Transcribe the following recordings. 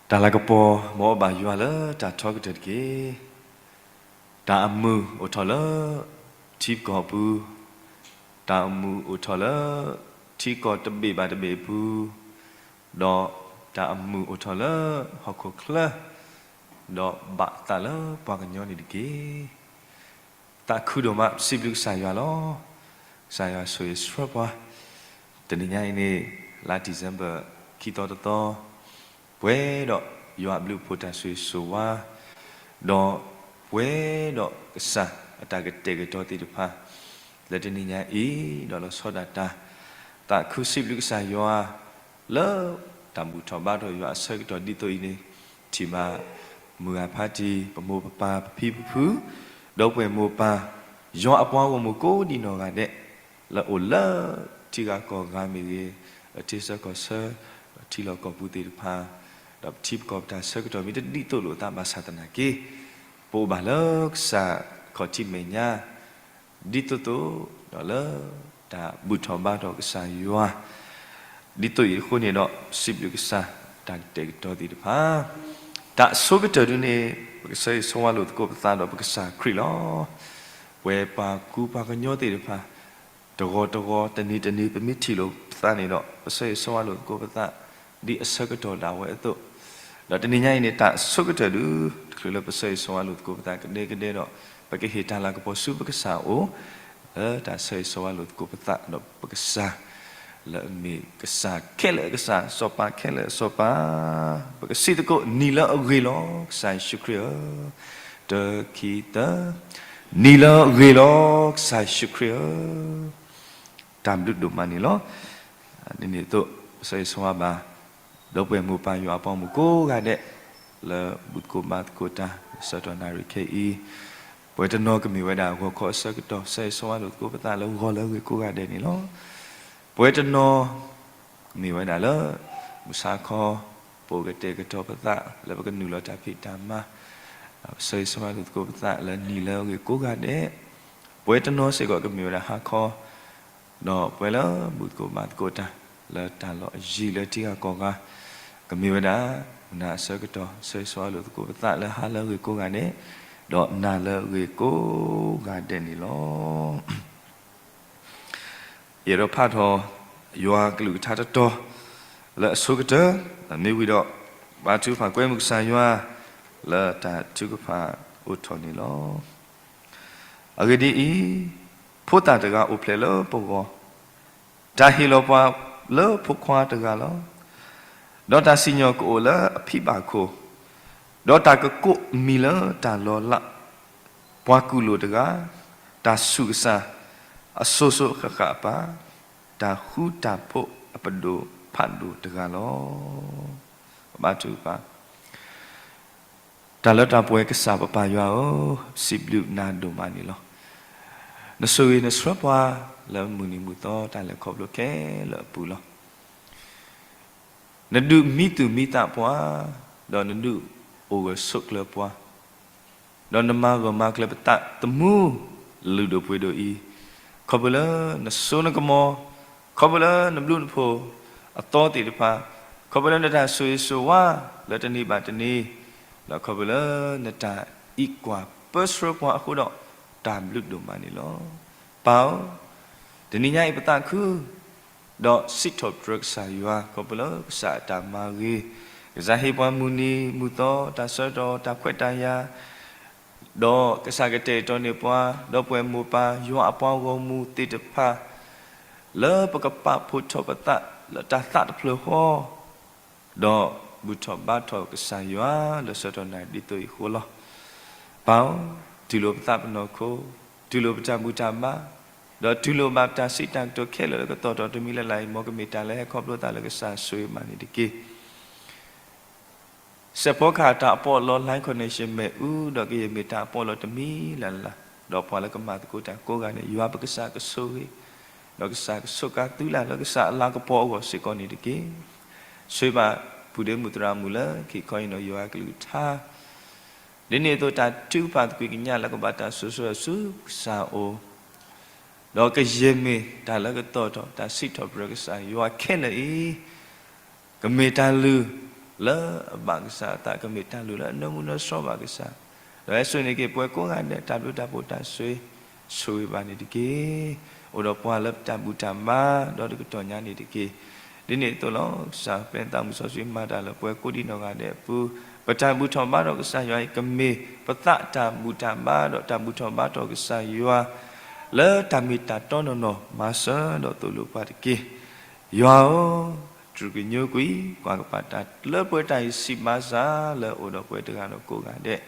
တၢ်လၤကပီၤ မ်အဘၣ်ယွၤလၢတၢ်ထီကတၢၢ်တက့ၢ်. တၢ်အမုာ်အိၣ်ထီၣ်လၢ ထံပကီၢ်အပူၤ, တၢ်အမုာ်အိၣ်ထီၣ်လၢ ထံကီၢ်တဘ့ၣ်ဘၣ်တဘ့ၣ်အပူၤ, ဒီးတၢ်အမုာ်အိၣ်ထီၣ်လၢ ဟီၣ်ခိၣ်ချၢ, ဒီးဘၣ်သးလၢပှၤကညီန့ၣ်တက့ၢ်. သးခုဒိၣ်မး စံးဘျုးကစၢ်ယွၤလီၤ. ကစၢ်ယွၤဆိၣ်ဂ့ၤဆှၢပှၤ, တနံၤညါအံၤန့ၣ် လါ December ခံသီတသီ, ပှဲၤဒီးယွၤအဘျုးအဖှိၣ်တၢ်ဆိၣ်ဂ့ၤဆိၣ်ဝါ, ဒီးပှဲၤဒီးကစၢ်အတၢ်ကတဲာ်ကတီၤသ့ၣ်တဖၣ် လၢတနံၤညါအံၤ ဒီးလီၤဆီဒၣ်တၢ်, သးခုစံးဘျုးကစၢ်ယွၤ လၢတၢ်ဘူၣ်ထီၣ်ဘါထီၣ်ယွၤအဆၢကတီၢ်ဒ်သိးအံၤန့ၣ်, ထံၣ်ဘၣ်မုၢ်ဂၤဖါတံၢ် ပမိၢ်ပပၢ်ပဖံပဖု, ဒီပုၢ်ဝဲၢ်မိၢ်ပၢ်, ယွၤအပှၤဂီၢ်မုၢ်ကိးဒံနီၢ်ဂၤဒဲး, လၢအိၣ်လၢထံဂၤကီၢ်ဂၤမ့ၢ်ဂ့ၤ, လၢထံဆၢကီၢ်ဆၢ, ဒီးထံလီၢ်ကီၢ်ပူၤသ့ၣ်တဖၣ်, ဒီးပထံပကီၢ်ပတၢ်ဆၢကတီၢ်မ့ၢ်တဒ်သိးလိာ်အသးဘၣ်ဆၣ်သနာ်က့, ပအိၣ်ဘၣ်လၢကစၢ်ခီၣ်ထံးမဲာ်ညါ ဒ်သိးသိး, ဒီးလၢတၢ်ဘူၣ်ထီၣ်ဘါထီၣ်ကစၢ်ယွၤ, ဒ်သိးအံၤအဃိန့ၣ်ဒီး စံးဘျုးကစၢ်တၢ်ကတဲာ်ကတီၤသ့ၣ်တဖၣ်, တၢ်အဆိကတၢၢ်ဒုန့ၣ် ပကဆၢဂ့ၤဆၢဝါလိာ်သကိးပသးဒီးပကစၢ်ခရံာ်လီၤ. ပဝဲပှၤကူပှၤကညီသ့ၣ်တဖၣ် တဂီၤတဂီၤ တနံၤတနံၤ ပမ့ၢ်ထံၣ်လိာ်ပသးန့ၣ်ဒီး ပဆၢဂ့ၤဆၢဝါလိာ်သကိးပသး ဒ်အဆၢကတီၢ်ဒၣ်ဝဲအသိး, ဒီးတနံၤညါအံၤန့ၣ် တၢ်အဆိကတၢၢ်ဒု တချုးလၢပဆၢဂ့ၤဆၢဝါလိာ်သကိးပသးကဒဲကဒဲဒီး, ပကဟ့ၣ်တၢ်လၤကပီၤဆူပကစၢ်အအိၣ်, လၢတၢ်ဆၢဂ့ၤဆၢဝါလိာ်သကိးပသးဒီးပကစၢ်, လၢအမ့ၢ်ကစၢ်ခဲလၢာ်ကစၢ် စီၤပၤခဲလၢာ်စီၤပၤ, ပကစံးသကိး နံၤလၢအဂ့ၤလီၤ ကစၢ်ယ့ၣ်ၡူးခရံာ်ဧၢ, တၢ ခံ သၢ, နံၤလၢအဂ့ၤလီၤ ကစၢ်ယ့ၣ်ၡူးခရံာ်ဧၢ, တၢ်ဘျုးဒိၣ်မးန့ၣ်လီၤ. ဒ်န့ၣ်အသိး ပဆၢဂ့ၤဆၢဝါဘၣ် ဒီပုၢ်ဝဲၢ်မိၢ်ပၢ်ယွၤအပှၤဂီၢ်မုၢ်ကိးဂၤဒဲး, လၢဘူၣ်သကိးဘါသကိးတၢ် ဆၢကတီၢ်နၣ်ရံၣ်ခဲအံၤ, ပဝဲတနီၤကမ့ၢ်ဝဲဒၣ်ဂီၤခီအဆၢကတီၢ် ဆၢဂ့ၤဆၢဝါလိာ်သကိးပသးလၢဂီၤလၢအဂ့ၤကိးဂၤဒဲးန့ၣ်လီၤ. ပဝဲတနီၤ မ့ၢ်ဝဲဒၣ်လၢ မုၢ်ဆါခီ ပအိၣ်ကတဲာ်ကတီၤပသးလၢပကနုာ်လီၤတၢ်ဖံးတၢ်မၤ, ပဆၢဂ့ၤဆၢဝါလိာ်သကိးပသးလၢနံၤလၢအဂ့ၤကိးဂၤဒဲး, ပဝဲတနီၤစ့ၢ်ကီးကမ့ၢ်ဝဲဒၣ်ဟါခီ ဒီးပဝဲလၢဘူၣ်သကိးဘါသကိးတၢ် လၢတၢ်လီၢ်အယံၤလၢထံဂၤကီၢ်ဂၤ, ကမ့ၢ်ဝဲဒၣ် မုၢ်နၤအဆၢကတီၢ် ဆၢဂ့ၤဆၢဝါလိာ်သကိးပသးလၢဟါလၢအဂ့ၤကိးဂၤဒဲး, ဒီးနၤလၢအဂ့ၤကိးဂၤဒဲးန့ၣ်လီၤ. ယအဲၣ်ဒိးဖးထီၣ် ယွၤကလုၢ်ကထါတတီၤ လၢအဆိကတၢၢ်, မ့ၢ်ဝံၤဒီး ဘါထုကဖၣ်ကွဲမုာ်ကစၢ်ယွၤ လၢတၢ်ထုကဖၣ်အိၣ်ထီၣ်န့ၣ်လီၤ. အဂ့ၢ်ဒ်အံၤ, ဖိသၣ်တဂၤအိၣ်ဖျဲၣ်လၢပဂီၢ်, တၢ်ဟ့ၣ်လီၤပှၤလၢဖိခွါတဂၤလီၤ. ဒီးတၢ်စံၣ်ညီၣ်ကအိၣ်လၢအဖံဘၣ်ခိၣ်, ဒီးတၢ်ကကိးအမံၤလၢတၢ်လီၤလး, ပှၤကူၣ်လိာ်တဂၤ, တၢ်ဆူၣ်ကစၢ်, အစိၤစိၤဃၣ်ဃၣ်အပၢ်, တၢ်ဃူတၢ်ဖိးအပဒိၣ်ဖးဒိၣ်တဂၤလီၤ. ပဘါထုကဖၣ် တၢ်လၢတၢ်ပှဲၤကစၢ်ပပၢ်ယွၤဧၢ, ပစံးဘျုးနၤဒိၣ်မးန့ၣ်လီၤ. နဆိၣ်ဂ့ၤနဆှၢပှၤ လၢမုၢ်နံၤမုၢ်သီတၢ်လဲၤခီဖျိခဲလၢာ်အပူၤလီၤ. နဒုးမံသူၣ်မံသးပှၤ, ဒီးနဒုးအိၣ်ဂၢၢ်ဆိးကျၢၤပှၤ, ဒီးနမၤဂၢၢ်မၤကျၢၤပသးသမူ လုၢ်ဒိၣ်ပှ့ၤဒိၣ်အံၤ, ခီဖျိလၢနစိနကမီၤ, ခီဖျိလၢနဘျုးနဖှိၣ်အသီသ့ၣ်တဖၣ်, ခီဖျိလၢနတၢ်ဆိၣ်ဂ့ၤဆိၣ်ဝါလၢတနံၤဘၣ်တနံၤ, ဒီးခီဖျိလၢနတၢ်အံးကွၢ်ပၢဆှၢပှၤအဃိဒီး တၢ်ဘျုးဒိၣ်မးန့ၣ်လီၤ. ပၢ်ဧၢ, တနံၤညါအံၤပသးခု ဒီးစံးထီၣ်ပတြၢၤကစၢ်ယွၤ ခီဖျိလၢကစၢ်အတၢ်မၤဂ့ၤ, ကစၢ်ဟ့ၣ်ပှၤမုၢ်နံၤမုၢ်သီ တၢ်ဆၢကတီၢ် တၢ်ခွဲးတၢ်ယာ်, ဒီးကစၢ်ကတဲာ်ကတီၤန့ၢ်ပှၤ ဒီပုၢ်ဝဲၢ်မိၢ်ပၢ် ယွၤအပှၤဂီၢ်မုၢ်သ့ၣ်တဖၣ် လၢပကပာ်ဖှိၣ်ထီၣ်ပသးလၢတၢ်သးတဖျၢၣ်ဃီ ဒီးဘူၣ်ထီၣ်ဘါထီၣ်ကစၢ်ယွၤလၢဆၢကတီၢ်နၣ်ရံၣ်ဒ်သိးအံၤအဃိလီၤ. ပၢ်ဧၢ, တူၢ်လိာ်ပသးပနီၢ်ခိ, တူၢ်လိာ်ပတၢ်ဘူၣ်တၢ်ဘါ, ဒီးတူၢ်လိာ်ဘၣ်ပတၢ်စံးတၢ်ကတိၤခဲလၢာ်လၢကတီၢ်ထီၣ်တမံၤလၢ်လၢ်အံၤ မ်ကမ့ၢ်တၢ်လၢဟဲခီဖျိသးလၢကစၢ်ဆိၣ်ဂ့ၤဘၣ်န့ၣ်တက့ၢ်. စဲးဖီကဟၣ်တၢ်အပီးအလီ line connection မ့ၣ်အူ ဒီးကယဲၢ်မ့ၢ်တၢ်အပီးအလီတမံၤလၢ်လၢ်, ဒီးပှၤလၢကမၤသကိးတၢ်ကိးဂၤဒဲး ယွၤပကစၢ်ကဆိၣ်ဂ့ၤ, ဒီးကစၢ်ကဆိးကါသုလၢ်လၢကစၢ်အလၤကပီၤအဂီၢ်စ့ၢ်ကီးန့ၣ်တက့ၢ်. ဆိၣ်ဂ့ၤဘၣ်ပုၢ်ဒ့မုၣ်သရၣ်မုၣ်လၢခံခီအံၤဒီးယွၤကလုၢ်ကထါ ဒ်န့ၣ်အသိးတၢ်ထုကဖၣ်သကွံာ်ကညးလၢကဘၣ်တၢ်ဆိၣ်ဂ့ၤဆူကစၢ်အအိၣ်, ဒီးကယဲၢ်မ့ၢ်တၢ်လၢကတီၢ်ထီၣ် တၢ်စံးထီၣ်ပတြၢၤကစၢ်ယွၤခဲလၢာ်အံၤ, ကမ့ၢ်တၢ်လုၢ် လၢအဘၣ်ကစၢ်အသး ကမ့ၢ်တၢ်လုၢ်လၢအနၢမူနၢဆှီဘၣ်ကစၢ်, ဒီးဟဲစိာ်န့ၢ်က့ၤပှၤကိးဂၤဒဲး တၢ်ဘျုးတၢ်ဖှိၣ်တၢ်ဆိၣ်ဂ့ၤ ဆိၣ်ဂ့ၤဘၣ်န့ၣ်တက့ၢ်. အိၣ်ဒီးပှၤလၢပတၢ်ဘူၣ်တၢ်ဘါ ဒီးတကတီၢ်ညါန့ၣ်တက့ၢ်. ဒ်န့ၣ်အသိးလီၤ. ကစၢ်ပျဲသးမုၢ်စီဆှံမၤတၢ်လၢပှၤကိးဒံနီၢ်ဂၤဒဲးအပူၤ, ပတၢ်ဘူၣ်ထီၣ်ဘါထီၣ်ကစၢ်ယွၤအံၤ ကမ့ၢ်ပသးတၢ်ဘူၣ်တၢ်ဘါ ဒီးတၢ်ဘူၣ်ထီၣ်ဘါထီၣ်ကစၢ်ယွၤ လၢတၢ်မ့ၢ်တၢ်တီနီၢ်နီၢ် မၤစၢၤဒီးသိၣ်လိပှၤတက့ၢ်. ယွၤဧၢ, တြူၢ်ကညိကွံာ် ကွၢ်ကပၤတၢ်လၢပှဲၤတၢ်အံၤ စံးဘၣ်စၢ်လၢအိၣ်ဒီးပှၤတဂၤဒီးကိးဂၤဒဲး,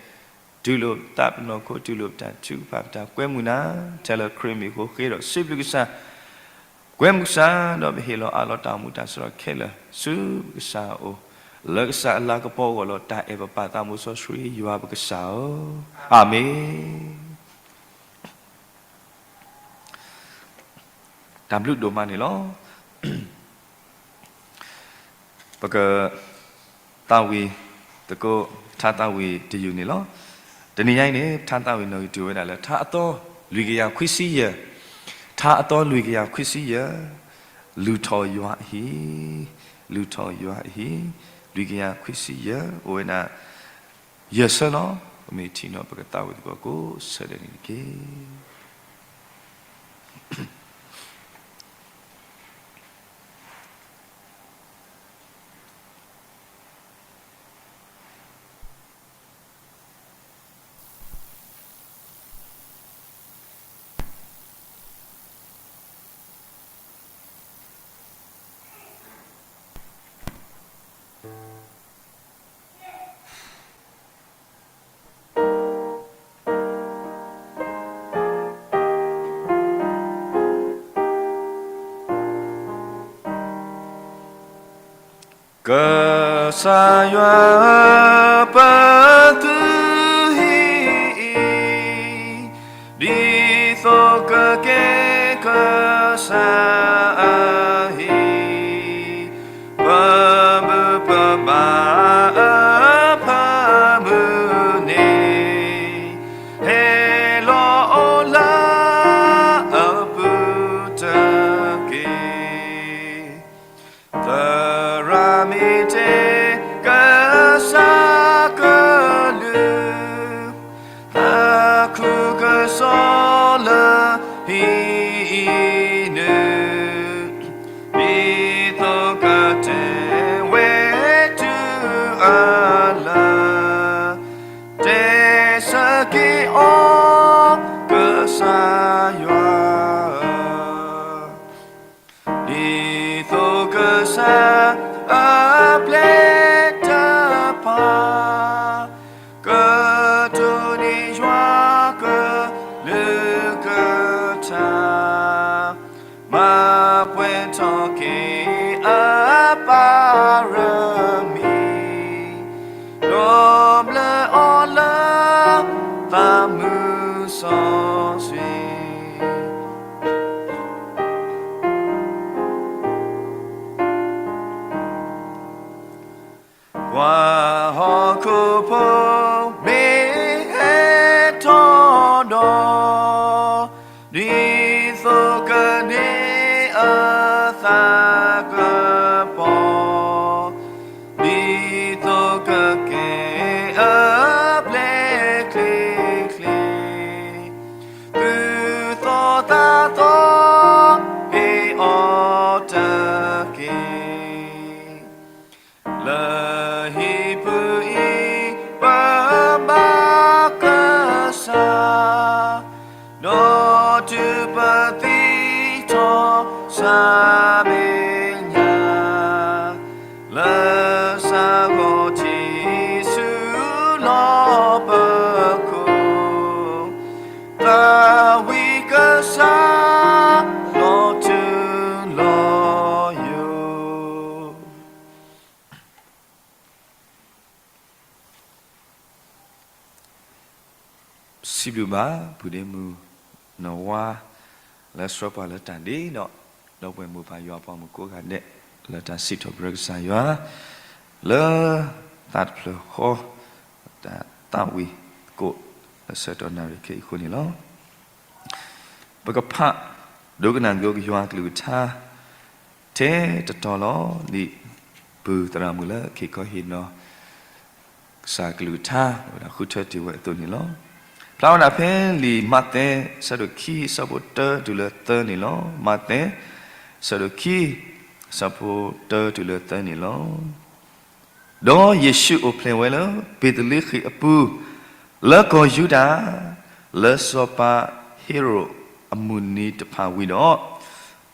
တုၤလိာ်ပသးပနီၢ်ခိ တုၤလိာ်ပတၢ်ထုကဖၣ် ပတၢ်ကွဲမုာ်နၤ, ထဲလၢခရံာ်မံၤအဃိ ဃ့ဒီးစံးဘျုးကစၢ်, ကွဲမုာ်ကစၢ် ဒီးပဟ့ၣ်လီၤအးလီၤတၢ်အိၣ်မူတၢ်ဆၢကတီၢ်ခဲလၢာ် ဆူပကစၢ်အအိၣ်, လၢကစၢ်အလၤကပီၤအဂီၢ်လီၤ. တၢ်အဲၣ်ပပၢ်သးမူစီဆှံယွၤပကစၢ်ဧၢ, အၤမ့ၣ်. တၢ်ဘျုးဒိၣ်မးန့ၣ်လီၤ. ပက သးဝံၣ်သကိး ထါသးဝံၣ်တယုၢ်န့ၣ်လီၤ. တနံၤညါအံၤန့ၣ် ထါသးဝံၣ်နီၣ်ဂံၢ်တယုၢ်ဝဲဒၣ်လၢ ထါအသီလွံၢ်ကယၤခွံဆံယဲၢ်, ထါအသီလွံၢ်ကယၤခွံဆံယဲၢ်, လုၢ်ထီၣ်ယွၤအဟံၣ်, လုၢ်ထီၣ်ယွၤအဟံၣ်, လွံၢ်ကယၤခွံဆံယဲၢ် အိၣ်ဝဲဒၣ် ယဲၢ်ဆၢလီၤ. ပမ့ၢ်ထံၣ်နီၣ် ပကသးဝံၣ်သကိးကိးဆၢဒဲးန့ၣ်တက့ၢ်. ကစၢ်ယွၤဧၢ, ပသုးဟံၣ်အံၤ ဒ်သိးကကဲကစၢ်အဟံၣ်, ပမုၢ်ပပၢ်အဖၢမုၢ်န့ၣ် ဟဲလီၤအိၣ်လၢအပူၤတက့ၢ်. သရၣ်မ့ၢ်တဲ ကစၢ်ကလုၢ်, သးခုကစီၣ်လၢဟံၣ်အံၤန့ၣ်, ဒ်သိးကတဲဝဲတုၤအလၢ်, တဲစက့ၤအီၤ ကစၢ်ယွၤဧၢ, ဒ်သိးကစၢ်အပျဲၢ်တဖၣ် ကတိၢ်န့ၢ်ယွၤကလုၢ်ကထါ, မၤပှဲၤထီၣ်က့ၤအပၢ်ရမံၤ, ဒီးဘျၢအီၤလၢ သးမုၢ်စီဆှံ ပှၤဟီၣ်ခိၣ်ဖိမ့ၢ်ဟဲထီၣ်ဒီး, ဒ်သိးကန့ၢ်အသးကပီၤ, ဒ်သိးကကဲအပျဲၢ်ချ့ချ့, သူၣ်သီသးသီ ဟ့ၣ်အီၤတက့ၢ်. လၢဟံၣ်ပူၤအံၤ ပဘၣ်ကစၢ်, ဒီးတုၤပသံထီၣ်ဆါမဲာ်ညါ, လၢစးဂီၤထံးဆူလီၢ်ပခိၣ်, သးဝံၣ်ကစၢ် လီၤထူလီၤယိာ်. စံးဘျုးဘၣ် ပုၢ်ဒ့မုၣ် နဝါ လၢဆှၢပှၤလၢတၢ်ဒ့ဒီး ဒီပုၢ်ဝဲၢ်မိၢ်ပၢ်ယွၤအပှၤမုၣ်ကိးဂၤဒဲး လၢတၢ်စံးထီၣ်ပတြၢၤကစၢ်ယွၤ လၢသးတဖျၢၣ်ဃီ တၢ်သးဝံၣ်သကိး လၢဆၢကတီၢ်နၣ်ရံၣ်ခဲအံၤအဃိန့ၣ်လီၤ. ပကဖး ဒိကနၣ်က့ၤယွၤအကလုၢ်ကထါ ထဲတတီၤလီၤ. လံာ် ပုၢ်သရၣ်မုၣ်လၢခ့ခီဟ့ၣ်နီၤ ကစၢ်ကလုၢ်ကထါ ဝဲဒၣ်ဃုထၢတ့ၢ်ဝဲအသိးန့ၣ်လီၤ. ဖျါဝဲဒၣ်ဖဲလံာ်မးသဲ ဆၢဒိၣ်ခံ ဆၢဖိတၢတုၤလၢသၢန့ၣ်လီၤ. မးသဲ ဆၢဒိၣ်ခံ ဆၢဖိတၢတုၤလၢသၢန့ၣ်လီၤ. ဒီးယ့ၣ်ၡူးအိၣ်ဖျဲၣ်ဝဲလၢ ဘ့းသလ့ဃ့ၣ်အပူၤ လၢကီၢ်ယူဒၤ, လၢစီၤပၤဟ့ရိၣ်အမုၢ်နံၤတဖၣ်ဝံၤဒီး,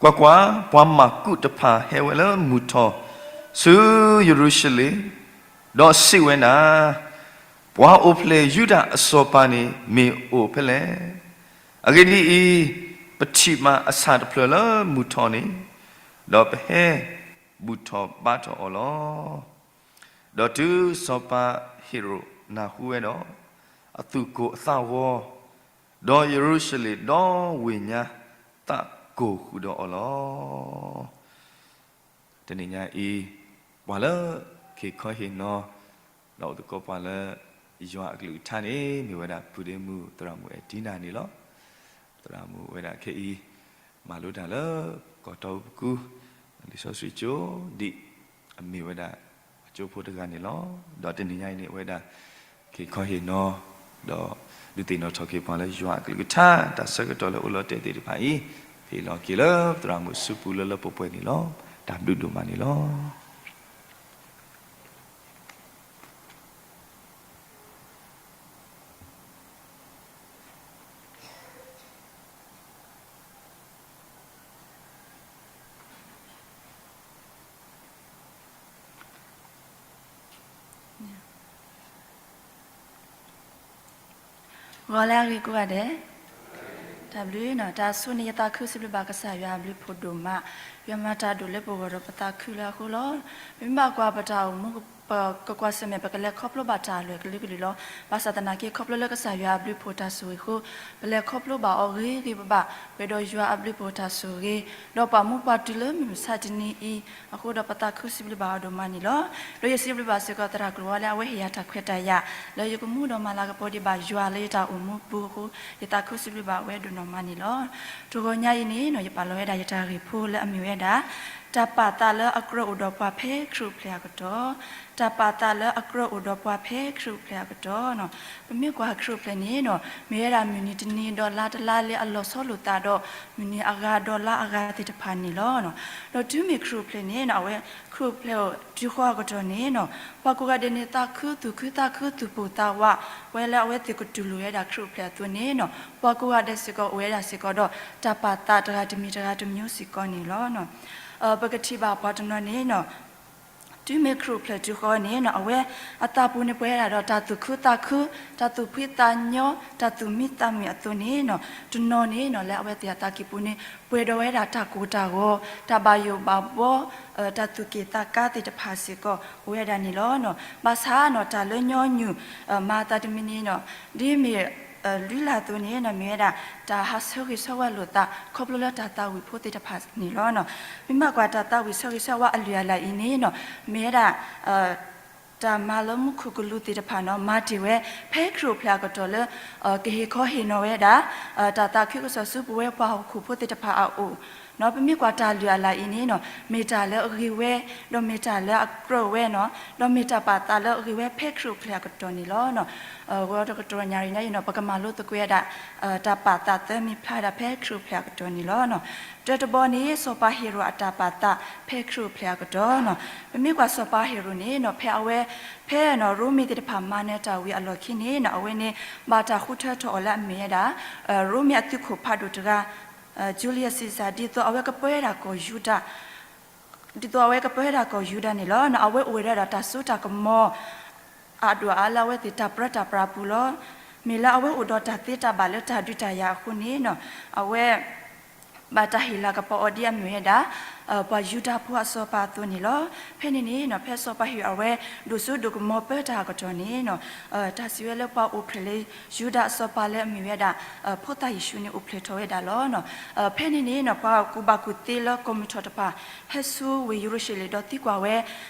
ကွၢ်ကွၢ်, ပှၤမၢ်ကူးတဖၣ်ဟဲဝဲလၢမုၢ်ထီၣ် ဆူယရူၤၡလ့ၣ်, ဒီးစံးဝဲဒၣ်, ပှၤအိၣ်ဖျဲၣ်ယူဒၤအစီၤပၤန့ၣ် မ့ၢ်အိၣ်ဖဲလဲၣ်. အဂ့ၢ်ဒ်အံၤ, ပထံၣ်မးအဆၣ်တဖျၢၣ်လၢမုၢ်ထီၣ်န့ၣ်, ဒီးပဟဲဘူၣ်ထီၣ်ဘါထီၣ်အီၤလီၤ. ဒီးတုၤစီၤပၤဟ့ရိၣ်နၢ်ဟူဝဲဒီး, အသူၣ်ကိၢ်အသးဂီၤ, ဒီးယရူၤၡလ့ၣ်ဒီဝ့ၢ်ညါသးကိၢ်ဃုာ်ဒီးအီၤလီၤ. တနံၤညါအံၤ, ပှၤလၢခ့ခီဟ့ၣ်နီၤ, ဒီးအိၣ်သကိးပှၤလၢယွၤအကလုၢ်ကထါန့ၣ် မ့ၢ်ဝဲဒၣ်ပုၢ်ဒ့မုၣ်သရၣ်မုၣ်အဲၣ်ဒံနၤန့ၣ်လီၤ. သရၣ်မုၣ်ဝဲဒၣ်ခဲအံၤ မၤလိတၢ်လၢကီၢ်တီအူပကူ, လံာ်စီဆှံကၠိဒံး, အမ့ၢ်ဝဲဒၣ်အကၠိဖိတဂၤန့ၣ်လီၤ. ဒီးတနံၤညါအံၤန့ၣ် အဝဲဒၣ် ခ့ခီဟ့ၣ်နီၤ, ဒီးဒုးသ့ၣ်နီၣ်ထီၣ်က့ၤပှၤလၢယွၤအကလုၢ်ကထါ တၢ်ဆၢကတီၢ်လၢအိၣ်လီၤတဲာ်သ့ၣ်တဖၣ်အံၤ, ဟ့ၣ်လီၤက့ၤလၢသရၣ်မုၣ်စုပူၤလၢလၢပှဲၤပှဲၤန့ၣ်လီၤ. တၢ်ဘျုးဒိၣ်မးန့ၣ်လီၤ. ဂီၤလၢအဂ့ၤကိးဂၤဒဲး, တၢ်ဘျုးနီၤ, တၢ်ဆိၣ်န့ၢ်ယသးခုစံးဘျုးဘၣ်ကစၢ်ယွၤအဘျုးဖှိၣ်ဒိၣ်မး, ယွၤမၤတၢ်ဒိၣ်လၢပဂီၢ်ဒီးပသးခုလၢအဃိလီၤ. ပမ့ၢ်ဘၣ်ကွၢ်ပတၢ်အိၣ်မူ ပကကွၢ်ဆၢၣ်မဲာ် ပကလဲၤခီဖျိဘၣ်တၢ်အလွဲၢ်ကလုာ်ကလုာ်လီၤ. ဘၣ်ဆၣ်သနာ်က့ ခီဖျိလၢကစၢ်ယွၤအဘျုးဖှိၣ်တၢ်ဆိၣ်ဂ့ၤအဃိ, ပလဲၤခီဖျိဘၣ်အီၤဂ့ၤဂ့ၤဘၣ်ဘၣ်, ပှဲၤဒီးယွၤအဘျုးဖှိၣ်တၢ်ဆိၣ်ဂ့ၤ, ဒီးပာ်မူပှၤတုၤလၢမုၢ်မဆါတနံၤအံၤအဃိဒီး ပသးခုစံးဘျုးဘၣ်အီၤဒိၣ်မးန့ၣ်လီၤ. ဒီးယစံးဘျုးဘၣ်စ့ၢ်ကီးသရၣ်ကျိၤဝါလၢအဝဲဟ့ၣ်ယၤတၢ်ခွဲးတၢ်ယာ် လၢယကမူဒီးမၤလၤကပီၤဒံးဘၣ်ယွၤလၢယတၢ်အိၣ်မူပူၤအဃိ, ယသးခုစံးဘျုးဘၣ်အဝဲဒိၣ်နီၢ်မးန့ၣ်လီၤ. တဂီၤညါအံၤန့ၣ်နီၤ, ယပာ်လီၤဝဲဒၣ်ယတၢ်ဂ့ၢ်ဖိလၢအမ့ၢ်ဝဲဒၣ် တၢ်ပာ်သးလၢအကြၢးအိၣ်ဒီးပှၤဖဲခရံာ်အိၣ်ဖျဲၣ်အကတီၢ်, တၢ်ပာ်သးလၢအကြၢးအိၣ်ဒီးပှၤဖဲခရံာ်အိၣ်ဖျဲၣ်အကတီၢ်နီၤ. ပမ့ၢ်ကွၢ်ခရံာ်အိၣ်ဖျဲၣ်န့ၣ်နီၤ, မ့ၢ်ဝဲဒၣ်မုၢ်နံၤတနံၤဒီးလါတလါလၢအလီၤဆီလိာ်သးဒီး မုၢ်နံၤအဂၤဒီးလါအဂၤသ့ၣ်တဖၣ်န့ၣ်လီၤ. ဒီးတုၤမ့ၢ်ခရံာ်အိၣ်ဖျဲၣ်န့ၣ်နီၤ, အဝဲခရံာ်အိၣ်ဖျဲၣ်အိၣ်တုၤဃီၤအကတီၢ်န့ၣ်နီၤ, ပှၤကိးဂၤဒဲးန့ၣ် သးခုသူၣ်ခုသးခုသူၣ်ပိၢ်သးဝး, ဝဲလၢအဝဲသ့ၣ်ကတူၢ်လိာ်ဝဲဒၣ်ခရံာ်အိၣ်ဖျဲၣ်အသိးန့ၣ်နီၤ, ပှၤကိးဂၤဒဲးစ့ၢ်ကီးအိၣ်ဝဲဒၣ်စ့ၢ်ကီးဒီး တၢ်ပာ်သးတဂၤတမံၤတဂၤတမျိုးစ့ၢ်ကီးန့ၣ်လီၤ. ပကထံၣ်ဘၣ်ပှၤတနီၤန့ၣ်နီၤ, တုၤမ့ၢ်ခရံာ်အိၣ်ဖျဲၣ်တုၤဃီၤန့ၣ်နီၤ, အဝဲအသးပူၤန့ၣ်ပှဲၤဝဲဒၣ်ဒီးတၢ်သူၣ်ခုသးခု, တၢ်သူၣ်ဖှံသးညီ, တၢ်သူၣ်မံသးမုာ်အသိးန့ၣ်နီၤ, တနီၤန့ၣ်နီၤ လၢအဝဲသ့ၣ်အသးကံၢ်ပူၤန့ၣ် ပှဲၤဒီးဝဲဒၣ်တၢ်ကိၢ်တၢ်ဂီၤ, တၢ်ဘၣ်ယိၣ်ဘၣ်ဘှီ, တၢ်သူၣ်က့ၣ်သးကါသ့ၣ်တဖၣ်စ့ၢ်ကီး အိၣ်ဝဲဒၣ်န့ၣ်လီၤ. ဘၣ်ဆၣ်နီၤ တၢ်လၢညီနုၢ် မၤအသးတမံၤန့ၣ်နီၤ, ဒ်မ့ၢ် လုၢ်လၢ်အသိးန့ၣ်နီၤ, မ့ၢ်ဝဲဒၣ် တၢ်ဟးဆၢဂ့ၤဆၢဝါလိာ်သး ခီဖျိလၢတၢ်သးဝံၣ်ဖိသ့ၣ်တဖၣ်န့ၣ်လီၤ. မ့ၢ်ဘၣ်ကွၢ်တၢ်သးဝံၣ်ဆၢဂ့ၤဆၢဝါအလုၢ်အလၢ်အံၤန့ၣ်နီၤ, မ့ၢ်ဝဲဒၣ် တၢ်မၤလၢမူခိၣ်ကလူးသ့ၣ်တဖၣ်နီၤ, မၤတ့ၢ်ဝဲ ဖဲခရံာ်အိၣ်ဖျဲၣ်အကတီၢ်လၢ ကဟ့ၣ်ခီဟ့ၣ်နီၤဝဲဒၣ် တၢ်သးခုကစီၣ်ဆူပဝဲပှၤဟီၣ်ခိၣ်ဖိသ့ၣ်တဖၣ်အအိၣ်နီၤ. ပမ့ၢ်ကွၢ်တၢ်လုၢ်အလၢ်အံၤန့ၣ်နီၤ, မ့ၢ်တၢ်လၢအဂ့ၤဝဲ, ဒီးမ့ၢ်တၢ်လၢအကြၢးဝဲနီၤ, ဒီးမ့ၢ်တၢ်ပာ်သးလၢအဂ့ၤဝဲဖဲခရံာ်အိၣ်ဖျဲၣ်အကတီၢ်န့ၣ်လီၤ. ဂီၤတကတီၢ်ညါအံၤနီၤ, ပကမၤလိသကိးဝဲဒၣ် တၢ်ပာ်သးသၢမံၤဖျါဒၣ်ဖဲခရံာ်အိၣ်ဖျဲၣ်အကတီၢ်န့ၣ်လီၤ. တၢတဘီန့ၣ် စီၤပၤဟ့ရိၣ်အတၢ်ပာ်သးဖဲခရံာ်အိၣ်ဖျဲၣ်အကတီၢ်နီၤ. ပမ့ၢ်ကွၢ်စီၤပၤဟ့ရိၣ်န့ၣ်နီၤ, ဖဲအဝဲ ဖဲနီၤ ရိမ့ၤသ့ၣ်တဖၣ်မၤနၢၤတၢ်ဝံၤအလီၢ်ခံန့ၣ်နီၤ, အဝဲန့ၣ် ဘၣ်တၢ်ဃုထၢထီၣ်အီၤလၢအမ့ၢ်ဝဲဒၣ် ရိမ့ၤအသုးခိၣ်ဖးဒိၣ်တဂၤ Julius Caesar ဒ်သိးအဝဲကပၢဝဲဒၣ်ကီၢ်ယူဒၤ ဒ်သိးအဝဲကပၢဝဲဒၣ်ကီၢ်ယူဒၤန့ၣ်လီၤ. အဝဲအိၣ်ဝဲဒၣ်ဒီးတၢ်စိတၢ်ကမီၤ အဒိၣ်အါလၢအဝဲသ့ၣ်တၢ်ပြၢတၢ်ပြးအပူၤလီၤ. မ့ၢ်လၢအဝဲအိၣ်ဒီးတၢ်သ့တၢ်ဘၣ်လၢတၢ်ဒုးတၢ်ယၤအဃိန့ၣ်နီၤ, အဝဲ ဘၣ်တၢ်ဟ့ၣ်လၤကပီၤအီၤဒ်အမ့ၢ်ဝဲဒၣ် ပှၤယူဒၤဖိအစီၤပၤအသိးန့ၣ်လီၤ. ဖဲန့ၣ်န့ၣ်နီၤ, ဖဲစီၤပၤဟ့ရိၣ်အဝဲ ဒိၣ်စိဒိၣ်ကမီၤပၢတၢ်အကတီၢ်န့ၣ်နီၤ, တၢ်စံးဝဲလၢပှၤအိၣ်ဖျဲၣ်လၢယူဒၤအစီၤပၤလၢအမ့ၢ်ဝဲဒၣ် ဖိသၣ်ယ့ၣ်ၡူးန့ၣ်အိၣ်ဖျဲၣ်ထီၣ်ဝဲဒၣ်လီၤ. ဖဲန့ၣ်န့ၣ်နီၤ, ပှၤကူၣ်ဘၣ်ကူၣ်သ့လၢကီၢ်မုၢ်ထီၣ်တဖၣ် ဟဲဆူဝ့ၢ်ယရူၤၡလ့ၣ်ဒီးသံကွၢ်ဝဲ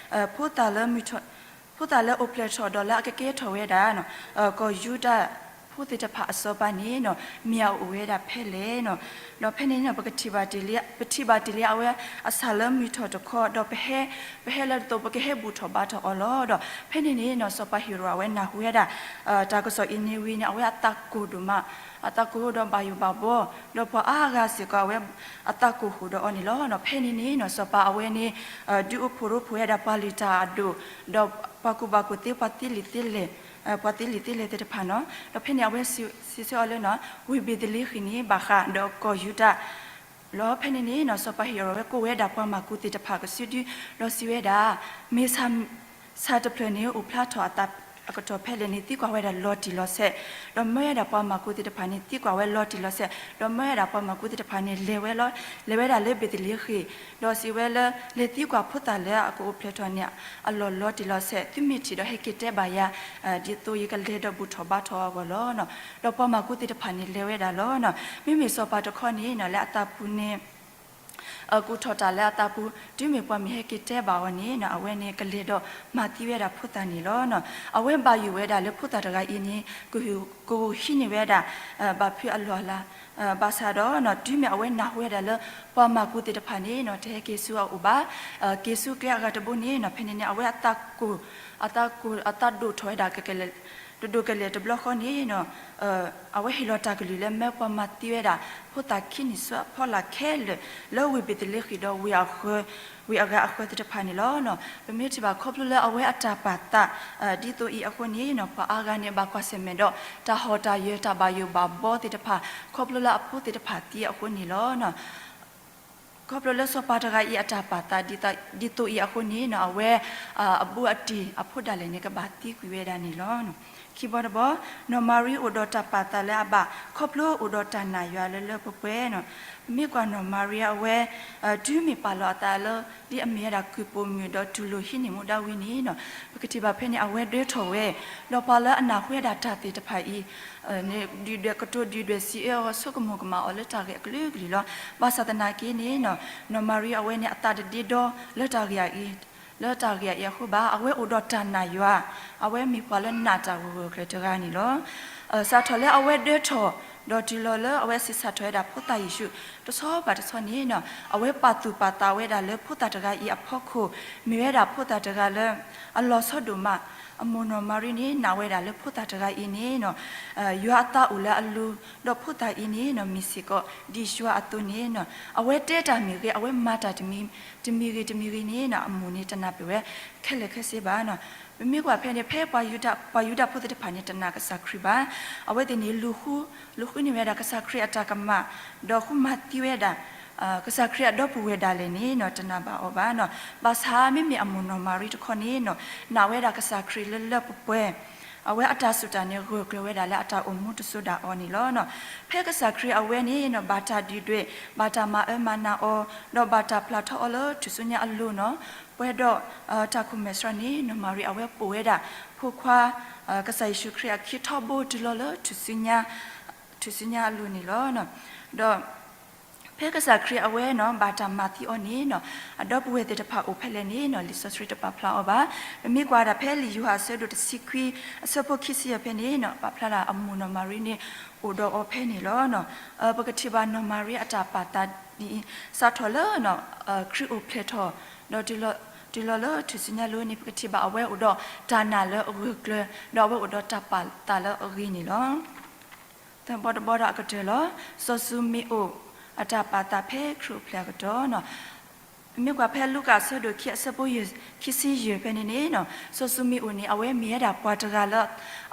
ဖိသၣ်လၢ ဖိသၣ်လၢအိၣ်ဖျဲၣ်ထီၣ်ဒီးလၢအကကဲထီၣ်ဝဲဒၣ် ကီၢ်ယူဒၤ ဖိသ့ၣ်တဖၣ်အစီၤပၤန့ၣ်နီၤ မ့ၢ်အအိၣ်ဝဲဒၣ်ဖဲလဲၣ်နီၤ. ဒီးဖဲန့ၣ်နီၤ ပကထံၣ်ဘၣ်တ့ၢ်လံ, ပထံၣ်ဘၣ်တ့ၢ်လံအဝဲအဆၣ်လၢမုၢ်ထီၣ်တခီ, ဒီးပဟဲ, ပဟဲလၢတသိး ပကဟဲဘူၣ်ထီၣ်ဘါထီၣ်အီၤလီၤ. ဒီးဖဲန့ၣ်န့ၣ်နီၤ စီၤပၤဟ့ရိၣ်အဝဲနၢ်ဟူဝဲဒၣ် တၢ်ကစီၣ်အံၤန့ၣ်ဝံၤန့ၣ် အဝဲအသးကိၢ်ဒိၣ်မး, အသးကိၢ်ဒီးဘၣ်ယိၣ်ဘၣ်ဘှီ, ဒီးပှၤအါဂၤစ့ၢ်ကီးအဝဲအသးကိၢ်ဃုာ်ဒီးအီၤန့ၣ်လီၤ. ဖဲန့ၣ်န့ၣ်နီၤ စီၤပၤအဝဲန့ၣ် ဒုးအိၣ်ဖှိၣ်ရိဖှိၣ်ဝဲဒၣ်ပှၤလုၢ်တၢ်အဒိၣ်, ဒီးပှၤကူၣ်ဘၣ်ကူၣ်သ့ ပှၤသ့လံာ်သ့လဲၢ်, ပှၤသ့လံာ်သ့လဲၢ်သ့ၣ်တဖၣ်နီၤ. ဒီးဖဲန့ၣ်အဝဲစံးဆၢအီၤလၢနီၤ ဝ့ၢ်ဘ့ၤသလ့ဃ့ၣ်န့ၣ် ဘၣ်ဃးဒီးကီၢ်ယူဒၤလီၤ. ဖဲန့ၣ်န့ၣ်နီၤ စီၤပၤဟ့ရိၣ်ဝဲကိးဝဲဒၣ်ပှၤမၤကူသ့ၣ်တဖၣ်ကစုဒု, ဒီးစံးဝဲဒၣ်, မ့ၢ်ဆၣ်, ဆၣ်တဖျၢၣ်န့ၣ် အိၣ်ဖျါထီၣ်အသးအကတီၢ်ဖဲလဲၣ်န့ၣ် သံကွၢ်ဝဲဒၣ်လီၤတံၢ်လီၤဆဲး, ဒီးမၢဝဲဒၣ်ပှၤမၤကူသ့ၣ်တဖၣ်န့ၣ် သံကွၢ်ဝဲလီၤတံၢ်လီၤဆဲး, ဒီးမၢဝဲဒၣ်ပှၤမၤကူသ့ၣ်တဖၣ်န့ၣ် လဲၤဝဲလီၤ, လဲၤဝဲဒၣ်လၢဘ့ၤသလ့ဃ့ၣ်, ဒီးစံးဝဲလၢ လဲၤသံကွၢ်ဖိသၣ်လၢအကအိၣ်ဖျဲၣ်ထီၣ်န့ၣ် အလီၢ်လီၤတံၢ်လီၤဆဲး, သုမ့ၢ်ထံၣ်ဒီးဟဲက့ၤတဲဘၣ်ယၤ, ဒ်သိးယကလဲၤဒီးဘူၣ်ထီၣ်ဘါထီၣ်အဂီၢ်လီၤ. ဒီးပှၤမၤကူသ့ၣ်တဖၣ်န့ၣ် လဲၤဝဲဒၣ်လီၤ. မ့မ့ၢ်စီၤပၤတခီန့ၣ်နီၤ လၢအသးပူၤန့ၣ် ကူၣ်ထီၣ်တၢ်လၢအသးပူၤ, တုၤမ့ၢ်ပှၤမ့ၢ်ဟဲက့ၤတဲဘၣ်အီၤန့ၣ်နီၤ အဝဲန့ၣ်ကလဲၤဒီးမၤသံဝဲဒၣ်ဖိသၣ်န့ၣ်လီၤ. အဝဲဘၣ်ယိၣ်ဝဲဒၣ်လၢဖိသၣ်တဂၤအံၤန့ၣ် ကဟ့ၣ်, ကဟံးန့ၢ်ဝဲဒၣ် ဘၣ်ဖုးအလီၢ်အလၤ, ဘၣ်ဆၣ်ဒီးနီၤ တုၤမ့ၢ်အဝဲနၢ်ဟူဝဲဒၣ်လၢ ပှၤမၤကူသ့ၣ်တဖၣ်န့ၣ်နီၤ တဟဲက့ၤဆူအအိၣ်ဘၣ်, က့ၤဆူကျဲအဂၤတဘိန့ၣ်နီၤ ဖဲန့ၣ်န့ၣ် အဝဲအသးကိၢ်, အသးကိၢ်, အသးဒိၣ်ထီၣ်ဝဲဒၣ်ကလဲာ်, တဒိၣ်ကလဲာ်တဘျီဃီန့ၣ်နီၤ အဝဲဟ့ၣ်လီၤတၢ်ကလုၢ်လၢမၢပှၤမၤသံဝဲဒၣ် ဖိသၣ်ခံနံၣ်ဆူအဖီလာ်ခဲလၢာ် လၢဝ့ၢ်ဘ့ၤသလ့ဃ့ၣ်ဒီးဝ့ၢ်အဂၤအဃၢၤသ့ၣ်တဖၣ်န့ၣ်လီၤ. ပမ့ၢ်ထံၣ်ဘၣ်ခီဖျိလၢအဝဲအတၢ်ပာ်သး ဒ်သိးအံၤအဃိန့ၣ်နီၤ ပှၤအါဂၤန့ၣ် ဘၣ်ကွၢ်ဆၢၣ်မဲာ်ဒီး တၢ်ဟီၣ်တၢ်ယၢၤ တၢ်ဘၣ်ယိၣ်ဘၣ်ဘှီသ့ၣ်တဖၣ် ခီဖျိလၢအဖိသ့ၣ်တဖၣ်သံအဃိန့ၣ်လီၤ. ခီဖျိလၢစီၤပၤတဂၤအံၤအတၢ်ပာ်သး ဒ်သိးအံၤအဃိန့ၣ်နီၤ အဝဲ အဘူးအတံၢ်အဖိဒၣ်လဲာ်န့ၣ် ကဘၣ်သံကွံာ်ဝဲဒၣ်န့ၣ်လီၤ. ခံဘီတဘီ, နီၢ်မၤရံအိၣ်ဒီးတၢ်ပာ်သးလၢအဘၣ် ခီဖျိအိၣ်ဒီးတၢ်နာ်ယွၤလၢလၢပှဲၤပှဲၤနီၤ. ပမ့ၢ်ကွၢ်နီၢ်မၤရံအဝဲ တုၤမ့ၢ်ပာ်လီၤအသးလၢ ဒ်အမ့ၢ်ဝဲဒၣ်ကုၢ်ပိာ်မုၣ် ဒီးတူၢ်လိာ်ဟံးန့ၢ်မူဒါဝံၤန့ၣ်နီၤ ပကထံၣ်ဘၣ်ဖဲန့ၣ် အဝဲဒၢထီၣ်ဝဲ, ဒီးပှၤလၢအနၢ်ဟူဝဲဒၣ်တၢ်သ့ၣ်တဖၣ်အံၤ ဒုၣ်ဒွဲၣ်ကတိၤဒုၣ်ဒွဲၣ်စံးအၢအီၤ ဆိကမိၣ်ကမၣ်အီၤလၢတၢ်ဂ့ၢ်အကလုာ်ကလုာ်လီၤ. ဘၣ်ဆၣ်သနာ်က့န့ၣ်နီၤ နီၢ်မၤရံအဝဲန့ၣ် အသးတဒ့ဒီလၢတၢ်ဂ့ၢ်အံၤ, လၢတၢ်ဂ့ၢ်အံၤအဃိဘၣ်, အဝဲအိၣ်ဒီးတၢ်နာ်ယွၤ, အဝဲမ့ၢ်ပှၤလၢနာ်တၢ်ဂၢၢ်ဂၢၢ်ကျၢၤကျၢၤတဂၤန့ၣ်လီၤ. စးထီၣ်လၢအဝဲဒၢထီၣ်, ဒီးတုၤလီၤလၢအဝဲဆံးစၢ်ထီၣ်ဝဲဒၣ်ဖိသၣ်ယ့ၣ်ၡူး တဆီဘၣ်တဆီန့ၣ်နီၤ အဝဲပာ်သူၣ်ပာ်သးဝဲဒၣ်လၢဖိသၣ်တဂၤအံၤအဖီခိၣ် မ့ၢ်ဝဲဒၣ်ဖိသၣ်တဂၤလၢ အလီၤဆီဒိၣ်မး, အမိၢ်နီၢ်မၤရံန့ၣ် နာ်ဝဲဒၣ်လၢဖိသၣ်တဂၤအံၤန့ၣ်နီၤ ယွၤအသးအိၣ်လၢအလိၤ, ဒီးဖိသၣ်အံၤန့ၣ်နီၤ မ့ၢ်စ့ၢ်ကီး ဒ်ယွၤအသိးန့ၣ်နီၤ အဝဲတဲတၢ်မ့ၢ်ဂ့ၤ အဝဲမၤတၢ်တမံၤဂ့ၤတမံၤဂ့ၤန့ၣ်နီၤ အမိၢ်န့ၣ်တနာ်ပၢၢ်ဝဲခဲလၢာ်ခဲဆ့ဘၣ်နီၤ. ပမ့ၢ်ကွၢ်ဖဲန့ၣ် ဖဲပှၤယူဒၤဖိသ့ၣ်တဖၣ်န့ၣ် တနာ်ကစၢ်ခရံာ်ဘၣ်. အဝဲသ့ၣ်န့ၣ် လူၤဃုန့ၢ်ဝဲဒၣ်ကစၢ်ခရံာ်အတၢ်ကမၣ်, ဒီးဃုမၤသံဝဲဒၣ် ကစၢ်ခရံာ်အဒီပုၢ်ဝဲၢ်ဒၣ်လဲာ်န့ၣ်နီၤ တနာ်ဘၣ်အီၤဘၣ်နီၤ. ဘၣ်ဆၣ်မ့မ့ၢ်အမိၢ်နီၢ်မၤရံတခီန့ၣ်နီၤ နာ်ဝဲဒၣ်ကစၢ်ခရံာ်လၢလၢပှဲၤပှဲၤ, အဝဲအတၢ်စူၢ်တၢ်နာ်ဂၢၢ်ကျၢၤဝဲဒၣ်လၢအတၢ်အိၣ်မူတစိၤဒၣ်အီၤန့ၣ်လီၤ. ဖဲကစၢ်ခရံာ်အဝဲန့ၣ်နီၤ ဘၣ်တၢ်ဒုၣ်ဒွဲၣ် ဘၣ်တၢ်မၤအၢမၤနးအီၤ, ဒီးဘၣ်တၢ်ပျၢ်ထီအီၤလၢထူၣ်စုညါအလိၤနီၤ ပှဲၤဒီးတၢ်ခိၣ်မဲာ်ဆှးန့ၣ် နီၢ်မၤရံအဝဲပိာ်ဝဲဒၣ် ဖိခွါ ကစၢ်ယ့ၣ်ၡူးခရံာ်အခံထီဘိတုၤလီၤလၢထူၣ်စုညါ, ထူၣ်စုညါအလိၤန့ၣ်လီၤ. ဒီး ဖဲကစၢ်ခရံာ်အဝဲနီၤ ဘၣ်တၢ်မၤသံအီၤန့ၣ်နီၤ အဒီပုၢ်ဝဲၢ်သ့ၣ်တဖၣ်အိၣ်ဖဲလဲၣ်န့ၣ်နီၤ လံာ်စီဆှံတပာ်ဖျါအီၤဘၣ်. ပမ့ၢ်ကွၢ်ဒၣ်ဖဲလံာ်ယိၤဟၣ်အဆၢဒိၣ်တဆံခွံ အဆၢဖိခံဆံယဲၢ်ဖဲန့ၣ်နီၤ ပာ်ဖျါဒၣ်အမိၢ်နီၢ်မၤရံန့ၣ် အိၣ်ဒီးအီၤဖဲန့ၣ်လီၤ. ပကထံၣ်ဘၣ်နီၢ်မၤရံအတၢ်ပာ်သးဒ်အံၤ စးထီၣ်လၢ ခရံာ်အိၣ်ဖျဲၣ်ထီၣ် ဒီးတုၤလီၤလၢထူၣ်စုညါလိၤန့ၣ် ပကထံၣ်ဘၣ်အဝဲအိၣ်ဒီးတၢ်နာ်လၢအဂၢၢ်ကျၢၤ ဒီးအဝဲအိၣ်ဒီးတၢ်ပာ်သးလၢအဂ့ၤန့ၣ်လီၤ. သၢဘီတဘီဒီးအကတၢၢ်လီၤ. စီၤၡူမ့းအိၣ်အတၢ်ပာ်သးဖဲခရံာ်အိၣ်ဖျဲၣ်အကတီၢ်နီၤ. ပမ့ၢ်ကွၢ်ဖဲလူၤကၣ်အဆၢဒိၣ်ခံအဆၢဖိယဲၢ်ခံဆံယဲၢ်ဖဲန့ၣ်န့ၣ်နီၤ စီၤၡူမ့းအိၣ်န့ၣ် အဝဲမ့ၢ်ဝဲဒၣ်ပှၤတဂၤလၢ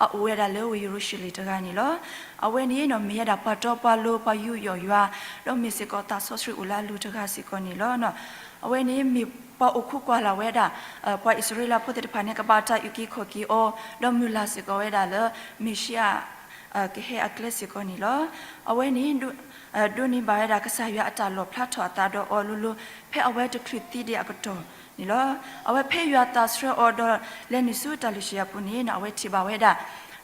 အအိၣ်ဝဲဒၣ်လၢဝ့ၢ်ယရူၤၡလ့ၣ်တဂၤန့ၣ်လီၤ. အဝဲန့ၣ်နီၤ မ့ၢ်ဝဲဒၣ်ပှၤတီပှၤလိၤ ပှၤယူးယီၣ်ယွၤ ဒီးမ့ၢ်စ့ၢ်ကီးသးစီဆှံအိၣ်လၢအလိၤတဂၤစ့ၢ်ကီးန့ၣ်လီၤ. အဝဲန့ၣ်မ့ၢ်ပှၤအိၣ်ခိးကွၢ်လၢ်ဝဲဒၣ် ပှၤအံၣ်စရ့လးဖိသ့ၣ်တဖၣ်န့ၣ် ကဘၣ်တၢ်အုၣ်က့ၤခီၣ်က့ၤအီၤ ဒီးမုၢ်လၢ်စ့ၢ်ကီးဝဲဒၣ်လၢ မ့ၤၡံအၤ ကဟဲအကျဲစ့ၢ်ကီးန့ၣ်လီၤ. အဝဲန့ၣ် ဒိးန့ၢ်ဘၣ်ဝဲဒၣ်ကစၢ်ယွၤအတၢ်လီၣ်ဖျါထီၣ်အသးဒီးအီၤလိၤလိၤ ဖဲအဝဲတချုးသံဒံးအကတီၢ်န့ၣ်လီၤ. အဝဲဖဲယွၤသးဆှၢအီၤဒီးလဲၤနုာ်ဆူတၢ်လုၢ်ဟံၣ်အပူၤန့ၣ်နီၤ အဝဲထံၣ်ဘၣ်ဝဲဒၣ်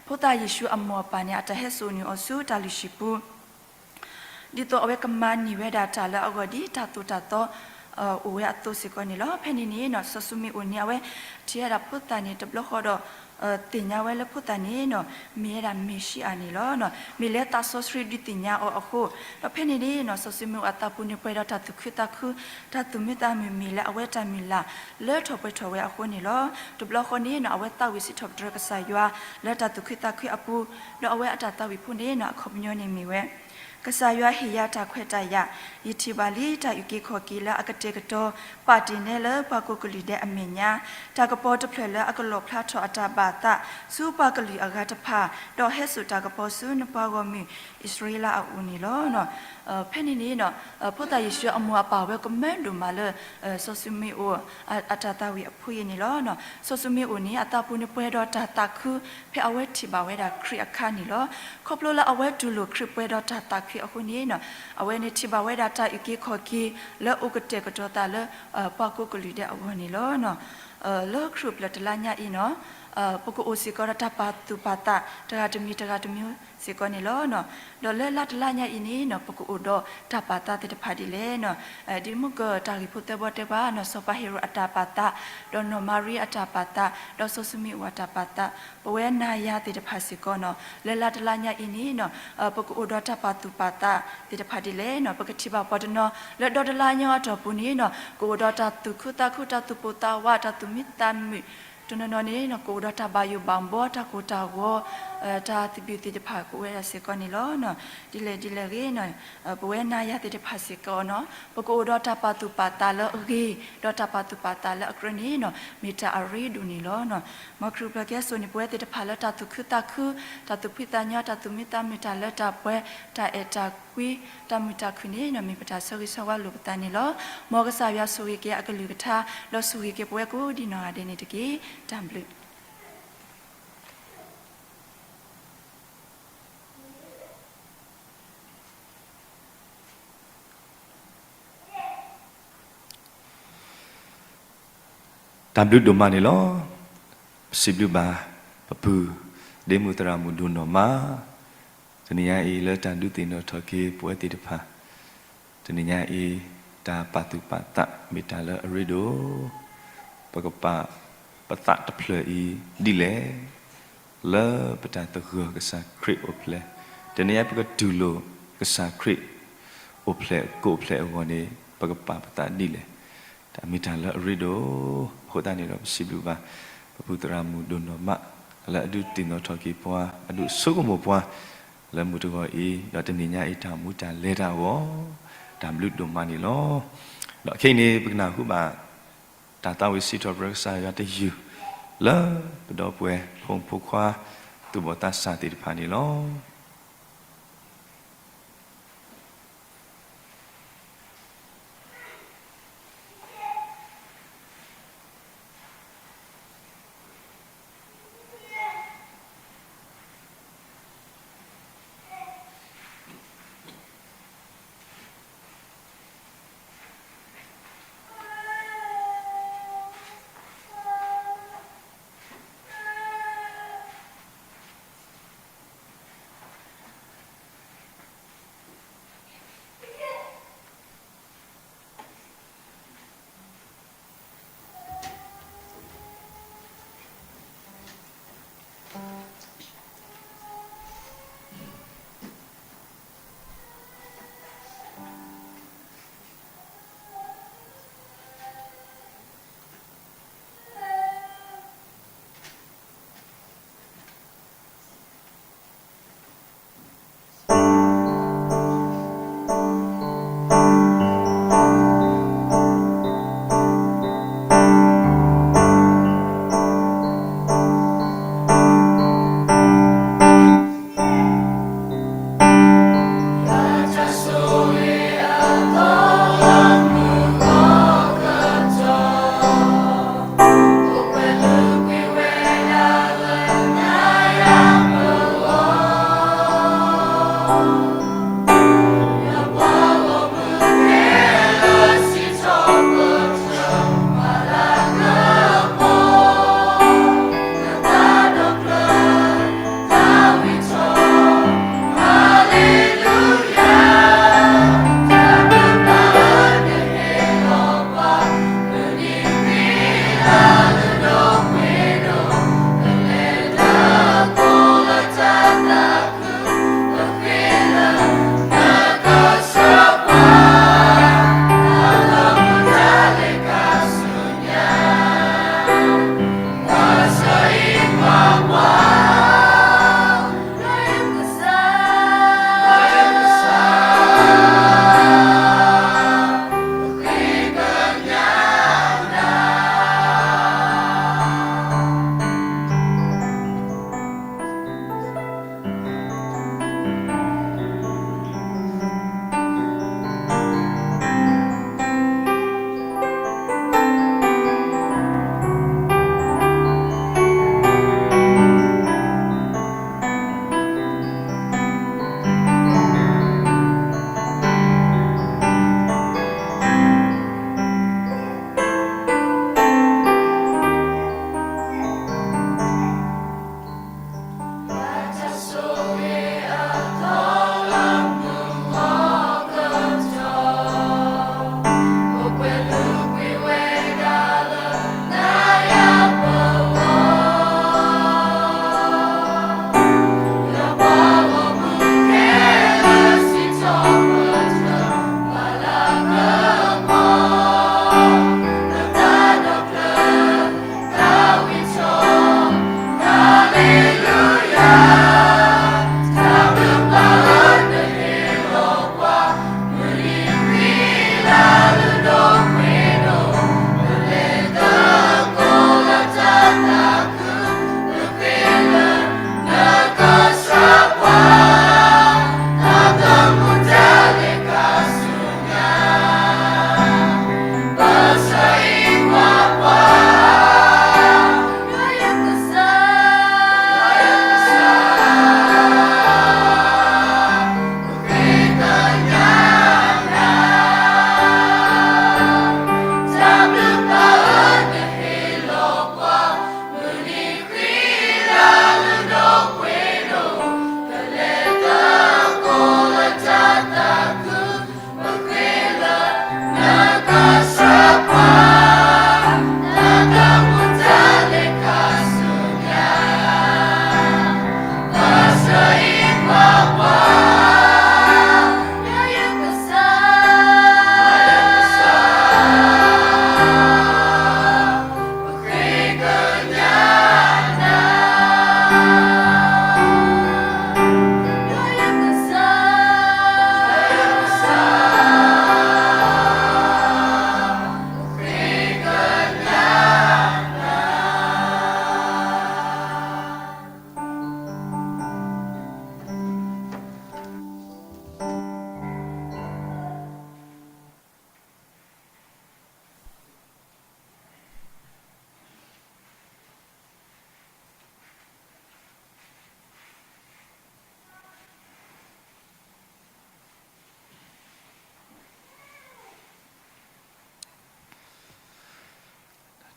ဖိသၣ်ယ့ၣ်ၡူးအမိၢ်အပၢ်န့ၣ် အတၢ်ဟဲစိာ်န့ၢ်အီၤဆူတၢ်လုၢ်ဟံၣ်ပူၤ ဒ်သိးအဝဲကမၤန့ၢ်ဝဲဒၣ်တၢ်လၢအဂီၢ်ဒ်တၢ်သိၣ်တၢ်သီ အိၣ်ဝဲအသိးစ့ၢ်ကီးန့ၣ်လီၤ. ဖဲန့ၣ်န့ၣ်နီၤ စီၤၡူမ့းအိၣ်န့ၣ် အဝဲထံၣ်ဝဲဒၣ်ဖိသၣ်န့ၣ်တဘျီဃီဒီး သ့ၣ်ညါဝဲလၢဖိသၣ်န့ၣ်နီၤ မ့ၢ်ဝဲဒၣ်မ့ၣ်ၡံအၤန့ၣ်လီၤ. မ့ၢ်လၢသးစီဆှံဒုးသ့ၣ်ညါအီၤအဃိ, ဒီးဖဲန့ၣ်န့ၣ်နီၤ စီၤၡမူၤအ့ၣ်အသးပူၤန့ၣ် ပှဲၤဒီးတၢ်သူၣ်ခုသးခု, တၢ်သူၣ်မံသးမုာ်မ့ၢ်လၢအဝဲတၢ်မုၢ်လၢ် လၢထီၣ်ပှဲၤထီၣ်ဝဲအဃိန့ၣ်လီၤ. တဘျီဃီန့ၣ်နီၤ အဝဲသးဝံၣ်စံးထီၣ်ပတြၢၤကစၢ်ယွၤ လၢတၢ်သူၣ်ခုသးခုအပူၤ, ဒီးအဝဲအတၢ်သးဝံၣ်ဖိန့ၣ်နီၤ အခီပညီန့ၣ်မ့ၢ်ဝဲ ကစၢ်ယွၤဟ့ၣ်ယၤတၢ်ခွဲးတၢ်ယာ်, ယထံၣ်ဘၣ်လံတၢ်အုၣ်က့ၤခီၣ်က့ၤလၢအကတဲာ်ကတီၤ ပာ်တ့ၢ်နဲလၢပှၤကိးကလုာ်ဒဲးအမဲာ်ညါ, တၢ်ကပီၤတဖျၢၣ်လၢအကလီၣ်ဖျါထီၣ်အတၢ်ဘၣ်သး ဆူပှၤကလုာ်အဂၤတဖၣ်, ဒီးဟဲစိာ်တၢ်ကပီၤဆူနပှၤဂီၢ်မုၢ်အံၣ်စရ့လးအအိၣ်န့ၣ်လီၤ. ဖဲန့ၣ်န့ၣ်နီၤ ဖိသၣ်ယ့ၣ်ၡူးအမိၢ်အပၢ်ဝဲကမၢဒိၣ်မးလၢ စီၤၡမူၤအ့ၣ် အတၢ်သးဝံၣ်အဖှိၣ်အံၤန့ၣ်လီၤ. စီၤၡမူၤအ့ၣ်န့ၣ် အသးပူၤန့ၣ်ပှဲၤဒီးတၢ်သးခု ဖဲအဝဲထံၣ်ဘၣ်ဝဲဒၣ်ခရံာ်အခါန့ၣ်လီၤ. ခီဖျိလၢအဝဲတူၢ်လိာ်ခရံာ်ပှဲၤဒီးတၢ်သးခုအဃိန့ၣ်နီၤ အဝဲန့ၣ်ထံၣ်ဘၣ်ဝဲဒၣ်တၢ်အုၣ်က့ၤခီၣ်က့ၤ လၢအိၣ်ကတဲာ်ကတီၤသးလၢ ပှၤကိးကလုာ်ဒဲးအဂီၢ်န့ၣ်လီၤ. လၢခရံာ်အိၣ်ဖျဲၣ်တလါညါအံၤနီၤ ပကအိၣ်စ့ၢ်ကီးဒီးတၢ်ပာ်သူၣ်ပာ်သး တဂၤတမံၤတဂၤတမံၤစ့ၢ်ကီးန့ၣ်လီၤ. ဒီးလၢလါတလါညါအံၤန့ၣ်နီၤ ပကအိၣ်ဒီးတၢ်ပာ်သးသ့ၣ်တဖၣ်ဒ်လဲၣ်နီၤ. ဒ်မုၢ်ကၢၢ်တၢ်ဂ့ၢ်ဖိသၢဘီတဲပှၤနီၤ စီၤပၤဟ့ၤရိာ်အတၢ်ပာ်သး, ဒီးနီၢ်မၤရံအတၢ်ပာ်သး, ဒီးစီၤၡမူၤအ့ၣ်အတၢ်ပာ်သး, ပဝဲနၤယၤသ့ၣ်တဖၣ်စ့ၢ်ကီးနီၤ လၢလါတလါညါအံၤန့ၣ်နီၤ ပကအိၣ်ဒီးတၢ်ပာ်သူၣ်ပာ်သးသ့ၣ်တဖၣ်ဒ်လဲၣ်နီၤ. ပကထံၣ်ဘၣ်ပှၤတနီၤ လၢဒီတလါညါအတီၢ်ပူၤန့ၣ်နီၤ ကအိၣ်ဒီးတၢ်သူၣ်ခုသးခု တၢ်သူၣ်ပိၢ်သးဝး တၢ်သူၣ်မံသးမုာ်, တနီၤနီၤန့ၣ်နီၤ ကအိၣ်ဒီးတၢ်ဘၣ်ယိၣ်ဘၣ်ဘီ တၢ်ကိၢ်တၢ်ဂီၤ တၢ်သဘံၣ်သ့ၣ်တဖၣ်ကအိၣ်ဝဲဒၣ်စ့ၢ်ကီးန့ၣ်လီၤ. ဒ်လဲၣ်ဒ်လဲၣ်ဂ့ၤနီၤ ပဝဲနၤယၤသ့ၣ်တဖၣ်စ့ၢ်ကီးနီၤ ပကအိၣ်ဒီးတၢ်ပာ်သူၣ်ပာ်သးလၢအဂ့ၤ, ဒီးတၢ်ပာ်သူၣ်ပာ်သးလၢအကြၢးန့ၣ်နီၤ မ့ၢ်တၢ်အရ့ဒိၣ်န့ၣ်လီၤ. မ်ခရံာ်အိၣ်ဖျဲၣ်ကဟဲစိာ်န့ၢ်ပဝဲသ့ၣ်တဖၣ်လၢတၢ်သူၣ်ခုသးခု, တၢ်သူၣ်ဖှံသးညီ, တၢ်သူၣ်မံသးမုာ်, တၢ်လၢတၢ်ပှဲၤ, တၢ်အဲၣ်တၢ်ကွံ, တၢ်မုာ်တၢ်ခုၣ်န့ၣ်နီၤ မ့ၢ်ပတၢ်ဆၢဂ့ၤဆၢဝါလိာ်ပသးန့ၣ်လီၤ. မ်ကစၢ်ယွၤဆိၣ်ဂ့ၤက့ၤအကလုၢ်ကထါ ဒီးဆိၣ်ဂ့ၤက့ၤပဝဲကိးဒံးနီၢ်ဂၤဒဲးန့ၣ်တက့ၢ်. တၢ်ဘျုးတၢ်ဘျုးဒိၣ်မးန့ၣ်လီၤ. ပစံးဘျုးဘၣ် ပပုၢ်ဒ့မုၣ်သရၣ်မုၣ်ဒိၣ်နီၢ်မး, တနံၤညါအံၤလၢတၢ်ဒုးသ့ၣ်နီၣ်ထီၣ်က့ၤပဝဲသ့ၣ်တဖၣ်, တနံၤညါအံၤ တၢ်ပာ်သူၣ်ပာ်သးမ့ၢ်တၢ်လၢအရ့ဒိၣ်, ပကပာ်ပသးတဖျၢၣ်အံၤဒ်လဲၣ် လၢပတၢ်သဂၢၢ်ကစၢ်ခရံာ်အိၣ်ဖျဲၣ်, တနံၤညါပကတူၢ်လိာ်ကစၢ်ခရံာ် အိၣ်ဖျဲၣ်ကိးဖျဲၣ်အဂီၢ်န့ၣ် ပကပာ်ပသးဒ်လဲၣ်. တၢ်မ့ၢ်တၢ်လၢအရ့ဒိၣ်, အဃိသတးန့ၣ်ဒီးပစံးဘျုးဘၣ် ပပုၢ်သရၣ်မုၣ်ဒိၣ်နီၢ်မး လၢအဒုးသ့ၣ်နီၣ်ထီၣ်က့ၤပှၤ အဒုးဆိကမိၣ်ပှၤ လၢမုၢ်တဂီၤအံၤ ဒီးတနံၤညါအံၤတၢ်မူတၢ်လဲၤတၢ်အဂီၢ်, တၢ်ဘျုးဒိၣ်မးန့ၣ်လီၤ. ဒီးခဲအံၤန့ၣ် ပကနၢ်ဟူဘၣ် တၢ်သးဝံၣ်စံးထီၣ်ပတြၢၤကစၢ်ယွၤတယုၢ် လၢပဒီပုၢ်ဝဲၢ်ဖိမုၣ်ဖိခွါ သူၣ်ဘီၣ်သးစၢ်သ့ၣ်တဖၣ်န့ၣ်လီၤ.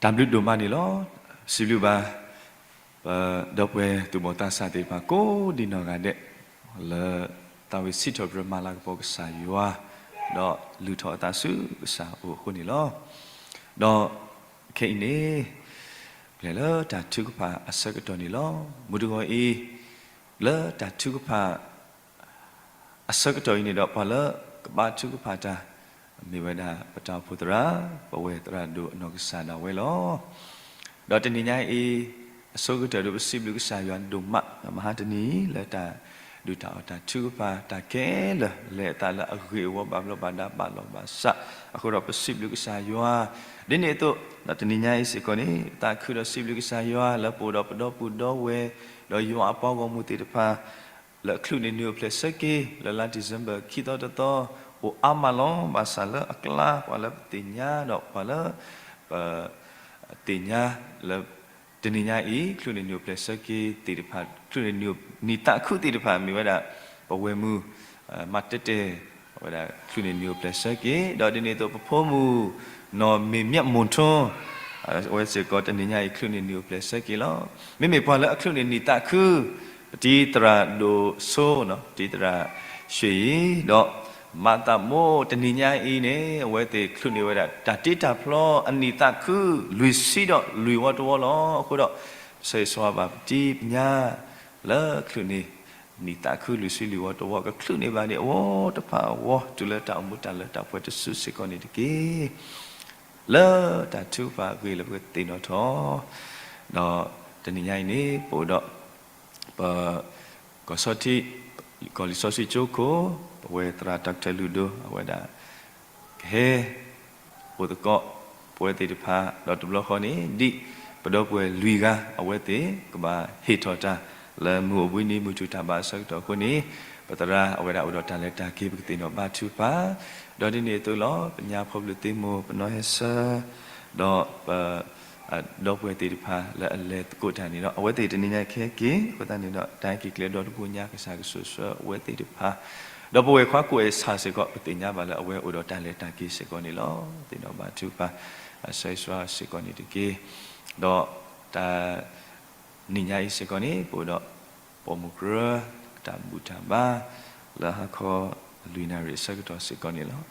တၢ်ဘျုးဒိၣ်မးန့ၣ်လီၤ. စံးဘျုးဘၣ် ပဒီပုၢ်ဝဲၢ်သူၣ်ဘီၣ်သးစၢ်သ့ၣ်တဖၣ်ကိးဒံးနီၢ်ဂၤဒဲး လၢသးဝံၣ်စံးထီၣ်ပတြၢၤမၤလၤကပီၤကစၢ်ယွၤ, ဒီးလုၢ်ထီၣ်အသးဆူကစၢ်အအိၣ်အဃိန့ၣ်လီၤ. ဒီးခဲအံၤန့ၣ် ပလဲၤလၢတၢ်ထုကဖၣ်အဆၢကတီၢ်န့ၣ်လီၤ. မုၢ်တဂီၤအံၤ လၢတၢ်ထုကဖၣ် အဆၢကတီၢ်အံၤန့ၣ်ဒီး ပှၤလၢကဘါထုကဖၣ်တၢ် မ့ၢ်ဝဲဒၣ်ပတၢ်အိၣ်ဖှိၣ်သရၣ်, ပဝဲသရၣ်ဒိၣ်အနီၢ်ကစၢ်ဒၣ်ဝဲလီၤ. ဒီးတနံၤညါအံၤ အဆိကတၢၢ်ဒီးပစံးဘျုးကစၢ်ယွၤဒိၣ်မး မဟါတနံၤအံၤ လၢတၢ်ဒုးတၢ်အီၣ်တၢ်ထုကဖၣ်တၢ်ခဲလၢာ် လဲၤအသးလၢအဂ့ၤအဝီဘၣ်ဘျီးဘၣ်ဒါဘၣ်လီၢ်ဘၣ်စး, အဃိဒီးပစံးဘျုးကစၢ်ယွၤ ဒ်န့ၣ်အသိး ဒီးတနံၤညါအံၤစ့ၢ်ကီးန့ၣ် ပသးခုဒီးစံးဘျုးကစၢ်ယွၤ လၢပအိၣ်ဒီးပဒီပုၢ်ဒီဝဲၢ် ဒီးယွၤအပှၤဂီၢ်မုၢ်သ့ၣ်တဖၣ် လၢအချုးန့ၢ်နုာ်အိၣ်ဖျဲၣ်ဆၢက့ၤ လၢလါ December ခံသီတသီ အိၣ်အါမးလီၤ. ဘၣ်ဆၣ်လၢအကျါ ပှၤလၢပသ့ၣ်ညါဒီးပှၤလၢ ပ သ့ၣ်ညါလၢ တနံၤညါအံၤ ချုးန့ၢ်နုာ်အိၣ်ဖျဲၣ်ဆၢက့ၤသ့ၣ်တဖၣ် ချုးန့ၢ်နုာ်နံၣ်သးခုသ့ၣ်တဖၣ် မ့ၢ်ဝဲဒၣ် ပဝဲၢ်မုၢ် မၤတဲတဲ ဝဲဒၣ်ချုးန့ၢ်နုာ်အိၣ်ဖျဲၣ်ဆၢက့ၤ ဒီးဒ်န့ၣ်အသိး ပဖိမုၣ် နီၢ်မ့ၢ်မျးမုၢ်ထူ အဝဲစ့ၢ်ကီးတနံၤညါအံၤ ချုးန့ၢ်နုာ်အိၣ်ဖျဲၣ်ဆၢက့ၤလီၤ. မ့မ့ၢ်ပှၤလၢအချုးန့ၢ်နံၣ်သးခု ပတံၤသရၣ်ဒိၣ်စိ ပတံၤသရၣ်ရွှ့ၣ်အံၤ ဒီးမၤသးမိၢ် တနံၤညါအံၤန့ၣ် အဝဲသ့ၣ်ချုးန့ၢ်ဝဲဒၣ် တၢ်တ့တၢ်ဖျီအနံၣ်သးခု လွံၢ်ဆံဒီးလွံၢ်ဝီတဝီလီၤ. အဃိဒီး ဆၢဂ့ၤဆၢဝါဘၣ်ပတံၤပညါ လၢချုးန့ၢ် နံၣ်သးခုလွံၢ်ဆံလွံၢ်ဝီတဝီ ကချုးန့ၢ်ဘၣ်ဒံးအဝီတဖၣ်အဂီၢ် တုၤလၢတၢ်အိၣ်မူတၢ်လၢတၢ်ပှဲၤတစုစ့ၢ်ကီးန့ၣ်တက့ၢ်. လၢတၢ်ထုကဖၣ်အဂ့ၢ်လၢပကသ့ၣ်နီၣ်ထီၣ် ဒီးတနံၤညါအံၤန့ၣ် ပအိၣ်ဒီး ပ ကီၢ်ဆီထံ ကီၢ်လံာ်စီဆှံကၠိခိၣ် ပဝဲသရၣ် Doctor လုၢ်ဒိၣ် အဝဲဒၣ် ကဟဲ အိၣ်သကိး ပဝဲသ့ၣ်တဖၣ် ဒီးတဘျီဃီန့ၣ် ဒ်ပဒီပုၢ်ဝဲၢ်လွံၢ်ဂၤ အဝဲသ့ၣ်ကဘၣ်ဟ့ၣ်ထီၣ်တၢ် လၢမုၢ်အိၣ်ဘှံးနံၤ မုၢ်ထူၣ်တၢ်ဘါအဆၢကတီၢ်အဃိန့ၣ် ပသရၣ်အဝဲဒၣ်အိၣ်ဒီးတၢ်လဲၤတၢ်က့ၤ ပကသ့ၣ်နီၣ်ဘါထုကဖၣ် ဒီးဒ်န့ၣ်အသိးလီၤ ပညါဖိဘျုးသ့မိၢ် ပနီၢ်ဟဲဆၢ ဒီးပ ဒီပုၢ်ဝဲၢ်သ့ၣ်တဖၣ်လၢအလဲၤသကိးတၢ်န့ၣ်ဒီး အဝဲသ့ၣ်တနံၤညါကဟဲက့ၤ အဃိသတးန့ၣ်ဒီး တၢ်ဟဲက့ၤကျဲဒီတဘိညါ ကစၢ်ကဆိၣ်ဆှၢအဝဲသ့ၣ်တဖၣ် ဒီးပဝဲၢ်ခွါကိးဂၤစ့ၢ်ကီး ပသ့ၣ်ညါဘၣ်လၢအဝဲအိၣ်ဒီးတၢ်လဲၤတၢ်က့ၤစ့ၢ်ကီးန့ၣ်လီၤ. သ့ၣ်နီၣ်ဘါထုကဖၣ် ဆၢဂ့ၤဆၢဝါစ့ၢ်ကီးန့ၣ်တက့ၢ်. ဒီးတၢ် နံၤညါအံၤစ့ၢ်ကီးန့ၣ် ပအိၣ်ဒီး ပိာ်မုၣ်ကရၢ တၢ်ဘူၣ်တၢ်ဘါ လၢဟါခီလွံၢ်နၣ်ရံၣ်အဆၢကတီၢ်စ့ၢ်ကီးန့ၣ်လီၤ.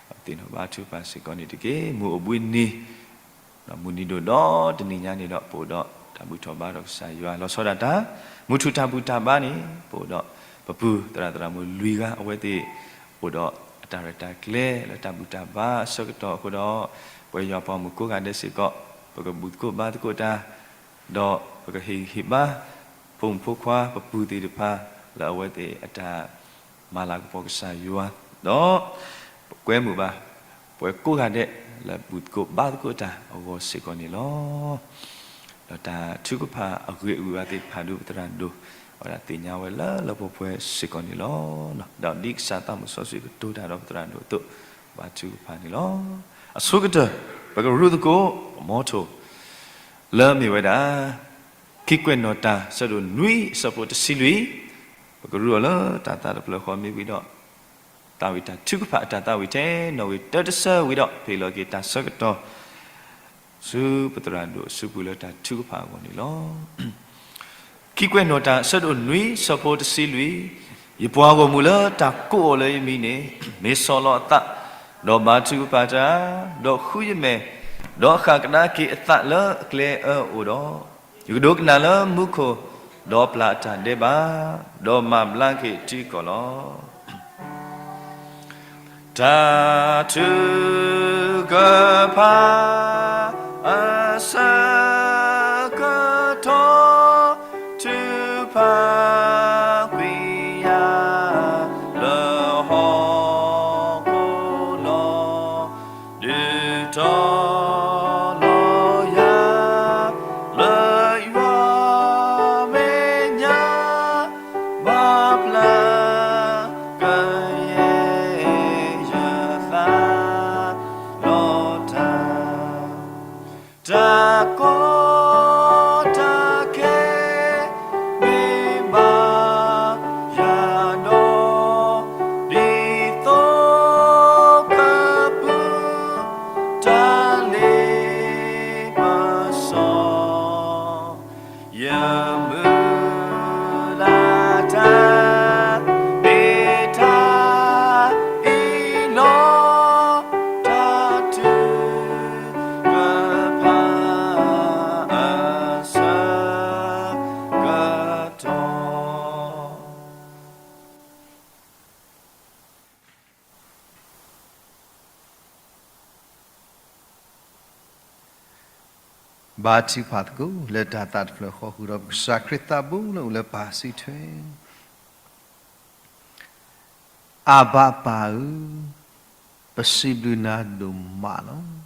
ပသ့ၣ်နီၣ်ဘါထုကဖၣ်စ့ၢ်ကီးန့ၣ်တက့ၢ်. မုၢ်အိၣ်ဘှံးနံၤ မုၢ်နံၤဒိၣ်ဒီးတနံၤညါန့ၣ်ဒီး ပအိၣ်ဒီးတၢ်ဘူၣ်ထီၣ်ဘါထီၣ်ကစၢ်ယွၤ လီၤဆီဒၣ်တၢ် မုၢ်ထူၣ်တၢ်ဘူၣ်တၢ်ဘါန့ၣ် ပအိၣ်ဒီး ပပုၢ်သရၣ်သရၣ်မုၣ်လွံၢ်ဂၤ အဝဲသ့ၣ် အိၣ်ဒီးအတၢ်ရဲၣ်တၢ်ကျဲၤလၢတၢ်ဘူၣ်တၢ်ဘါအဆၢကတီၢ်အဃိဒီး ပဝဲယွၤပှၤမုၣ်ကိးဂၤဒဲးစ့ၢ်ကီး ပကဘူၣ်သကိးဘါသကိးတၢ် ဒီးပကဟ့ၣ်ဂံၢ်ဟ့ၣ်ဘါ ဖိမုၣ်ဖိခွါ ပပုၢ်သ့ၣ်တဖၣ် လၢအဝဲသ့ၣ်အတၢ်မၤလၤကပီၤကစၢ်ယွၤ ဒီး ပကွဲမုာ်ဘၣ် ပဝဲကိးဂၤဒဲး လၢဘူၣ်သကိးဘါသကိးတၢ်အဂီၢ်စ့ၢ်ကီးန့ၣ်လီၤ. ဒီးတၢ်ထုကဖၣ်အဂ့ၢ်အဝီသ့ၣ်တဖၣ်ဒုးပသရၣ်ဒိၣ် အဝဲဒၣ်သ့ၣ်ညါဝဲလၢလၢပှဲၤပှဲၤစ့ၢ်ကီးန့ၣ်လီၤ. ဒီးဒ်ကစၢ်သးမုၣ်စီဆှံကတိၤတၢ်ဒီးပသရၣ်ဒိၣ်အသိး ဘါထုကဖၣ်န့ၣ်လီၤ. အဆိကတၢၢ် ပကရူၢ်သကိး ပမီထိၣ် လၢမ့ၢ်ဝဲဒၣ် ခံကွဲးနီၣ်တၢ် ဆၢဒိၣ်နွံ အဆၢဖိတဆံလွံၢ် ပကရူၢ်အီၤလၢတၢ်သးတဖျၢၣ်ဃီမ့ၢ်ဝံၤဒီး သးဝံၣ်တၢ်ထုကဖၣ်အတၢ်သးဝံၣ်ထဲနီၣ်ဂံၢ်တၢတဆၢဝံၤဒီး ဟ့ၣ်လီၤက့ၤတၢ်ဆၢကတီၢ် ဆူပသရၣ်ဒိၣ်အစုပူၤလၢတၢ်ထုကဖၣ်အဂီၢ်န့ၣ်လီၤ. ခံကွဲးနီၣ်တၢ် ဆၢဒိၣ်နွံ ဆၢဖိတဆံလွံၢ်, ယပှၤဂီၢ်မုၢ်လၢတၢ်ကိးအီၤလၢယမံၤန့ၣ် မ့ၢ်ဆီၣ်လီၤအသး, ဒီးဘါထုကဖၣ်တၢ်, ဒီးဃုယမဲာ်, ဒီးဃၣ်ကဒါက့ၤအသးလၢအကျဲအၢအအိၣ်ဒီး, ယကဒိကနၣ်လၢမူခိၣ်, ဒီးပျၢ်အတၢ်ဒဲးဘး, ဒီးမၤဘျါက့ၤထံကီၢ်လီၤ. တၢ်ထုကဖၣ်အဆၢကတီၢ် ထုကဖၣ်ကွံာ်ယၤလၢဟီၣ်ခိၣ်လီၤ. ဒုးတီၤလီၤယၤလၢယွၤမဲာ်ညါ, ဘၣ်ပျၢ်ကယဲၢ်ယသးလီၤတၢ်, တၢ်ကီတၢ်ခဲ မ့ၢ်ဘၣ်ယၤဒီး ဒ်သိးကပုၢ်တၢ်လ့ပ ဘါထုကဖၣ်သကိးလၢတၢ်သးတဖျၢၣ်ဃီဃုာ်ဒီး ပကစၢ်ခရံာ်သးဘိလၢအိၣ်လၢပၢ်စုထွဲ အဘၣ်ပၢ်ဧၢ, ပစံးဘျုးနၤဒိၣ်မးလီၤ.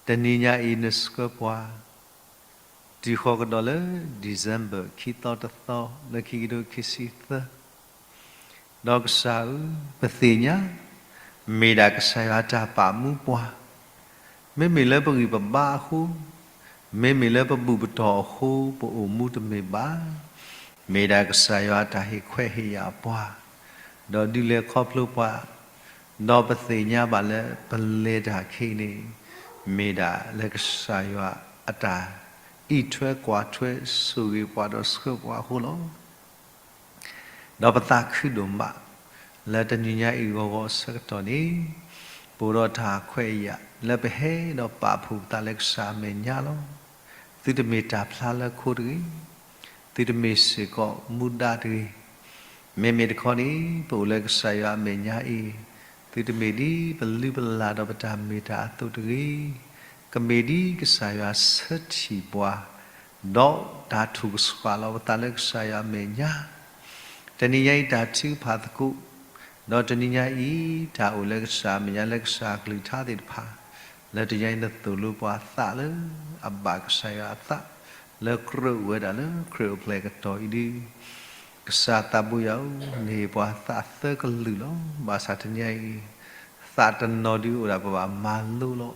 တနံၤညါအံၤနဆှၢပှၤ တုၤဃီကဒီးလၢ December ခံသီတသီ လၢခံကထိခံဆံသၢ ဒီးကစၢ်ဧၢ, ပသ့ၣ်ညါ မ့ၢ်ဒၣ်ကစၢ်ယွၤတၢ်ပာ်မူပှၤ, မ့မ့ၢ်လၢပဂံၢ်ပဘါအဃိ, မ့မ့ၢ်လၢပဘူၣ်ပတီၢ်အဃိ ပအိၣ်မူတမ့ၢ်ဘၣ်. မ့ၢ်ဒၣ်ကစၢ်ယွၤတၢ်ဟ့ၣ်ခွဲးဟ့ၣ်ယာ်ပှၤ, ဒီးဒုးလဲၤခီဖျိပှၤ, ဒီးပသ့ၣ်ညါဘၣ်လၢပလဲၤတၢ်ခဲအံၤန့ၣ် မ့ၢ်ဒၣ်လၢကစၢ်ယွၤအတၢ်အံးထွဲကွၢ်ထွဲဆိၣ်ဂ့ၤပှၤဒီးဆှၢပှၤအဃိလီၤ. ဒီးပသးခုဒိၣ်မး လၢတနံၤညါအံၤဂီၤဂီၤအဆၢကတီၢ်န့ၣ် ပအိၣ်ဒီးတၢ်ခွဲးယာ် လၢပဟဲဒီးပာ်ဖှိၣ်ပသးလၢကစၢ်အမဲာ်ညါလီၤ. သုတမ့ၢ်တၢ်ဖျါလၢခိတဂ့ၤ, သုတမ့ၢ်စ့ၢ်ကီးမူဒါတဂ့ၤ, မ့မ့ၢ်တခီန့ၣ် ပအိၣ်လၢကစၢ်ယွၤအမဲာ်ညါအံၤ, သုတမ့ၢ်ဒ်ပလုၢ်ပလၢ်ဒီးပတၢ်မ့ၢ်တၢ်အသိးတဂ့ၤ, ကမ့ၢ်ဒ်ကစၢ်ယွၤဆၢထံၣ်ပှၤ ဒီးတၢ်ထိၣ်ကဆှီလီၤပသးလၢကစၢ်ယွၤအမဲာ်ညါ, တနံၤညါအံၤတၢ်ထုကဖၣ်သကိး, ဒီးတနံၤညါအံၤ တၢ်အိၣ်လၢကစၢ်အမဲာ်ညါလၢကစၢ်အကလုၢ်ကထါသ့ၣ်တဖၣ်, လၢတနံၤညါအံၤနသိၣ်လိပှၤသးလၢအဘၣ်ကစၢ်ယွၤအသး, လၢကြၢးအိၣ်ဝဲဒၣ်လၢခရံာ်အိၣ်ဖျဲၣ်အကတီၢ်အံၤဒုး ကစၢ်သးဘိယွၤဧၢ, နဟ့ၣ်ပှၤသးသၢကလုာ်လီၤ. ဘၣ်ဆၣ်တနံၤညါအံၤ သးတနီၤဒုးအိၣ်ဒၣ်ပဘၣ်မၤလိလီၤ.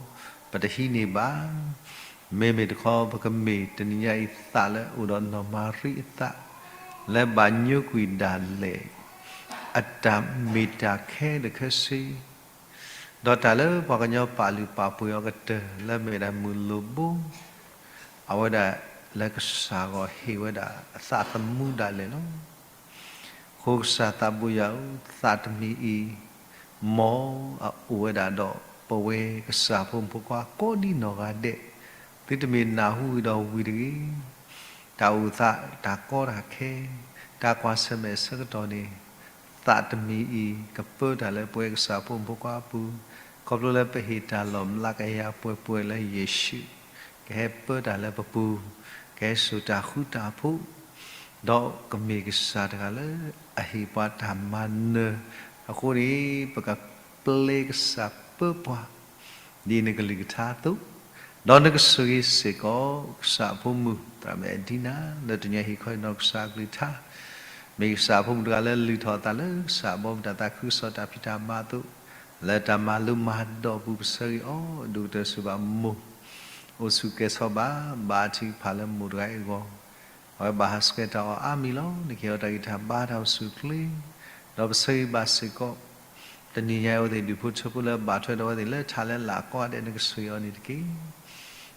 ပတဟံးန့ၢ်ဘၣ်. မ့မ့ၢ်တခီ ပကမ့ၢ်တနံၤညါအံၤသးလၢအိၣ်ဒီးနီၢ်မၤရံအသး, လၢဘၣ်ညိကွံာ်ဒၣ်လဲာ် အတၢ်မ့ၢ်တၢ်ခဲလၢာ်ခဲဆ့ ဒီးတၢ်လၢပှၤကညီပာ်လုၢ်ပာ်ပှ့ၤအီၤကတၢၢ်လၢအမ့ၢ်ဒၣ်မုၢ်လိၣ်ဘိ, အဝဲဒၣ်လၢကစၢ်ဂီၢ်ဟ့ၣ်ဝဲဒၣ်အသးသမူဒၣ်လဲာ်လီၤ. အဃိကစၢ်သးဘိယွၤဧၢ, သးတမံၤအံၤ, မ်အအိၣ်ဝဲဒၣ်ဒီးပဝဲကစၢ်ဖိမုၣ်ဖိခွါကိးဒံနီၢ်ဂၤဒဲး, သုတမ့ၢ်နၢ်ဟူဝံၤဒီးဝံၤတဂ့ၤ တၢ်အိၣ်သး, တၢ်ကီတၢ်ခဲ, တၢ်ကွၢ်ဆၢၣ်မဲာ်အဆၢကတီၢ်န့ၣ်, သးတမံၤအံၤ ကပၢတၢ်လၢပဝဲကစၢ်ဖိမုၣ်ဖိခွါအပူၤ, ခီဖျိလၢပဟ့ၣ်တၢ်လီၤမျးကယၤပှဲၤပှဲၤလၢယ့ၣ်ၡူး, ကဟဲပၢတၢ်လၢပပူၤ, ကဟဲစိာ်တၢ်ဃူတၢ်ဖိး, ဒီးကမ့ၢ်ကစၢ်တဂၤလၢအဟ့ၣ်ပှၤတၢ်မၤနၢၤအဃိန့ၣ်, ပကပျဲကစၢ်ပၢပှၤ ဒ်နကလုၢ်ကထါအသိး, ဒီးနကဆိၣ်ဂ့ၤစ့ၢ်ကီး ကစၢ်အဖိမုၣ် သရၣ်မုၣ်အဲၣ်ဒံနၤ လၢတနံၤညါဟ့ၣ်ခီဟ့ၣ်နီၤကစၢ်အကလုၢ်ကထါ, မ့ၢ်ကစၢ်အဖိမုၣ်တဂၤလၢလုၢ်ထီၣ်အသးလၢကစၢ်အဘီအမုၢ်တၢ်သးခုကစီၣ်တၢ်ဖံးတၢ်မၤအသိး, လၢတၢ်မၤလိမၤဒိးအပူၤပဆၢဂ့ၤအီၤ, ဒိၣ်ကတၢၢ်ဆိၣ်ဂ့ၤဘၣ်မိၢ် အိၣ်ဆူၣ်ကဲၤဆီဘၣ်, ဘါထုကဖၣ်လၢမိၢ်တဂၤအံၤအဂီၢ်, အဝဲဘၣ်ဟးဆှဲးတၢ်အီၣ်အါမံၤလီၤ. နကဟ့ၣ်အီၤတၢ်ဂံၢ်တၢ်ဘါတၢ်အိၣ်ဆူၣ်အိၣ်ချ့, ဒီးပဆၢဂ့ၤဘၣ်စ့ၢ်ကီး တနံၤညါအံၤအဝဲသ့ၣ်ဒူၣ်ဖိထၢဖိလၢဘၣ်ထွဲဒီးအဝဲသ့ၣ်လၢထးလၢလာ်ကိးဂၤဒဲး နကဆိၣ်ဂ့ၤအီၤန့ၣ်တက့ၢ်.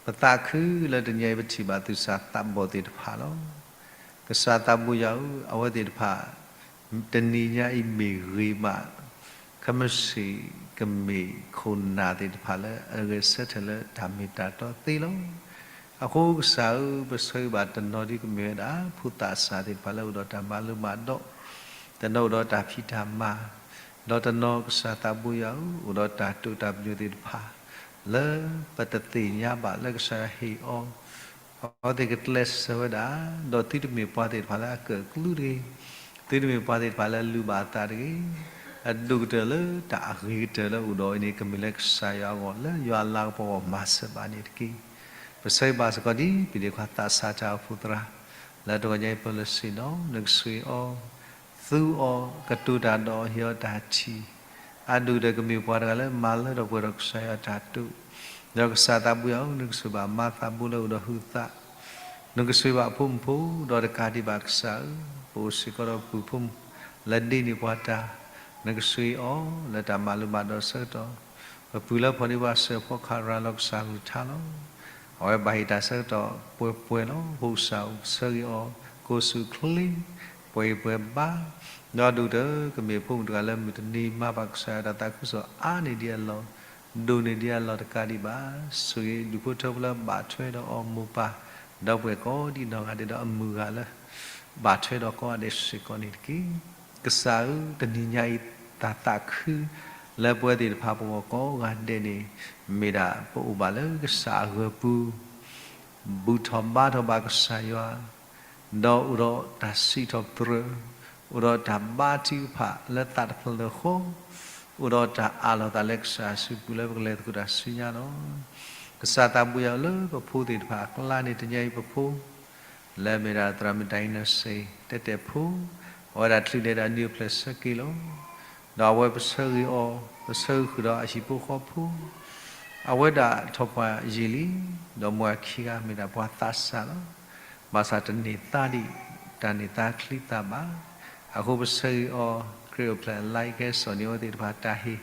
ပသးခုလၢတနံၤညါအံၤပထံၣ်ဘၣ်သူၣ်စၢ်သးဘီၣ်သ့ၣ်တဖၣ်လီၤ. ကစၢ်သးဘိယွၤဧၢ, အဝဲသ့ၣ်တဖၣ် တနံၤညါအံၤမ့ၢ်ဂ့ၤမး ခဲမုၢ်ဆ့ၣ်ကမ့ၢ်ခိၣ်နၢ်သ့ၣ်တဖၣ်လၢအဂဲၤဆၢထၢၣ်လၢတၢ်မ့ၢ်တၢ်တီသ့လီၤ. အဃိကစၢ်ဧၢ, ပဆၢဂ့ၤဘၣ်တနီၤဒ်ကမ့ၢ်ဝဲဒၣ် ဖိသၣ်စၢ်သ့ၣ်တဖၣ်လၢအိၣ်ဒီးတၢ်မၤလိမၤဒိး, တနီၤအိၣ်ဒီးတၢ်ဖံးတၢ်မၤ, ဒီးတနီၤကစၢ်သးဘိယွၤဧၢ, အိၣ်ဒီးတၢ်တိာ်တၢ်ပညိၣ်သ့ၣ်တဖၣ် လၢပတသ့ၣ်ညါဘၣ်လၢကစၢ်ယွၤဟ့ၣ်အီၤ အဝဲသ့ၣ်ကကျဲးစၢးဝဲဒၣ်, ဒီးသုတမ့ၢ်ပှၤသ့ၣ်တဖၣ်လၢအကၢၣ်ကျူတဂ့ၤ, သုတမ့ၢ်ပှၤသ့ၣ်တဖၣ်လၢအလုၢ်ဘၣ်အသးတဂ့ၤ, အဒိၣ်ကတၢၢ်လၢတၢ်အဂ့ၤကတၢၢ်လၢအိၣ်ဒီးအံၤန့ၣ် ကမ့ၢ်လၢကစၢ်ယွၤအဂီၢ် လၢယွၤအလၤကပီၤအဂီၢ်မၤစၢၤဘၣ်န့ၣ်တက့ၢ်. ပဆၢဂ့ၤဘၣ်စ့ၢ်ကီးဒ် ပဒ့ခွါသးစၢ်တၢ်အိၣ်ဖှိၣ်သရၣ် လၢတဂီၤညါအံၤပၢၢ်လၢဆ့ၣ်နီၤ နကဆိၣ်ဂ့ၤအီၤ သူအီၤ ကတိၤတၢ်ဒီးအီၤ ဟ့ၣ်အီၤတၢ်ထံၣ် အဒိၣ်ကတၢၢ်ကမ့ၢ်ပှၤတဂၤလၢမၤလၢထီၣ်ပှဲၤထီၣ်ကစၢ်ယွၤအတၢ်တိာ်, ဒီးကစၢ်သးဘိယွၤဧၢ, နကဆိၣ်ဘၣ်မၤသးဘိလၢအိၣ်ဒီးဟုးသး, နကဆိၣ်ဘၣ်အဖိမုၣ်ဖိ ဒီးတကးဒံးဘၣ်ကစၢ်ဧၢ, ပအိၣ်စ့ၢ်ကီးဒီးပုၢ်ဖိမုၣ် လၢဒ့န့ၢ်ပှၤတၢ်, နကဆိၣ်ဂ့ၤအီၤ လၢတၢ်မၤလိမၤဒိးအဆၢကတီၢ်, ပပုၢ်လၢဖီၣ်န့ၢ်ပှၤစၢၤဖီခးရၤလီၤကစၢ်ကလုၢ်ကထါလီၤ. အဝဲဘၣ်ဟ့ၣ်တၢ်ဆၢကတီၢ်ပှဲၤပှဲၤလီၤ. ဖိကစၢ်အိၣ်ဆၢဂ့ၤအီၤ ကိးဆူၣ်ချ့ ပှဲၤဂံၢ်ပှဲၤဘါ, ဒီးဒိၣ်ကတၢၢ်ကမ့ၢ်ဖိမုၣ်တဂၤလၢမုၢ်တနံၤ မၤဘၣ်ကစၢ်ယွၤတၢ်သးခုကစီၣ်အါန့ၢ်ဒံးအလီၢ်, ဒိၣ်န့ၢ်ဒံးအလီၢ်တကးဒံးဘၣ်, ဆိၣ်ဂ့ၤဒူၣ်ဖိထၢဖိလၢဘၣ်ထွဲဒီးအီၤမိၢ်ပၢ်, ဒီပုၢ်ဝဲၢ်ကိးဒံနီၢ်ဂၤဒဲးဒီးအမုၢ်ဂၤလၢ ဘၣ်ထွဲဒီးကိးဂၤဒဲးစ့ၢ်ကီးန့ၣ်တက့ၢ်. ကစၢ်ဧၢ, တနံၤညါအံၤတၢ်သးခု လၢပဝဲသ့ၣ်တဖၣ်ပဂီၢ်ကိးဂၤဒဲးန့ၣ် မ့ၢ်ဒၣ်ပအိၣ်ဘၣ်လၢကစၢ်အဂၢၤပူၤ ဘူၣ်ထီၣ်ဘါထီၣ်ဘၣ်ကစၢ်ယွၤ, ဒီးအိၣ်ဒီးတၢ်စံးထီၣ်ပတြၢၤ, အိၣ်ဒီးတၢ်ဘါထုကဖၣ်လၢသးတဖျၢၣ်ဃီ, အိၣ်ဒီးတၢ်အးလီၤသးလၢကစၢ်အစုပူၤလၢပကလဲၤသကိးတၢ်ဆူညါလီၤ. ကစၢ်သးဘိယွၤလၢပဖိသ့ၣ်တဖၣ်အကျါန့ၣ် တနံၤအံၤပဖိ လၢအမ့ၢ်ဒၣ်သရၣ်မုၣ်တၢ်အံၤနၢ်စ့ၣ် တဲတဲာ်ဖိ, အဝဲဒၣ်ချုးန့ၢ်ဒၣ်နံၣ်အိၣ်ဖျဲၣ်ဆၢက့ၤလီၤ. ဒီးအဝဲပဆၢဂ့ၤအီၤ, ပဆၢဂ့ၤဃုာ်ဒီးအဟံၣ်ဖိဃီဖိ, အဝဲဒၣ်ထီၣ်ပှၢ်ယံာ်လံ, ဒီးမိၢ်အခံဂၤမ့ၢ်ဒၣ်ပှၤသးစၢ်လီၤ. ဘၣ်ဆၣ်တန့ၢ်သါဒံး တၢ်န့ၢ်သါချံသၣ်ဘၣ်. အဃိပဆၢဂ့ၤအီၤ, ခရံာ်အိၣ်ဖျဲၣ်အလါအံၤကဟဲစိာ်န့ၢ်အဝဲသ့ၣ်တဖၣ်တၢ်ဟ့ၣ်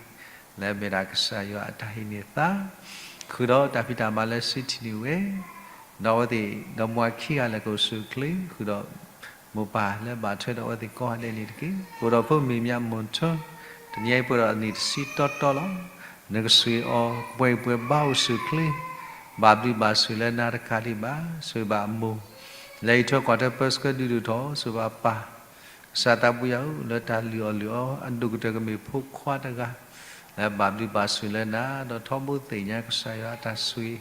လၢအမ့ၢ်ဒၣ်ကစၢ်ယွၤအတၢ်ဟ့ၣ်န့ၢ်သါ, ဃုာ်ဒီးတၢ်ဖံးတၢ်မၤလၢစုထံၣ်န့ၢ်ဝဲ, ဒီးအဝဲသ့ၣ်ဒီးမိၢ်အခံဂၤလဲၤကအိၣ်ဆူၣ်အိၣ်ချ့, ဃုာ်ဒီးမိၢ်ပၢ်လၢဘၣ်ထွဲဒီးအဝဲသ့ၣ်ကိးဂၤဒဲးန့ၣ်တက့ၢ်. ပအိၣ်ဒီးဖိမ့ၢ်မၠးမိၢ်ထၢ, တနံၤအံၤပှဲၤဒီးအနံၣ်တဆံတီတီလီၤ. နကဆှ့အီၤ, ပှဲၤပှဲၤဘါအိၣ်ဆူၣ်အိၣ်ချ့, ဘၣ်ဘျုးဘၣ်ဆိၣ်လၢနၤတကးဒံးဘၣ်, ဆိၣ်ဂ့ၤဘၣ်အမိၢ်, လဲၤအံးထွဲကွၢ်ထွဲပၢဆှၢဒုးဒိၣ်ထီၣ်, ဆိၣ်ဂ့ၤဘၣ်ပၢ် ကစၢ်သးဘိယွၤဧၢ, လၢတၢ်လုၢ်အီၣ်လုၢ်အီအဒိၣ်ကတၢၢ်ကမ့ၢ်ဖိခွါတဂၤ, လၢဘၣ်ဘျုးဘၣ်ဆိၣ်လၢနၤ, ဒီးထီဘိသ့ၣ်ညါကစၢ်ယွၤအတၢ်ဆိၣ်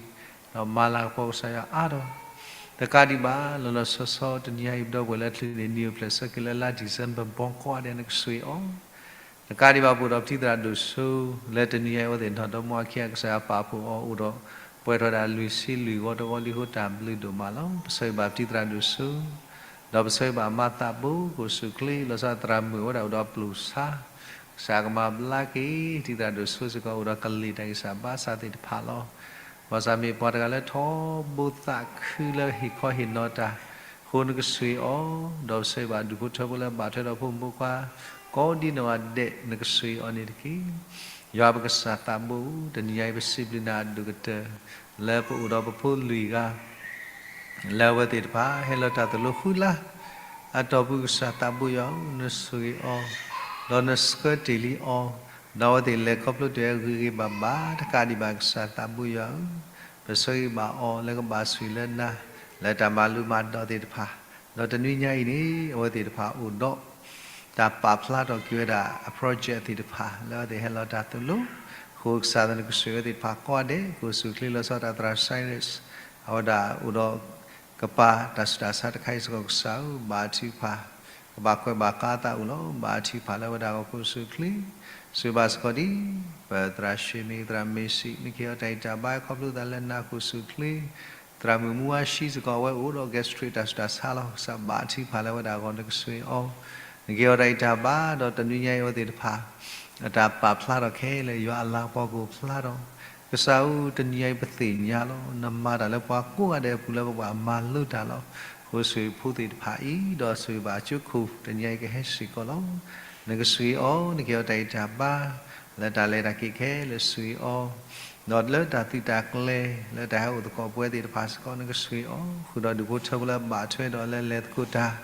ဂ့ၤ, ဒီးမၤလၤကပီၤကစၢ်ယွၤအါထီၣ်, တကးဒံးဘၣ်, လီၤလီၤဆီဆီတနံၤအံၤ ပဒီပုၢ်ဝဲၢ်လၢချုးန့ၢ်နံၣ်အိၣ်ဖျဲၣ်ဆၢက့ၤလၢလါ December ဘီကီၢ်ဒဲး နကဆှ့အီၤ တကးဒံးဘၣ် ပအိၣ်ဒီးပထံၣ်သရၣ်ဒိၣ်စိ လၢတနံၤအံၤအဝဲသ့ၣ်နီၢ်ဒီမါဝၤခံဂၤ ကစၢ်ယွၤပာ်ဖှိၣ်အီၤ အိၣ်ဒီးပှဲၤထီၣ်ဒၣ်လွံၢ်ဆံလွံၢ်ဂီၤတဂီၤလံအဃိ တၢ်ဘျုးဒိၣ်မးလီၤ. ပဆၢဂ့ၤဘၣ်ပထံၣ်သရၣ်ဒိၣ်စိ ဒီးပဆၢဂ့ၤဘၣ်မၤသးဘိ ကအိၣ်ဆူၣ်အိၣ်ချ့ လီၤဆီသရၣ်မုၣ်ဝဲဒၣ်အိၣ်ဒီးပျိၢ်ဆါ, ကစၢ်ကမၤဘျါက့ၤ ထံၣ်သရၣ်ဒိၣ်စိစ့ၢ်ကီး အိၣ်ဒီးကလံၤတၢ်ဂံၢ်စၢ်ဘါစၢ်သ့ၣ်တဖၣ်လီၤ. ဘၣ်ဆၣ်မ့ၢ်ပှၤတဂၤလၢထီဘိသးခုလၢဟ့ၣ်ခီဟ့ၣ်နီၤတၢ်အဃိ နကဆှ့အီၤ, ဒီးပဆၢဂ့ၤဘၣ်ဒူၣ်ဖိထၢဖိလၢဘၣ်ထွဲဒီးဖိမုၣ်ဖိခွါ ကိးဒံနီၢ်ဂၤဒဲး နကဆှ့အီၤန့ၣ်တက့ၢ်. ယွၤပကစၢ်သးဘိဧၢ, တနံၤညါအံၤ ပစံးဘျုးနၤအဒိၣ်ကတၢၢ် လၢပအိၣ်ဒီးပဖိလွံၢ်ဂၤ လၢအဝဲသ့ၣ်တဖၣ် ဟဲလီၤတၢ်သိၣ်လိဃုလါ အတီၢ်ပူၤ ကစၢ်သးဘိယွၤဧၢ, နဆိၣ်ဂ့ၤအီၤ, ဒီးနဆှၢတ့ၢ်လံအီၤ, ဒီးအဝဲသ့ၣ်လဲၤခီဖျိတ့ၢ်အဂ့ၤဂ့ၤဘၣ်ဘၣ် တကးဒံးဘၣ် ကစၢ်သးဘိယွၤဧၢ, ပဆၢဂ့ၤဘၣ်အီၤလၢကဘၣ်ဆိၣ်ဂ့ၤလၢနၤ လၢတၢ်မၤလိမၤဒိးသ့ၣ်တဖၣ်, ဒီးတနွံညါအံၤန့ၣ် အဝဲသ့ၣ်တဖၣ်အိၣ်ဒီး တၢ်ပာ်ဖျါထီၣ်က့ၤဝဲဒၣ်အ project သ့ၣ်တဖၣ် လၢအဝဲသ့ၣ်ဟဲလီၤတၢ်သိၣ်လိ, အဃိကစၢ်သးနကဆှ့ဝဲသ့ၣ်တဖၣ်ကိးဂၤဒဲး ကအိၣ်ဆူၣ်အိၣ်ချ့ လီၤဆီဒၣ်တၢ်သရၣ် Cyrus အဝဲဒၣ်အိၣ်ဒီး ကပၤတၢ်ဆူးတၢ်ဆါတခါအံၤစ့ၢ်ကီး ကစၢ်ဧၢ, ဘါထုကဖၣ်, ကဘၣ်ကွဲးဘၣ်ဃးအသးအိၣ်လီၤ. ဘါထုကဖၣ်လၢအဝဲဒၣ်အဂီၢ် ကအိၣ်ဆူၣ်အိၣ်ချ့, ဆိၣ်ဂ့ၤဘၣ်စ့ၢ်ကီးဒ် ပသရၣ်ၡ့ၣ်မ့ၢ် သရၣ်မ့ၢ်စံး နကဟ့ၣ်အီၤတၢ်ဂံၢ်တၢ်ဘါ ခီဖျိသးလၢနၤ ကအိၣ်ဆူၣ်အိၣ်ချ့, သရၣ်မုၣ်မူဝါရှံစ့ၢ်ကီး အဝဲအိၣ်ဒီး gastric တၢ်ဆူးတၢ်ဆါလီၤ. ကစၢ်ဘါထုကဖၣ်လၢအဝဲဒၣ်အဂီၢ် နကဆှ့အီၤ, နကဟ့ၣ်အီၤတၢ်ဂံၢ်တၢ်ဘါ ဒီးတနွံညါအံၤအဝဲသ့ၣ်တဖၣ် အတၢ်ပာ်ဖျါထီၣ်ခဲလၢာ် ယွၤအလၤကပီၤကအိၣ်ဖျါထီၣ်, ကစၢ်ဧၢ, တနံၤညါအံၤပသ့ၣ်ညါလီၤ. နမၤတၢ်လၢပှၤကိးဂၤဒဲးအပူၤလၢပဘၣ်မၤလိတၢ်လီၤ. အဃိဆိၣ်ဂ့ၤဖိသ့ၣ်တဖၣ်အံၤ, ဒီးဆိၣ်ဂ့ၤဘၣ်အကၠိခိၣ် တနံၤညါအံၤကဟဲစ့ၢ်ကီးလီၤ. နကဆှ့အီၤ, နကဟ့ၣ်အီၤတၢ်ဂံၢ်တၢ်ဘါ လၢတၢ်လဲၤတၢ်က့ၤခဲလၢာ် ဆိၣ်ဂ့ၤအီၤ, ဒီးလၢတၢ်သုးတၢ်ကျဲၤ လၢတၢ်ဟဲအိၣ်သကိးပဝဲသ့ၣ်တဖၣ်စ့ၢ်ကီး နကဆှ့အီၤ, ဃုာ်ဒီးဒူၣ်ဖိထၢဖိလၢဘၣ်ထွဲဒီးလၢလဲၤသကိးတၢ်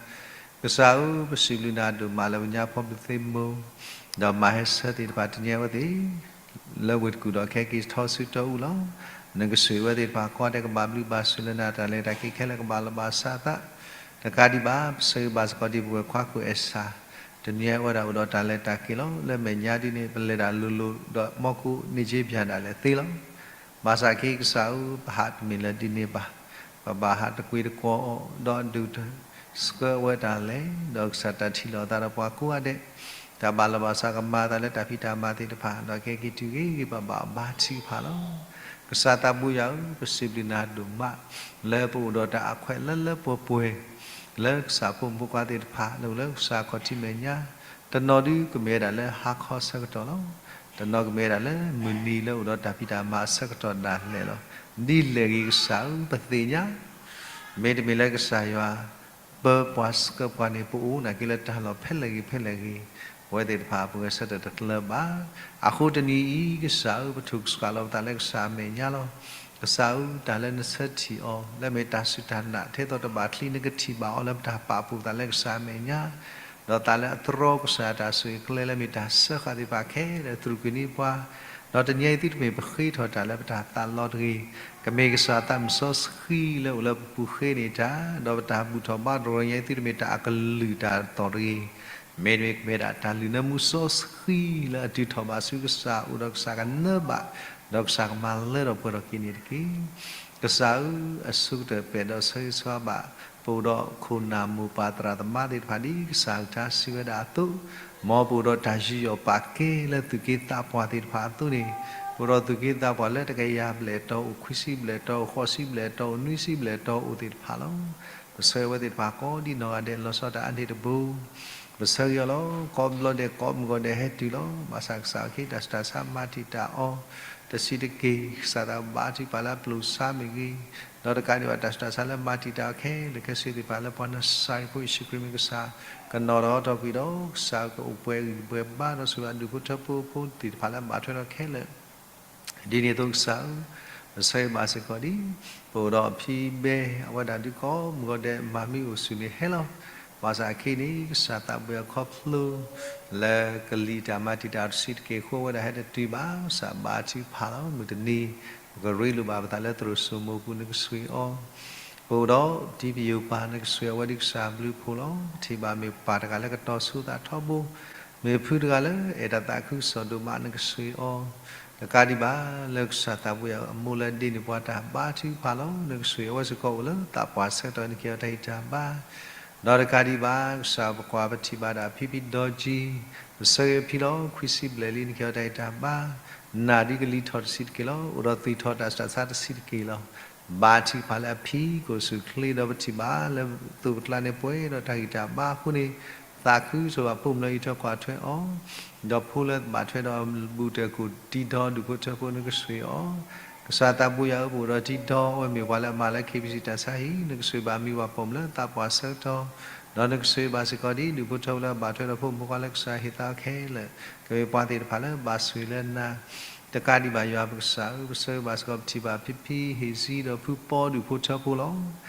ကစၢ်ဧၢ, ပစံးဘျုးနၤဒိၣ်မးလၢပညါဖီဘုးသ့ၣ်မုၢ်, ဒီးမၤဟဲဆၢသ့ၣ်တဖၣ် တနံၤအံၤအဝဲသ့ၣ် လၢဝ့ၢ်တကူၣ်ဒီးခဲက့ၤထီဆူတီအူလီၤ. နကဆိၣ်ဂ့ၤအဝဲသ့ၣ်တဖၣ်ကိးဂၤဒဲး ကဘၣ်ဘျုးဘၣ်ဆိၣ်လၢနၤ တၢ်လဲၤတၢ်က့ၤခဲလၢာ် ကဘၣ်လီၤဘၣ်စးအသး, တကးဒံးဘၣ် ပဆၢဂ့ၤဘၣ်စ့ၢ်ကီးဒ်ပဝဲၢ်ခွါခိၣ်အဲၣ်စၢ် တနံၤအံၤအဝဲဒၣ်အိၣ်ဒီးတၢ်လဲၤတၢ်က့ၤလီၤ. လၢမဲာ်ညါဒ်န့ၣ် ပလဲၤတၢ်လိၤလိၤ ဒီးမီၢ်ကူးန့ၢ်က့ၤပၠးဒၣ်လဲာ်သ့လီၤ. ဘၣ်ဆၣ်က့ၤကစၢ်ဧၢ, ပဟးတမ့ၢ်လၢဒ်န့ၣ်ဘၣ်. ပဘၣ်ဟးတကွံတကွီအီၤ ဒီးဒုးဆှၢအဝဲတၢ်လဲၤ, ဒီးကစၢ်တၢ်ထံၣ်လိာ်အသးဒီးပှၤကိးဂၤဒဲး, တၢ်ဘၣ်လီၤဘၣ်စးကမၤအသးလၢတၢ်ဖံးတၢ်မၤသ့ၣ်တဖၣ်, ဒီးကဟဲက့ၤတုၤဂ့ၤဂ့ၤဘၣ်ဘၣ် ဘါထုကဖၣ်လီၤ. ကစၢ်သးဘိယွၤဧၢ, ပစံးဘျုးနၤဒိၣ်မး လၢပအိၣ်ဒီးတၢ်အခွဲးလၢလၢပှဲၤပှဲၤ လၢကစၢ်ဖိမုၣ်ဖိခွါသ့ၣ်တဖၣ် လၢအိၣ်လၢကစၢ်ခီၣ်ထံးမဲာ်ညါ, တနီၤဒုးကမ့ၢ်ဝဲဒၣ်လၢဟါခီဆၢကတီၢ်လီၤ. တနီၤကမ့ၢ်ဝဲဒၣ်လၢမုၢ်နံၤလၢအိၣ်ဒီးတၢ်ဖံးတၢ်မၤအဆၢကတီၢ်ဒၣ်လဲာ်လီၤ. ဒ်လဲၣ်ဂ့ၤကစၢ်ဧၢ, ပသ့ၣ်ညါ မ့တမ့ၢ်လၢကစၢ်ယွၤ ပၢပှၤဆှၢပှၤန့ၣ် ပအိၣ်နာ်က့လၢတၢ်လီၢ်ဖဲလဲၣ်ဂ့ၤဖဲလဲၣ်ဂ့ၤ, ပဝဲသ့ၣ်တဖၣ်ပဂဲၤဆၢထၢၣ်တကျၢၤဘၣ်. အဃိတနံၤအံၤ ကစၢ်ဧၢ, ပထုးကဆှၣ်လီၤပသးလၢကစၢ်အမဲာ်ညါလီၤ. ကစၢ်ဧၢ, တၢ်လၢနဆၢထံၣ်အီၤ လၢမ့ၢ်တၢ်စူၢ်တၢ်နာ် ထဲသိးတဘၣ်ချံ နကထံၣ်ဘၣ်အီၤလၢပတၢ်ပာ်ဖှိၣ်သးလၢကစၢ်အမဲာ်ညါ, ဒီးသးလၢအတြီကစၢ်တၢ်ဆိၣ်ဂ့ၤကျဲလၢမ့ၢ်တၢ်စၢဃာ်သ့ၣ်တဖၣ်ခဲလၢာ် သရူးကွံာ်န့ၢ်ပှၤ, ဒီးတနံၤအံၤသုတမ့ၢ်ပဃ့ထီၣ်တၢ်လၢပတၢ်သးလီတဂ့ၤ, ကမ့ၢ်ကစၢ်သးမုၢ်စီဆှံလၢအိၣ်လၢပပူၤဃ့န့ၢ်တၢ်, ဒီးပတၢ်ဘူၣ်ထီၣ်ဘါထီၣ်တနံၤအံၤ သုတမ့ၢ်တၢ်အကလုၢ်တၢ်အသီၣ်တဂ့ၤ, မ့တမ့ၢ်ကမ့ၢ်ဒၣ်တၢ်လုၢ်နၢမူစီဆှံလၢအတုၤထီၣ်ဘၣ်ဆူကစၢ်အအိၣ်ဒီးကစၢ်ကနၢဘၣ်, ဒီးကစၢ်ကမၤလၢထီၣ်ပှဲၤထီၣ်က့ၤန့ၣ်တက့ၢ်. ကစၢ်ဧၢ, အဆိကတၢၢ်ပဲာ်ဒီးဆၢဂ့ၤဆၢဝါဘၣ် ပအိၣ်ဒီးခိၣ်နၢ်မိၢ်ပၢ်သရၣ်သမါသ့ၣ်တဖၣ်ဒ်ကစၢ်အကလုၢ်ကထါစံးဝဲဒၣ်အသိး, မ်ပအိၣ်ဒီးတၢ်ယူးယီၣ်ပာ်ကဲလၢသူၣ်က့သးပှၢ်သ့ၣ်တဖၣ်အသိးန့ၣ်, ပအိၣ်ဒီးသူၣ်က့သးပှၢ်လၢတကယၤဘျဲၣ်တီၤအိၣ်, ခွံဆံဘျဲၣ်တီၤအိၣ်, ဃိးဆံဘျဲၣ်တီၤအိၣ်, နွံဆံဘျဲၣ်တီၤအိၣ်သ့ၣ်တဖၣ်လီၤ. ပဆၢဂ့ၤဝဲသ့ၣ်တဖၣ်ကိးဒ်နီၢ်ဂၤဒဲးလီၤဆီဒၣ်တၢ်န့ၣ်တဘိ ပဆၢဂ့ၤအီၤလီၤ. ကိးဘျီဒဲးကိးမုၢ်ဂီၤဒဲးဟဲတုၤလီၤ. ဘၣ်ဆၣ်ကစၢ်အခ့တၢ်ဆူးတၢ်ဆါမၤတံာ်တာ်အီၤ တဆံးတက့ၢ်. ကစၢ်သးဘါထုကဖၣ်လၢအပျိာ်ဆါမ့ၢ်ဂ့ၤ, ဒီးတကးဒံးဘၣ်တၢ်ဆူးတၢ်ဆါလၢမၤတံာ်တာ်အီၤခဲလၢာ်ခဲဆ့သ့ၣ်တဖၣ်လၢပှၤနၤစၤရ့းဖိယ့ၣ်ၡူးခရံာ်မ့ၢ်ကစၢ် ကနီၤထီၣ်အီၤထီၣ်ကွံာ်ဒီး ကစၢ်ကအိၣ်ပှဲၤဂံၢ်ပှဲၤဘါဒီးဆိၣ်ဂ့ၤဒူၣ်ဖိထၢဖိဖိသ့ၣ်တဖၣ်လၢအဘၣ်ထွဲဒီးခဲလၢာ် ဒ်န့ၣ်အသိးကစၢ်ဧၢ, ပဆၢဂ့ၤဘၣ်စ့ၢ်ကီးဒံး, ပအိၣ်ဒီးဖံဘဲ အဝဲဒၣ်ဒုးကိးမုၢ်ဂီၤဒဲးမၤမံအိၣ်ဆူၣ်န့ၣ်ဟဲလီၤ. ဘၣ်ဆၣ်အခဲအံၤန့ၣ် ကစၢ်သးဘှံးအခီဖျိ လၢကလံၤတၢ်မၤတံာ်တာ်တဆံးတက့ၢ်အဃိ အဝဲဒၣ်ဟဲတတုၤဘၣ်. ကစၢ်ဘါထုကဖၣ်လီၤ. မုၢ်တနံၤ ပကရ့လိာ်ဘၣ်ပသးလၢသရိာ်စိမိၤပူၤ နကဆိၣ်ဂ့ၤအီၤ ပအိၣ်ဒီး ဒံပယိၤပၢ် နကဆိၣ်ဂ့ၤအဝဲဒ်ကစၢ်အဘျုးအဖှိၣ်လီၤ. ပထံၣ်ဘၣ်မ့ၢ်ပၢ်တဂၤလၢကတီၤဆိသးထီဘိ, မ့ၢ်ဖုတဂၤလၢအဲၣ်တၢ်သးခုကစီၣ်ဒိၣ်မး နကဆိၣ်ဂ့ၤအီၤ, တကးဒံးဘၣ်လၢကစၢ်သးဘှံးအမိၢ်လၢအဒ့န့ၢ်ပှၤတၢ်ဘါထုကဖၣ်လီၤ. နကဆိၣ်ဂ့ၤအဝဲစ့ၢ်ကီးအိၣ်လၢသးပှၢ်ဆၢကတီၢ် နကဟ့ၣ်အီၤတၢ်ဂံၢ်တၢ်ဘါ ဒီးတကးဒံးဘၣ် ကစၢ်ပကွၢ်ပထံၣ်ဘၣ်ဒၣ်ဖံဖံဒီကံ, ပဆၢဂ့ၤဖံလီၤ. ခွံဆံဘျဲၣ်လံ နကဟ့ၣ်အီၤတၢ်ဂံၢ်တၢ်ဘါ, နၢ်ဒ်ကလံၤထီၣ်တဆံးတက့ၢ်လီၤ. အိၣ်ဒီးသူၣ်ထီၣ်တၢ်ဆူးတၢ်ဆါတဆံးတက့ၢ်လီၤ. ဘါထုကဖၣ်လၢအဖံကအိၣ်ဆူၣ်အိၣ်ချ့ ဒီးပထံၣ်ဘၣ်လၢသိးပကျါန့ၣ်ပှဲၤဒီးတၢ်ဂံၢ်တၢ်ဘါအဃိန့ၣ်, သးခုဆိဘၣ်ဖိမုၣ်လၢအအံးထွဲကွၢ်ထွဲအီၤ, ဒီးဖိလၢဘၣ်ထွဲဒီးဘူးတၢၢ်ကူၣ်တံဒီဒူၣ်ဖိထၢဖိ နကဆိၣ်ဂ့ၤအီၤ ကစၢ်သးဘှံးယွၤဧၢ, ပအိၣ်ဒီးတံဒီ အဝဲမ့ၢ်ပှၤလၢအမၤလၢ KBC တၢ်ဆါဟံၣ်, နကဆိၣ်ဂ့ၤဘၣ်အမံၤပှၢ်ပိာ်မုၣ်လၢသးပှၢ်ဆၢကတီၢ်, ဒီးနကဆိၣ်ဂ့ၤဘၣ်စ့ၢ်ကီးဒ်ဒူၣ်ဖိထၢဖိလၢအဘၣ်ထွဲဒီးဖိမုၣ်ဖိခွါလၢကစၢ်ဟ့ၣ်သးအီၤခဲလၢာ်, ကမ့ၢ်ပှၤသ့ၣ်တဖၣ်လၢဘၣ်ဆိၣ်ဂ့ၤလၢနၤ, တကးဒံးဘၣ်ယွၤပကစၢ်ဧၢ, ပဆၢဂ့ၤဘၣ်စ့ၢ်ကီး ပထံၣ်ဘၣ်ဖံဖံဟ့ၣ်စံဒီးဖုပီဒူၣ်ဖိထၢဖိလီၤ.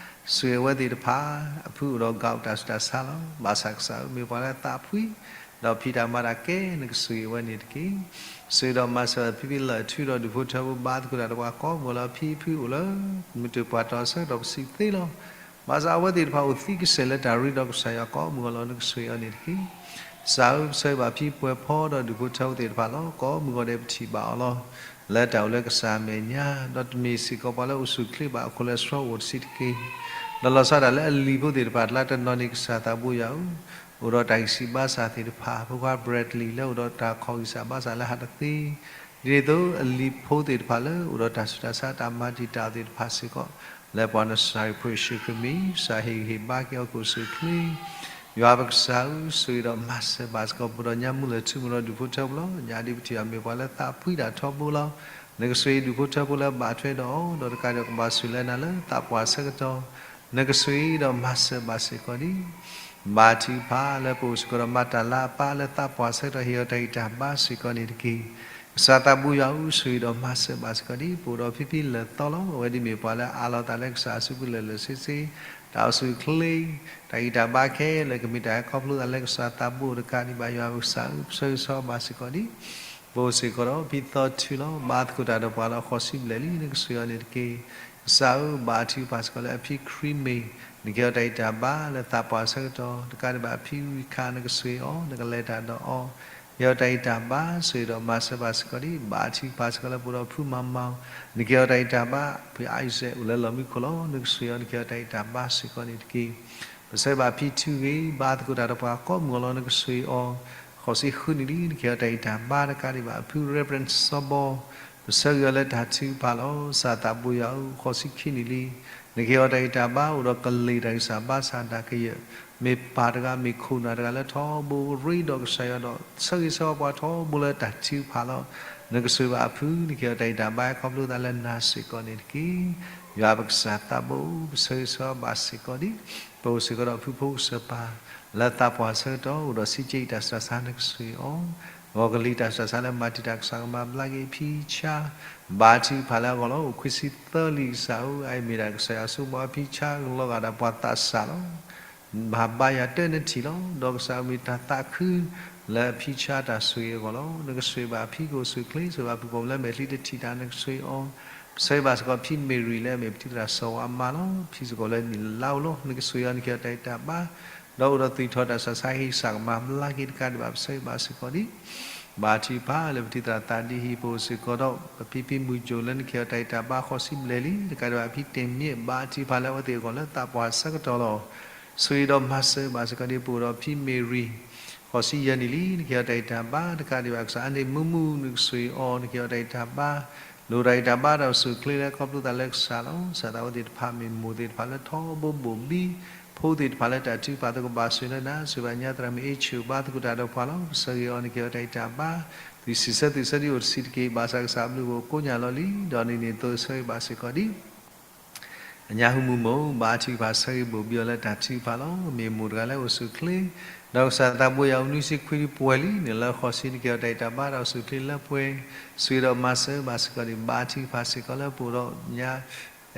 ဆိၣ်ဂ့ၤအဝဲသ့ၣ်တဖၣ်, အဖုအိၣ်ဒီးကးတၢ်ဆူးတၢ်ဆါလီၤ. ဘၣ်ဆၣ်ကစၢ်ဧၢ, မ့ၢ်ပှၤလၢသးဖှံ ဒီးဖံးတၢ်မၤတၢ်ကဲ, နကဆိၣ်ဂ့ၤအဝဲန့ၣ်တက့ၢ်. ဆိၣ်ဂ့ၤဒီးမၤစၢၤဖံဖံလၢာ်ထူဒီးဒူၣ်ဖိထၢဖိဘါသကိးတၢ်ဒီးပှၤကိးမုၢ်ဂီၤလီၤ. ဖံဖုအိၣ်လၢ မုၢ်တပှၢ်တီၤဆၢကတီၢ်ပစံးသ့လီၤ. ဘၣ်ဆၣ်အဝဲသ့ၣ်တဖၣ်အိၣ်သံကစဲာ်လၢတၢ်ရ့ဒီးကစၢ်ယွၤကိးမုၢ်ဂီၤလီၤ. နကဆိၣ်ဂ့ၤအီၤန့ၣ်တက့ၢ်. ကစၢ်ဧၢ, ပဆၢဂ့ၤဘၣ်ဖံပှဲၤဖီဒီးဒူၣ်ဖိထၢဖိသ့ၣ်တဖၣ်လီၤ. ကိးမုၢ်ဂီၤဒဲးပထံၣ်ဘၣ်အီၤလီၤ. လၢတၢ်အိၣ်လၢကစၢ်အမဲာ်ညါ, ဒီးတမ့ၢ်စ့ၢ်ကီးပှၤလၢအိၣ်ဆူၣ်အိၣ်ချ့ဘၣ်အခိၣ်လၢအဆှီအိၣ်တဆံးတက့ၢ်. ဒီးလီၤဆီဒၣ်တၢ်လၢအလံၤဖိသ့ၣ်တဖၣ်အကျါတနီၤန့ၣ် ကစၢ်သးဘှံးယွၤဧၢ, အိၣ်ဒီးတၢ်ဂံၢ်စၢ်ဘါစၢ်သ့ၣ်တဖၣ်, ဖိခွါ Bradley လၢအိၣ်ဒီးတၢ်ခီၣ်ဂံၢ်စၢ်ဘါစၢ်လၢဟးတသ့, ဒ်န့ၣ်အသိးအလံၤဖိသ့ၣ်တဖၣ်လၢအိၣ်ဒီးတၢ်ဆူးတၢ်ဆါတၢ်မၤတံာ်တာ်သ့ၣ်တဖၣ်စ့ၢ်ကီး, လၢပှၤနၤစၤရ့းဖိယ့ၣ်ၡူးခရံာ်မံၤ ကစၢ်ဟ့ၣ်ဂံၢ်ဟ့ၣ်ဘါက့ၤအီၤကအိၣ်ဆူၣ်အိၣ်ချ့ ယွၤပကစၢ်ဧၢ, ဆိၣ်ဂ့ၤဒီးမၤစၢၤဘၣ်စ့ၢ်ကီး ပှၤဒီးညါမုၢ်လၢၢ်ထူမုၢ်ဒီးဒူၣ်ဖိထၢဖိလီၤ. ညါဒ်ပထံၣ်ဘၣ်မ့ၢ်ပှၤလၢသးဖှံတၢ်ထီဘိလီၤ. နကဆိၣ်ဂ့ၤဒူၣ်ဖိထၢဖိလၢအဘၣ်ထွဲဒီးအီၤ, ဒီးတကးဒံးကဘၣ်ဆိၣ်လၢနၤလၢသးပှၢ်ဆၢကတီၢ်, နကဆိၣ်ဂ့ၤဒီးမၤစၢၤဘၣ်စ့ၢ်ကီးန့ၣ် ဘါထုကဖၣ်လၢပအိၣ်စ့ၢ်ကီးဒီးမၤတၢ်လၤအပၢ်လၢသးပှၢ်ဆၢကတီၢ် ဟ့ၣ်အီၤတၢ်ဂံၢ်တၢ်ဘါစ့ၢ်ကီးန့ၣ်တက့ၢ်. ကစၢ်သးဘှံးယွၤဧၢ, ဆိၣ်ဂ့ၤဒီးမၤစၢၤဘၣ်စ့ၢ်ကီးန့ၣ် ပအိၣ်ဒီးဖံဖံလၢာ်သီလီၤ. အဝဲဒ်မ့ၢ်ပှၤလၢအအးလီၤသးလၢကစၢ်အစုပူၤလၢာ်လၢာ်ဆ့ဆ့, တၢ်အိၣ်ဆူၣ်အိၣ်ချ့, တၢ်ဂံၢ်တၢ်ဘါခဲလၢာ် ကမ့ၢ်တၢ်ဟဲခီဖျိသးလၢကစၢ်သးဘှံးတကးဒံးဘၣ် ယွၤပကစၢ်ဧၢ, ပဆၢဂ့ၤဆၢဝါဘၣ်စ့ၢ်ကီးန့ၣ် ပအိၣ်စ့ၢ်ကီးဒီးဖံသီထူလီၤ. ဘါသကိးတၢ်ဒီးပှၤလၢအဃိးဆံဘျဲၣ်လံ, နကဆိၣ်ဂ့ၤအီၤန့ၣ်တက့ၢ်. ကစၢ်ဧၢ, ဘါထုကဖၣ်စ့ၢ်ကီးလၢအဖံခရံာ်မ့ၢ် နကဟ့ၣ်အီၤတၢ်ဂံၢ်တၢ်ဘါလၢသးပှၢ်ဆၢကတီၢ်, တကးဒံးဘၣ်အဖံဝံခါ နကဆိၣ်ဂ့ၤအီၤ, နကလဲၤတၢ်ဒီးအီၤ, ဟ့ၣ်အီၤတၢ်ဂံၢ်တၢ်ဘါ, ဆိၣ်ဂ့ၤဒီးမၤစၢၤဘၣ်စ့ၢ်ကီးန့ၣ် ဘါထုကဖၣ်စ့ၢ်ကီးလၢပအိၣ်ဒီးဖုမၤမၤ, နကဟ့ၣ်အီၤတၢ်ဂံၢ်တၢ်ဘါ, ဖံအံၤစဲးအိၣ်လၢလီၢ်မံခိၣ်လီၤ, နကဆိၣ်ဂ့ၤအီၤ နကဟ့ၣ်အီၤတၢ်ဂံၢ်တၢ်ဘါစ့ၢ်ကီးန့ၣ်တက့ၢ်. ပဆၢဂ့ၤဘၣ်ဖံထူဂ့ၤ, ဘါသကိးတၢ်ဒီးပှၤကိးမုၢ်ဂီၤလီၤ, နကဆိၣ်ဂ့ၤအီၤ, ဃိးဆံဃုနံၣ်လံ, နကဟ့ၣ်အီၤတၢ်ဂံၢ်တၢ်ဘါတကးဒံးဘၣ်, အဖု Reverend စီၤဘီ, ပဆၢဂ့ၤအီၤလၢတၢ်ထုကဖၣ်လီၤ. ကစၢ်သးဘှံးယွၤဧၢ, ဃိးဆံခံနံၣ်လံ, နကဟ့ၣ်အီၤတၢ်ဂံၢ်တၢ်ဘါ အိၣ်ဒီးကလံၤတၢ်ဂံၢ်စၢ်ဘါစၢ်ဒၣ်ကယၢၢ်, မ့ၢ်ပၢ်တဂၤ မ့ၢ်ခိၣ်နၢ်တဂၤလၢထီဘိရ့ဒီးကစၢ်ယွၤဒီး ဆၢဂ့ၤဆၢဝါပှၤထီဘိလၢတၢ်ထုကဖၣ်လီၤ. နကဆိၣ်ဂ့ၤဘၣ်အဖု, နကဟ့ၣ်အီၤတၢ်ဂံၢ်တၢ်ဘါ ဟဲခီဖျိသးလၢနၤစ့ၢ်ကီးန့ၣ်တက့ၢ်. ယွၤပကစၢ်သးဘိ, ပဆၢဂ့ၤဆၢဝါဘၣ်စ့ၢ်ကီးဒံး, ပအိၣ်စ့ၢ်ကီးဒီးဖုဖိကစၢ်ပၢ် လၢသးပှၢ်ဆၢကတီၢ် အိၣ်ဒီးစံးက့တၢ်ဆူးတၢ်ဆါ နကဆိၣ်ဂ့ၤအီၤ, ဂီၤကလံၤတၢ်ဆူးတၢ်ဆါလၢမၤတံာ်တာ် ကစၢ်ကမၤဘျါက့ၤအဖံဆါ, ဘါထုကဖၣ်လၢအဂီၢ်လီၤ. အိၣ်ခွံဆံသၢလံ ကစၢ်ဧၢ, အအံၤမ့ၢ်ဒၣ်ကစၢ်ယွၤအစိကမီၤ အဖံဆါကလီၤဂာ်ဒၣ်ပှၤသးစၢ်လီၤ. ဘၣ်ဘါယွၤတၢ်နထံၣ်လီၤ. ဒီးကစၢ်မ့ၢ်တၢ်သးခု လၢအဖံဆါတၢ်ဆိၣ်ဂ့ၤအဂီၢ်လီၤ. နကဆိၣ်ဂ့ၤဘၣ်အဖံကအိၣ်ဆူၣ်အိၣ်ချ့, ဆိၣ်ဂ့ၤဘၣ်ဖုပိာ်မုၣ်လၢမဲာ်ချံတထံၣ်တၢ် နကဆိၣ်ဂ့ၤအီၤ, ပဆၢဂ့ၤဘၣ်စ့ၢ်ကီးဖံမ့ၢ်ရံၤလၢအမ့ၢ်ပတံၤသရၣ်စီၤဝါမါလီၤ. ဖံစ့ၢ်ကီးလၢနံၣ်လါအိၣ်လီၤ. နကဆိၣ်ဂ့ၤအီၤ နကဟ့ၣ်အီၤတၢ်ဂံၢ်တၢ်ဘါ, ဒီးအိၣ်ဒီးသူၣ်ထီၣ်တၢ်ဆူးတၢ်ဆါ ကစၢ်ကမၤဘျါက့ၤတကးဒံးဘၣ် ပဆၢဂ့ၤဘၣ်စ့ၢ်ကီးဒံး ဘါထုကဖၣ်လၢပထံၣ်သရၣ်သးဒ်အံၤ, ပအိၣ်စ့ၢ်ကီးဒီး ပဖံဖံမုၢ်ကၠိၣ်လၢနကဟ့ၣ်အီၤတၢ်ဂံၢ်တၢ်ဘါဃီဆံဘျဲၣ်လံ, တကးဒံးဘၣ်ဖံတ့ၢ်မ့ၢ် ဘါထုကဖၣ်လၢအဝဲသ့ၣ်အဂီၢ်လၢသးပှၢ်ဆၢကတီၢ်လီၤ. ဆိၣ်ဂ့ၤဒီးမၤစၢၤဘၣ်စ့ၢ်ကီးဒ်ပအိၣ်ဒီးဖံမ့ၢ်ရံၤ ဃီဆံယဲၢ်နံၣ်လံ, နကဟ့ၣ်အီၤတၢ်ဂံၢ်တၢ်ဘါ, တကးဒံးဘၣ်ကစၢ်အါန့ၢ်မုာ်မုာ် နကဆိၣ်ဂ့ၤအီၤ နကဟ့ၣ်အီၤတၢ်ဂံၢ်တၢ်ဘါ, လိၣ်တၢ်ဂံၢ်တၢ်ဘါဒီးဆိၣ်ချ့လၢခီဖျိသးလၢကစၢ်လီၤ. ကစၢ်သးဝဲသ့ၣ်တဖၣ်မ့ၢ်မိၢ်သ့ၣ်တဖၣ်လၢထီဘိဘိၣ်ဘံ ဖိသ့ၣ်တဖၣ်လၢတၢ်ထုကဖၣ်အသိးကဘၣ်ဆိၣ်ဂ့ၤလၢနၤ, ဆိၣ်ဂ့ၤဘၣ်ညါသရၣ်မုၣ်အ့ၣ်ဆူၣ် ဘါသကိးတၢ်ဒီးပှၤလီၤ. ကဆၢဂ့ၤအီၤ နကဟ့ၣ်အီၤတၢ်ဂံၢ်တၢ်ဘါ, သုးစံးဆၢသုးဆၢဒ်အိၣ်တဆံးတက့ၢ်, ဘၣ်ဆၣ်ကစၢ်အဘျုးအိၣ်ကိးညါလီၤလံ, ဒီးဒ်န့ၣ်အသိးဆၢဂ့ၤဘၣ်စ့ၢ်ကီးဒ် အညါဟူမူမီၢ် ဘါထုကဖၣ် ဆၢဂ့ၤဘိၣ်ဘံအီၤလၢတၢ်ထုကဖၣ်လီၤ. မ့ၢ်မိၢ်တဂၤလၢအိၣ်ဆိၣ်ချ့, ဒီးကစၢ်သးဘိယွၤအိၣ်နွံဆံခွံနံၣ်ပှဲၤလံန့ၣ် လၢဃီဆံ နကဟ့ၣ်အီၤတၢ်ဂံၢ်တၢ်ဘါဒီးဆိၣ်ချ့လၢပှဲၤ, ဆိၣ်ဂ့ၤဒီးမၤစၢၤဘၣ်စ့ၢ်ကီးဒ် ဘါထုကဖၣ်စ့ၢ်ကီးလၢပအိၣ်ဒီးညါ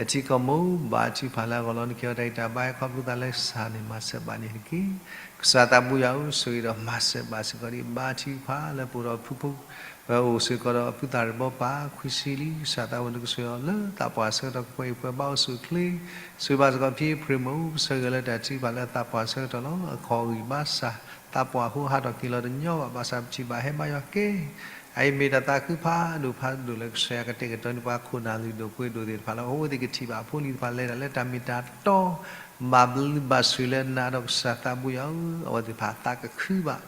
အထံကီၢ်မီၢ် ဘါထုကဖၣ်လၢအဂီၢ်လီၤ. နကဟ့ၣ်အီၤတၢ်ဂံၢ်တၢ်ဘါ ခီဖျိသးလၢကစၢ်န့ၣ်မၤစၢၤဘၣ်န့ၣ်တက့ၢ်. ကစၢ်သးဘိယွၤဧၢ, ဆိၣ်ဂ့ၤဒီးမၤစၢၤဘၣ်စ့ၢ်ကီးဒ် ဘါထုကဖၣ်လၢပအိၣ်ဒီးဖုဖိ ပအိၣ်စ့ၢ်ကီးဒီးအဖုသၣ်ရံၣ်ဘီပၢ်ခွံဆံလံ, ကစၢ်သးဘိယွၤ နကဆိၣ်ဂ့ၤအီၤလၢသးပှၢ်ဆၢကတီၢ် ကပှဲၤအံၤပှဲၤဘါအိၣ်ဆိၣ်ချ့, ဆိၣ်ဂ့ၤဘၣ်စ့ၢ်ကီးဖံအ့ဖြ့ၣ်မီၢ် ကဆၢဂ့ၤလၢတၢ်ထုကဖၣ်လၢသးပှၢ်ဆၢကတီၢ်လီၤ. အခီၣ်ဂံၢ်ဘါစၢ် သးပှၢ်ဟိဟးထီၣ်က့ၤလီၤတညီဘၣ်, ဘၣ်ဆၣ်ပထံၣ်ဘၣ်ဟဲဘါယွၤကဲ အအံၤမ့ၢ်တၢ်သးခုဖးဒိၣ်ဖးဒိၣ်လၢကစၢ်ယွၤကတဲာ်ကတီၤန့ၢ်ပှၤ ခိၣ်နၢ်လုၢ်ဒိၣ်ပှ့ၤဒိၣ်သ့ၣ်တဖၣ်လၢ အဝဲသ့ၣ်ကထံၣ်ဘၣ်အဖိအလံၤတဖၣ် လဲၤတၢ်လၢတၢ်မ့ၢ်တၢ်တီ ဘၣ်ဘျုးဘၣ်ဆိၣ်လၢနၤဒီးကစၢ်သးဘိယွၤဧၢ, အဝဲသ့ၣ်တဖၣ်သးကခုဘၣ်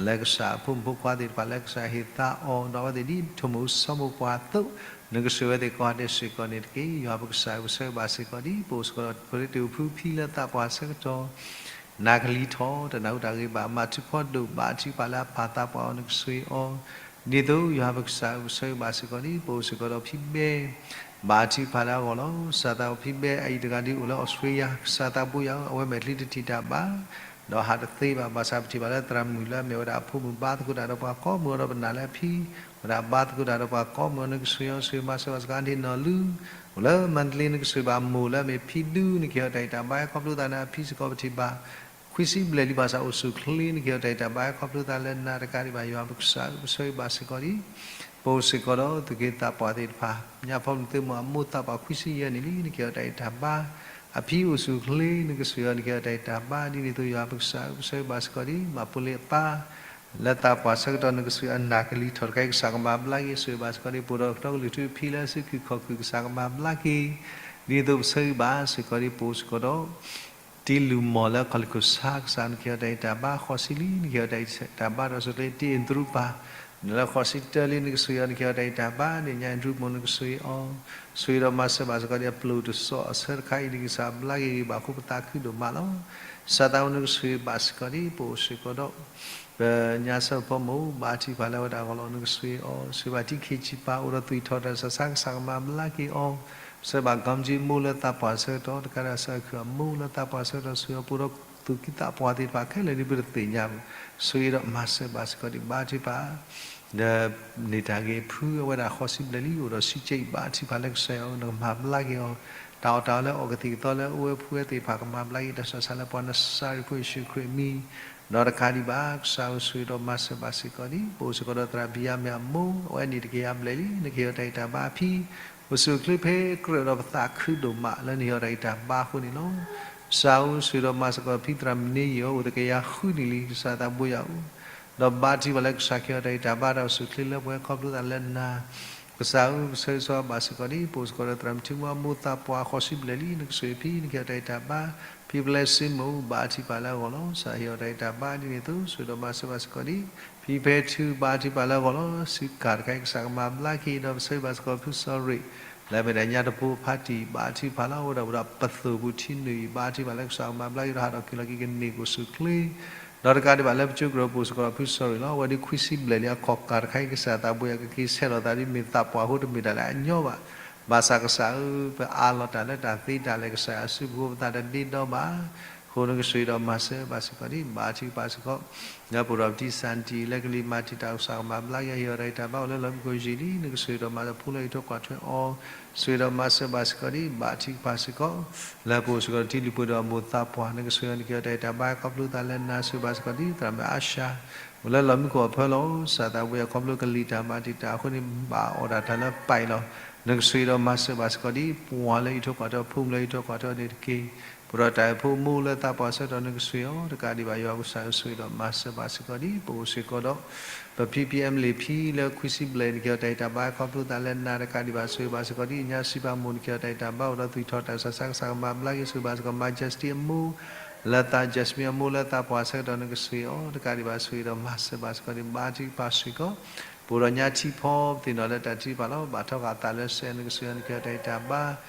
လၢကစၢ်အဖိမုၣ်ဖိခွါသ့ၣ်တဖၣ်လၢကစၢ်ဟ့ၣ်သါအီၤ, ဒီးအဝဲသ့ၣ်ဒ်ထိၣ်မိၣ်ဆိမိၣ်ပှၢ်အသိး နကဆိၣ်ဂ့ၤအဝဲသ့ၣ်ကိးဂၤဒဲးစ့ၢ်ကီးန့ၣ်တက့ၢ်. ယွၤပကစၢ်ဧၢ, ပဆၢဂ့ၤဘၣ်စ့ၢ်ကီးဒ် ပအိၣ်စ့ၢ်ကီးဒီး ပရ့တ့ၢ်အိၣ်ဖုဖံလၢသးပှၢ်ဆၢကတီၢ် နၤကလံၤထီၣ် တနၢ်ဟူတၢ်ဂ့ၢ်ဘၣ် မၤထူၣ်ဖီဒိၣ် ဘါထုကဖၣ်လၢအပၢ်သးပှၢ်အီၤ နကဆိၣ်ဂ့ၤအီၤ, ဒ်သိးယွၤပကစၢ်ဧၢ, ပဆၢဂ့ၤဘၣ်စ့ၢ်ကီးဒ် ပအိၣ်စ့ၢ်ကီးဒီးဖံဘဲ ဘါထုကဖၣ်လၢအဂီၢ်လီၤ. ကစၢ်သးဘိဖံဘဲအအံၤတဂၤဒ်အိၣ်လၢအီစထြ့လယါ, ကစၢ်သးဘိယွၤဧၢ, အဝဲမဲာ်ချံတထံၣ်တၢ်ဘၣ် ဒီးဟးတသ့ဘၣ်, ဘၣ်ဆၣ်ပထံၣ်ဘၣ်လၢသရၣ်မုၣ်လၢအမ့ၢ်ဝဲဒၣ်အဖိမုၣ် ဘါသကိးတၢ်ဒီးပှၤကိးမုၢ်အီၤ, ဒီးပနာ်လၢအဖံ ဝဲဒၣ်ဘါသကိးတၢ်ဒီးပှၤကိးမုၢ်အီၤ, နကဆိၣ်ဂ့ၤအီၤ, ဆိၣ်ဂ့ၤမၤစၢၤဘၣ်စ့ၢ်ကီး အန့ၣ်နီၢ်လူ အိၣ်လၢမါတလ့, နကဆိၣ်ဂ့ၤဘၣ်မိၢ်လၢအမ့ၢ်ဖံဒူ နကဟ့ၣ်အီၤတၢ်ဂံၢ်တၢ်ဘါ ခီဖျိသးန့ၣ် အဖံစ့ၢ်ကီးပထံၣ်ဘၣ် ခွံဆံဘျဲၣ်လံ, ဘၣ်ဆၣ်အိၣ်ဆိၣ်ချ့, နကဟ့ၣ်အီၤတၢ်ဂံၢ်တၢ်ဘါ ခီဖျိသးလၢနၤတကးဒံးဘၣ်. ယွၤပကစၢ်ဧၢ, ပဆၢဂ့ၤဘၣ်စ့ၢ်ကီးဒ် ပအိၣ်စ့ၢ်ကီးဒီးသူၣ်က့သးပှၢ်သ့ၣ်တဖၣ်, ညါဖီမုၢ်သုးမီၤ အမိၢ်သးပှၢ်ခွံဆံယဲၢ်နံၣ်လံ, နကဟ့ၣ်အီၤတၢ်ဂံၢ်တၢ်ဘါ, အဖံအိၣ်ဆိၣ်ချ့, နကဆိၣ်ဂ့ၤအီၤ, နကဟ့ၣ်အီၤတၢ်ဂံၢ်တၢ်ဘါ, ဒ်န့ၣ်အသိးယွၤပကစၢ်ဧၢ, ပဆၢဂ့ၤဘၣ်စ့ၢ်ကီးဒ် မၤဖိလ့အပၢ် လၢသးပှၢ်ဆၢကတီၢ် နကဆိၣ်ဂ့ၤအီၤ နၢ်ကလံၤထီၣ်တခါအံၤ ကစၢ်ကမၤဘျါက့ၤ, ဆိၣ်ဂ့ၤဘၣ်စ့ၢ်ကီးဒ် ပအိၣ်ဒီးကတီကလုၢ်ထူဖံလၢစုခူၣ်ခီၣ်ခုၣ် ကစၢ်ကမၤဘျါက့ၤ, ဒ်န့ၣ်အသိးပဆၢဂ့ၤဘၣ်စ့ၢ်ကီးဒ် ပအိၣ်စ့ၢ်ကီးဒီး တံလူၢ်မီၢ်လၢခီၣ်လ့ၣ်ခိၣ်ဆါ, ကစၢ်နကဟ့ၣ်အီၤတၢ်ဂံၢ်တၢ်ဘါ, ဃီဆံလံ နကဟ့ၣ်အီၤတၢ်ဂံၢ်တၢ်ဘါဒီးဆိၣ်ချ့, တံအ့ၣ်ဒရူးပၢ် နလၢဃီဆံတၢလံ နကဆိၣ်ဂ့ၤအီၤ, နကဟ့ၣ်အီၤတၢ်ဂံၢ်တၢ်ဘါ, ဒ်ညါအ့ၣ်ဒရူးမိၢ် နကဆိၣ်ဂ့ၤအီၤ, ဆိၣ်ဂ့ၤဒီးမၤစၢၤဘၣ်စ့ၢ်ကီးဒ် အပျိၢ်တစိၤအဆၢတခါအံၤ ဒ်ကစၢ်ဘျါက့ၤဂ့ၤဘၣ်အဃိ ပသးခုဒိၣ်မးလီၤ. ကစၢ်သးဘိယွၤ နကဆိၣ်ဂ့ၤဘၣ်စ့ၢ်ကီးဒ် ပအိၣ်စ့ၢ်ကီးဒီး ပညါစၢဖီမိၢ် ဘါထုကဖၣ်လၢအဝဲဒၣ်အဂီၢ်လီၤ နကဆိၣ်ဂ့ၤအီၤ, ဆိၣ်ဂ့ၤဘၣ်တံခံးဆံပၢ် အိၣ်ဒီးသွံၣ်ထီၣ်တၢ်ဆၢဆါ ကစၢ်ကမၤဘျါက့ၤအီၤ, ပဆၢဂ့ၤဘၣ် ကီမကၠံ မိၢ်လၢသးပှၢ်ဆၢကတီၢ် တကးဒံးဘၣ် စၢခုၣ်အမိၢ်လၢသးပှၢ်ဆၢကတီၢ် ဆိၣ်ဂ့ၤအီၤ ပအိၣ်ဒီးသူၣ်က့သးပှၢ်သ့ၣ်တဖၣ်ခဲလၢာ်ဒ်ပတသ့ၣ်ညါဘၣ်, ဆိၣ်ဂ့ၤဒီးမၤစၢၤဘၣ်စ့ၢ်ကီးဒ် ဘါထုကဖၣ် ဒီးန့ၢ်တၢ်ဂ့ၤဖုအဝဲဒၣ်ဃီဆံဘျဲၣ်လံ အိၣ်ဒီးဆံကၠံၣ် ဘါထုကဖၣ်လၢကစၢ်ယွၤ နကမၤဘျါက့ၤအီၤ, တၢ်အီၣ်တၢ်အီလၢအီၣ်ကသံၣ်ကသီလၢအအိၣ်ဝဲဖှူဝဲသ့ၣ်တဖၣ် ကမၤဘျါက့ၤ တၢ်ဆၢဆါလၢပှၤနစၤရ့းဖိယ့ၣ်ၡူးခရံာ်အမံၤ, ဒီးတကးဒံးဘၣ် ကစၢ်ဧၢ ဆိၣ်ဂ့ၤဒီးမၤစၢၤဘၣ်စ့ၢ်ကီးဒ် ပအိၣ်စ့ၢ်ကီးဒီးသရၣ်ဘံယၤမ့ၢ်အမိၢ် အဝဲန့ၢ်တကယၤဘျဲၣ်လံ နကဟ့ၣ်အီၤတၢ်ဂံၢ်တၢ်ဘါအဖံ အိၣ်ဆူၣ်အိၣ်ချ့ဖဲကြၢးဒီးပသးခုဒိၣ်မးလၢနဟ့ၣ်အီၤတၢ်ဂံၢ်တၢ်ဘါအဃိန့ၣ်လီၤ. ကစၢ်ဧၢ ဆိၣ်ဂ့ၤဒီးမၤစၢၤကီးဖံသရၣ်မုၣ်န့ၣ်ယီၤ အိၣ်တကယၤဃုနံၣ်လံ ကစၢ်သးဘိယွၤဧၢ, ဒီးဘါထုကဖၣ်လၢကစၢ်ကဟ့ၣ်အီၤတၢ်ဂံၢ်တၢ်ဘါဒီးအိၣ်ဆူၣ်အိၣ်ချ့လၢပှဲၤခီဖျိသးလၢနၤ, ကစၢ်ဧၢ ပဆၢဂ့ၤဆၢဝါဘၣ်စ့ၢ်ကီးဒ် ပအိၣ်စ့ၢ်ကီးဒီးသရၣ်မုၣ်ထံမူအမိၢ်သးပှၢ်ဃီဆံဘျဲၣ်လံ နကဆိၣ်ဂ့ၤဖံ နကဟ့ၣ်အီၤတၢ်ဂံၢ်တၢ်ဘါ, ဖံပျဲစ့မိၢ် ဘါထုကဖၣ်လၢအဂီၢ်လီၤ ကစၢ်ဟ့ၣ်အီၤတၢ်ဂံၢ်တၢ်ဘါဒ်န့ၣ်အသိး ဆိၣ်ဂ့ၤဒီးမၤစၢၤဘၣ်စ့ၢ်ကီးဒ် ဖံဖဲထူ ဘါထုကဖၣ်လၢအဂီၢ်လီၤ. စုကၢ်တခါအံၤ ကစၢ်ကမၤဘျါက့ၤ ဒီးပဆၢဂ့ၤဘၣ်စ့ၢ်ကီးဖုစီၤရ့ၣ် လၢအမ့ၢ်ဒၣ်ညါတပူၤအဖါတံၢ် ဘါထုကဖၣ်လၢအအိၣ်ဒီးပှၤဒီးပသိၣ်ပူၤထံနုာ်အံၤ ဘါထုကဖၣ်လၢကစၢ်ကမၤဘျါက့ၤ ဒီးဟးထီၣ်က့ၤလီၤက့ၤကန့ၢ်ကအိၣ်ဆူၣ်အိၣ်ချ့ ဒီးတကးဒံးဘၣ်လၢပကၠိကရၢပူၤစ့ၢ်ကီးဖုစီၤရ့ၣ်လီၤ. အဝဲဒ်ခွံဆံဘျဲၣ်လံအခီၣ်ကၢ်တခါအံၤ ကစၢ်သးဘိယွၤ ကက့ၤဆဲးလီၤသးဒ်မ့ၢ်သးပှၢ်အဃိ တမ့ၢ်တၢ်လၢအညီဘၣ်. ဘၣ်ဆၣ်ကစၢ်ဧၢ ပအးလီၤတၢ်လၢတၢ်သ့တၢ်လၢာ် ကစၢ်ယွၤအစုပူၤ ပသးတဒ့ဒီဘၣ်အဃိ နကဆိၣ်ဂ့ၤဒီးမၤစၢၤဘၣ်စ့ၢ်ကီးဒ် ဘါထုကဖၣ်စ့ၢ်ကီး လၢပအိၣ်ဒီးပတံၢ်စၢ်နတံၢ် လၢကလံၤမၤတံာ်တာ် ကစၢ်ကမၤဘျါက့ၤ ဟ့ၣ်အီၤတၢ်ဂံၢ်တၢ်ဘါ အိၣ်လၢလီၢ်မံခိၣ်ယံာ်လံ နကဆိၣ်ဂ့ၤဒီးမၤစၢၤ ဖိလၢအံးထွဲကွၢ်ထွဲအီၤ ဆိၣ်ဂ့ၤဒီးမၤစၢၤဘၣ်စ့ၢ်ကီးဒ် ဘါထုကဖၣ်စ့ၢ်ကီး လၢပအိၣ်စ့ၢ်ကီးတံၢ်လုၢ်ပှ့ၤဒီးအမိၢ်သးပှၢ် နကဆိၣ်ဂ့ၤအီၤ နကဟ့ၣ်အီၤတၢ်ဂံၢ်တၢ်ဘါ ခီဖျိသးလၢနၤ ဆိၣ်ဂ့ၤဘၣ်စ့ၢ်ကီးဒ် သရၣ်မုၣ်အါၡါ အိၣ်လၢလီၢ်မံခိၣ်အဖၢလီၤ. ကစၢ်သးဘိယွၤ ခီဖျိကလံၤတၢ်မၤတံာ်တာ်အဃိန့ၣ် ဘၣ်အီၣ်ဒၣ်တၢ်လၢပာ်အံၤလီၤ. နကဆိၣ်ဂ့ၤဒီးမၤစၢၤဘၣ်စ့ၢ်ကီးဒ် ပှၤလၢအံးထွဲကွၢ်ထွဲ ဖိမုၣ်လၢအံးထွဲကွၢ်ထွဲန့ၣ်တက့ၢ်. အိၣ်ဒီးတၢ်အိၣ်ဖှိၣ်မိၢ်လၢသးပှၢ်ဆၢကတီၢ် နကဆိၣ်ဂ့ၤအီၤတကးဒံးဘၣ် ယွၤပကစၢ်ဧၢ ဆိၣ်ဂ့ၤဒီးမၤစၢၤဘၣ်စ့ၢ်ကီးဒံး ပအိၣ်စ့ၢ်ကီးဒီး ပ ဖံဖံ Emily ဖံလၢခွံဆံဘျဲၣ် နကဟ့ၣ်အီၤတၢ်ဂံၢ်တၢ်ဘါ ခီဖျိသးလၢနၤတကးဒံးဘၣ် ဆိၣ်ဂ့ၤဘၣ်စ့ၢ်ကီးဒံး ညါစံးပာ်မိၢ် နကဟ့ၣ်အီၤတၢ်ဂံၢ်တၢ်ဘါ အိၣ်ဒီးသွံၣ်ထီၣ်တၢ်ကစီၣ်ဆါ ကစၢ်ကမၤဘျါက့ၤ ဆိၣ်ဂ့ၤဘၣ်စ့ၢ်ကီး မါ Justin အမိၢ် လၢသး Jasmine အမိၢ်လၢသးပှၢ်ဆၢကတီၢ် နကဆိၣ်ဂ့ၤအီၤတကးဒံးဘၣ် ဆိၣ်ဂ့ၤဒီးမၤစၢၤဘၣ်စ့ၢ်ကီးဒံး ဘါထုကဖၣ်စ့ၢ်ကီး ပအိၣ်ဒီးညါထံဖီ ပသ့ၣ်နီၣ်လၢတၢ်ထုကဖၣ်လီၤ ဘၣ်ထီၣ်ဃာ်သးလၢစဲး နကဆိၣ်ဂ့ၤအီၤ နကဟ့ၣ်အီၤတၢ်ဂံၢ်တၢ်ဘါ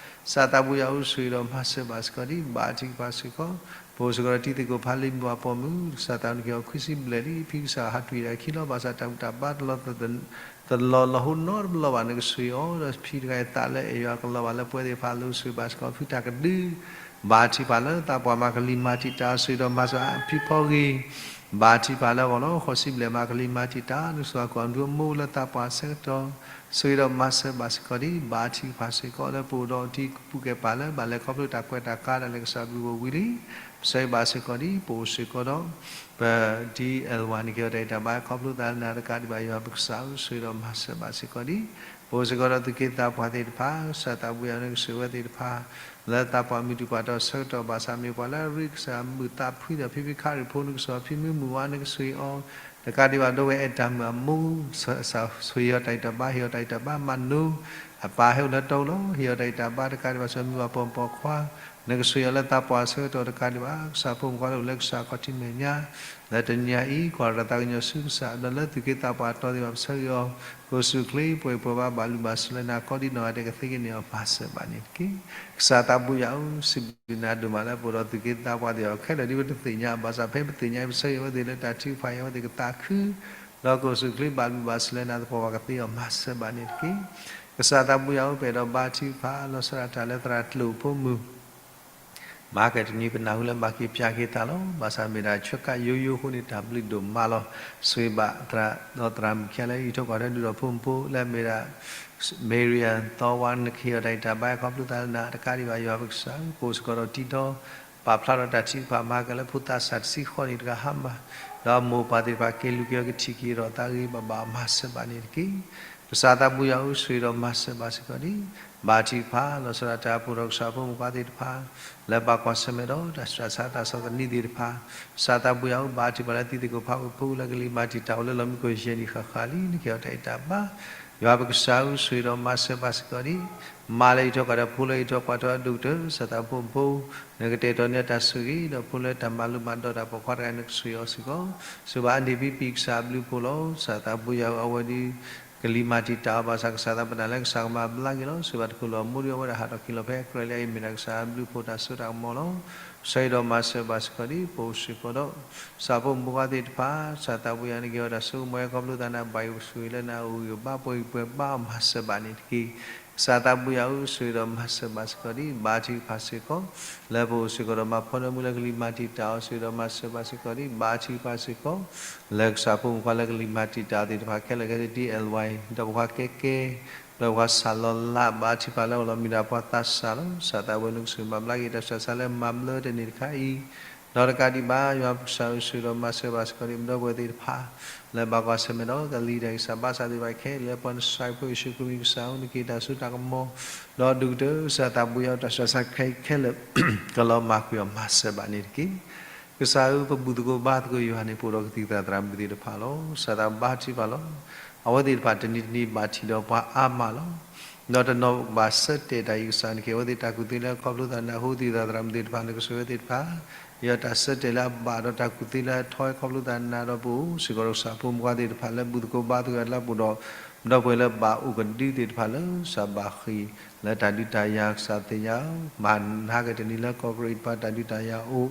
ကစၢ်သးဘိယွၤဧၢ ဆိၣ်ဂ့ၤဒီးမၤစၢၤဘၣ်စ့ၢ်ကီးဒံး ဘါထုကဖၣ်စ့ၢ်ကီး ပအိၣ်စ့ၢ်ကီးဒီးတံၤသကိးဖးလံာ်မုၢ်အပိာ်မုၣ် ကစၢ်သးဘိယွၤ နကဟ့ၣ်အီၤခွံဆံဘျဲၣ်လံ ဖံကစၢ်ဟးတွံၢ်ဒၣ်ခံလီၤ ဘၣ်ဆၣ်တၢ်ဘူၣ်တၢ်ဘါတလီၤ တလီၤလီၤဟိနီတဘျီဘၣ် နကဆိၣ်ဂ့ၤအီၤ ဒီးဖံတဂၤအံၤသးလၢအဲၣ်ယွၤကလီၤဘၣ်လၢပှဲၤသ့ၣ်တဖၣ်အလိၤ ဆိၣ်ဂ့ၤဘၣ်စ့ၢ်ကီး ဖုတၢ်ကဒု ဘါထုကဖၣ်လၢသးပှၢ်မၤကလံၤမၤတံာ်တာ် ဆိၣ်ဂ့ၤဒီးမၤစၢၤဖံဖီဂ့ၤ ဘါထုကဖၣ်လၢအဂီၢ်လီၤ ဃိးဆံဘျဲၣ်မၤကလံၤမၤတံာ်တာ် နကဆိၣ်ဂ့ၤအီၤ ကွၢ်ဒူအမိၢ်လၢသးပှၢ်ဆၢကတီၢ် ဆိၣ်ဂ့ၤဒီးမၤစၢၤဘၣ်စ့ၢ်ကီးဒံး ဘါထုကဖၣ်စ့ၢ်ကီး လၢပအိၣ်ဒီးတံၤကပူၤကဲပာ်လၢ ဘၣ်လဲၤခီဖျိတၢ်ကွဲးတၢ်ကါဒၣ်လဲာ် ကစၢ်ဘျုးအိၣ်ဝံၤလံ ပဆိၣ်ဂ့ၤဘၣ်စ့ၢ်ကီးဒံး ပအိၣ်စ့ၢ်ကီးဒီး ပ ဒ် Elwa နကဟ့ၣ်အီၤတၢ်ဂံၢ်တၢ်ဘါ ခီဖျိသးလၢနၤတကးဒံးဘၣ် ယွၤပကစၢ်ဧၢ ဆိၣ်ဂ့ၤဒီးမၤစၢၤဘၣ်စ့ၢ်ကီးဒံး ပအိၣ်စ့ၢ်ကီးဒီးသူၣ်က့သးပှၢ်သ့ၣ်တဖၣ် ကစၢ်သးဘိယွၤ နကဆိၣ်ဂ့ၤဝဲသ့ၣ်တဖၣ် လၢသးပှၢ်မုၢ်တံၤပှၢ်တီၢ်ဆၢကတီၢ် ဘၣ်ဆၣ်မ့ၢ်ပှၤလၢအရ့ ကစၢ်မုာ်သးဖှံဒီး ဖံဖံခရံာ်ဖိ နကဆိၣ်ဂ့ၤအီၤ ဖံမုၢ်မုၢ်ဝါ နကဆိၣ်ဂ့ၤအီၤ တကးဒံးဘၣ် ဒီးဝဲအဲၣ်တၢ်မုၣ်အမိၢ် ဆိၣ်ဂ့ၤအီၤတၢ်ဂံၢ်တၢ်ဘါ ဟ့ၣ်အီၤတၢ်ဂံၢ်တၢ်ဘါ မၤနိ အပၢ်ဟဲအိၣ်လၢတီလီၤ ဟ့ၣ်အီၤတၢ်ဂံၢ်တၢ်ဘါ တကးဒံးဘၣ် ဆိၣ်ဂ့ၤမုၢ်ဝါပိာ်မုၣ်ပိာ်ခွါ နကဆိၣ်ဂ့ၤအီၤလၢသးပှၢ်ဆၢကတီၢ်တကးဒံးဘၣ် ကစၢ်ဖိမုၣ်ခွါလၢအိၣ်လၢကစၢ်ခီၣ်ထံးမဲာ်ညါ လၢတနံၤညါအံၤ ကွၢ်တၢ်သးကညီၤဆူကစၢ် ဒီးလၢသူၣ်က့သးပှၢ်တီၢ်သ့ၣ်တဖၣ် ပဆၢဂ့ၤအီၤ ကိၣ်ဆူၣ်ချ့ ပှဲၤပှဲၤဘၣ်ဘၣ်လူၤဘၣ်စၢၤလၢနၤ ကိးဒံနီၢ်ဂၤဒဲး ကသ့ကန့ၢ်အီၤ မၤစၢၤဘၣ်န့ၣ်တက့ၢ်. ကစၢ်သးဘိယွၤဧၢ စံးဘျုးနၤဒိၣ်မးလၢပအိၣ်ဒီးသူၣ်က့သးပှၢ်သ့ၣ်တဖၣ်ခဲလၢာ် ဒ်ပတသ့ၣ်ညါ ဘၣ်ဆၣ်ဖဲပသ့ၣ်ညါအံၤ ပဆၢဂ့ၤဝဲသ့ၣ်လၢတၢ်ထုကဖၣ်အံၤ အဝဲသ့ၣ်ကသးခု ဒီးကိၣ်ဆူၣ်ချ့ဘၣ်လူၤဘၣ်စၢၤလၢနၤသပှၢ်ပှၢ် ကသ့အီၤ မၤစၢၤဘၣ်န့ၣ်တက့ၢ်. ကစၢ်သးဘိယွၤဧၢ ပအဲၣ်ဒိးဘါထုကဖၣ် လီၤဆီဒၣ်တၢ်လၢသရၣ်ကျိာ်ဖိမုၣ် မၤကတနံၤ ပနၢ်ဟူလၢဘၣ်က့ၤပၠးက့ၤသးလီၤ. ဘၣ်ဆၣ်မ့ၢ်ဒၣ်ဆၢကတီၢ်ယိယိအဃိန့ၣ် တၢ်ဘျုးဒိၣ်မးလီၤ. ဆိၣ်ဂ့ၤဘၣ်သရၣ်ဒီးသရၣ်မုၣ်ခဲလၢာ် အံးထွဲကွၢ်ထွဲဒုးဒီးဖိမုၣ်ဖိလၢအမ့ၢ်ဒၣ် Marian သီဝါ နကဟ့ၣ်အီၤတၢ်ဂံၢ်တၢ်ဘါ ခီဖျိသးလၢနၤတကးဒံးဘၣ် ယွၤပကစၢ်ဧၢ ပအိၣ်စ့ၢ်ကီးဒီးတံၤဒီး ပာ်ဖျါထီၣ်တၢ်ထုကဖၣ် မၤကလၢဖိသးစၢ်တဆံဃိးနံၣ်တဂၤဟါမၢ် ဒီးမိၢ်ပၢ်သ့ၣ်တဖၣ် က့ၤလူၤက့ၤအီၤ ကထံၣ်က့ၤဒီးသးဂ့ၤဘၣ်ဘၣ် မၤစၢၤဘၣ်န့ၣ်တက့ၢ်. ကစၢ်သးဘိယွၤဧၢ ဆိၣ်ဂ့ၤဒီးမၤစၢၤဘၣ်စ့ၢ်ကီးန့ၣ် ဘါထုကဖၣ် လီၤဆီဒၣ်တၢ်ပအိၣ်ဒီးကစၢ်ဖိမုၣ်ဖိသ့ၣ်တဖၣ် လၢဘၣ်ကွၢ်ဆၢၣ်မဲာ်ဒီးတၢ်ဆူးတၢ်ဆါ တၢ်ဆီၣ်သနံးသ့ၣ်တဖၣ် ကစၢ်သးဘိယွၤဧၢ ဘါထုကဖၣ်လၢတံၤသကိးဖးဝဲဖိလၢကလံၤမၤတံာ်တာ်အိၣ်လၢလီၢ်မံခိၣ်ယဲၢ်နံၣ်ဃၣ်ဃၣ်လံ နကဟ့ၣ်အီၤတၢ်ဂံၢ်တၢ်ဘါ ယွၤပကစၢ်ဧၢ ဆိၣ်ဂ့ၤဒီးမၤစၢၤဘၣ်စ့ၢ်ကီးန့ၣ် မါလၢအံးထွဲကွၢ်ထွဲ ဖိလၢအံးထွဲကွၢ်ထွဲ အဒိၣ်ကတၢၢ် ကစၢ်သးဘိဖိ နကတဲာ်တီၤန့ၢ်တၢ်ဆိၣ်ဂ့ၤ ဒီးဖိလၢတၢ်မၤလိမၤဒိးတၢ်ပိာ်ခွါတဂၤ နကဆိၣ်ဂ့ၤအီၤစ့ၢ်ကီး ဆိၣ်ဂ့ၤဘၣ်အန့ၣ်ဖံဖံ ကစၢ်အဘျုးအဖှိၣ်လီၤ. ကစၢ်သးဘိယွၤဧၢ အဝဲဒၣ် ကလံၤမၤတံာ်တာ်အီၤ ဘၣ်ဆၣ်ကစၢ်သးပနၢ်လၢကစၢ်ကမၤဘျါက့ၤလီၤ. ဆိၣ်ဂ့ၤဘၣ်တချုးလီၤ မိၢ်ဒီးအဝဲဒၣ်ဟးထီၣ်က့ၤလီၤဖဲ Karen လံ အအံၤမ့ၢ်ဒၣ်ကစၢ်အဘျုးအဖှိၣ် တၢ်စိတၢ်ကမီၤလီၤ. ဆၢဂ့ၤဒီးမၤစၢၤဘၣ်စ့ၢ်ကီးဒ် ပအိၣ်စ့ၢ်ကီးဒီး ကစၢ်ဖိမုၣ်ဖိခွါသ့ၣ်တဖၣ် ကစၢ်သးဘိယွၤ နကဟ့ၣ်အီၤတၢ်ဆိကမိၣ် ခီဖျိသးနၤ ဘၣ်ယိၣ်ဆိၣ်ဂ့ၤလၢနၤ အိၣ်ဂံၢ်အိၣ်ဘါ ပှဲၤဂံၢ်ပှဲၤဘါအီၤ မၤစၢၤဘၣ်န့ၣ်တက့ၢ်. ကစၢ်သးဘိယွၤဧၢ ဆိၣ်ဂ့ၤဒီးမၤစၢၤဘၣ်စ့ၢ်ကီးဒ် ဘါထုကဖၣ်စ့ၢ်ကီး လၢပအိၣ်စ့ၢ်ကီးဒီးမၤဖီနၢမူလၢကလံၤမၤတံာ်တာ်အီၤ ဆိၣ်ဂ့ၤဒီးမၤစၢၤဘၣ်စ့ၢ်ကီးဒ် ဘါထုကဖၣ်စ့ၢ်ကီး လၢကစၢ်ဖိမုၣ်ဖိခွါလၢကလံၤမၤတံာ်တာ်အီၤသ့ၣ်တဖၣ်ခဲလၢာ်ခဲဆ့ ဒ် Elway ဒီးပှၤကဲကဲ ဒီးပှၤစၢ်လီၤလး ဘါထုကဖၣ်လၢအအိၣ်လီၤမ့ၢ်ဒၣ်ပှၤသးစၢ်လီၤ. ကစၢ်သးဘိယွၤ နကဆိၣ်ဂ့ၤမၤဘျါက့ၤ တၢ်ဆူးတၢ်ဆါလၢမၤဘျၢတန့ၢ်တခါအံၤ ဒီးတကးဒံးဘၣ် ယွၤပကစၢ်ဧၢ ဆိၣ်ဂ့ၤဒီးမၤစၢၤဘၣ်စ့ၢ်ကီးဒ် ပဒီပုၢ်ဝဲၢ်သ့ၣ်တဖၣ် လၢဘၣ်ကွၢ်ဆၢၣ်မဲာ်ဒီးကလံၤတၢ်ဂံၢ်စၢ်ဘါစၢ်သ့ၣ်တဖၣ်ခဲလၢာ် ပှၤနစၢ်ဖိယ့ၣ်ၡူးခရံာ်မံၤ ကစၢ်ဧၢ နကဟ့ၣ်တၢ်စိတၢ်ကမီၤ ဒီးဒိၣ်ကတၢၢ် ကစၢ်သးဘိယွၤ တၢ်ဆူးတၢ်ဆါခဲအံၤခဲလၢာ် ကလီၤမၢ်ကွံာ်အီၤ မၤစၢၤဘၣ်န့ၣ်တက့ၢ်. ကစၢ်ဧၢ ပဘူၣ်သကိးဘါသကိးယွၤန့ၣ် ပအိၣ်ဒီးကသံၣ်သရၣ်သရၣ်မုၣ်သ့ၣ်တဖၣ်လီၤ. ကစၢ်သးဘါထုကဖၣ်လီၤ. အဝဲသ့ၣ်တဖၣ်တနံၤတနံၤဘၣ်ထံးဒီးပှၤအါမးလီၤ. ဒီးတနီၤကဘၣ်ဆၢတဲာ်တၢ်အံၤ ကစၢ်နကဟ့ၣ်အဝဲသ့ၣ်တၢ်ကူၣ်သ့လၢ ခီဖျိသးနၢ်ဟူသံၣ်သရၣ်သရၣ်မုၣ်သ့ၣ်တဖၣ် နကဆိၣ်ဂ့ၤအဝဲသ့ၣ်တဖၣ် ယွၤတၢ်ဆၢတဲာ်လၢအဘၣ်ဒီးတၢ်ကူၣ်သ့လၢအထီ ခီဖျိသးနၤဒီးပအိၣ်စ့ၢ်ကီးဒီးကစၢ်ဖိမုၣ်ဖိခွါသ့ၣ်တဖၣ်လၢဘူၣ်သကိးဘါသကိးယွၤလၢပအိၣ်ဒီး ဒီပုၢ်ဝဲၢ်လၢဘၣ်အိၣ်ကဒုသ့ၣ်တဖၣ်လၢ ကစၢ်ဘၣ်ဃ့ၢ်လၢတၢ်ဒုးတၢ်ယၤ ကစၢ်သ့ၣ်ညါ မၤနဟါကတနံၤလၢကီၢ်ကရံၣ်တဖၣ်တၢ်ဒုးတၢ်ယၤအိၣ်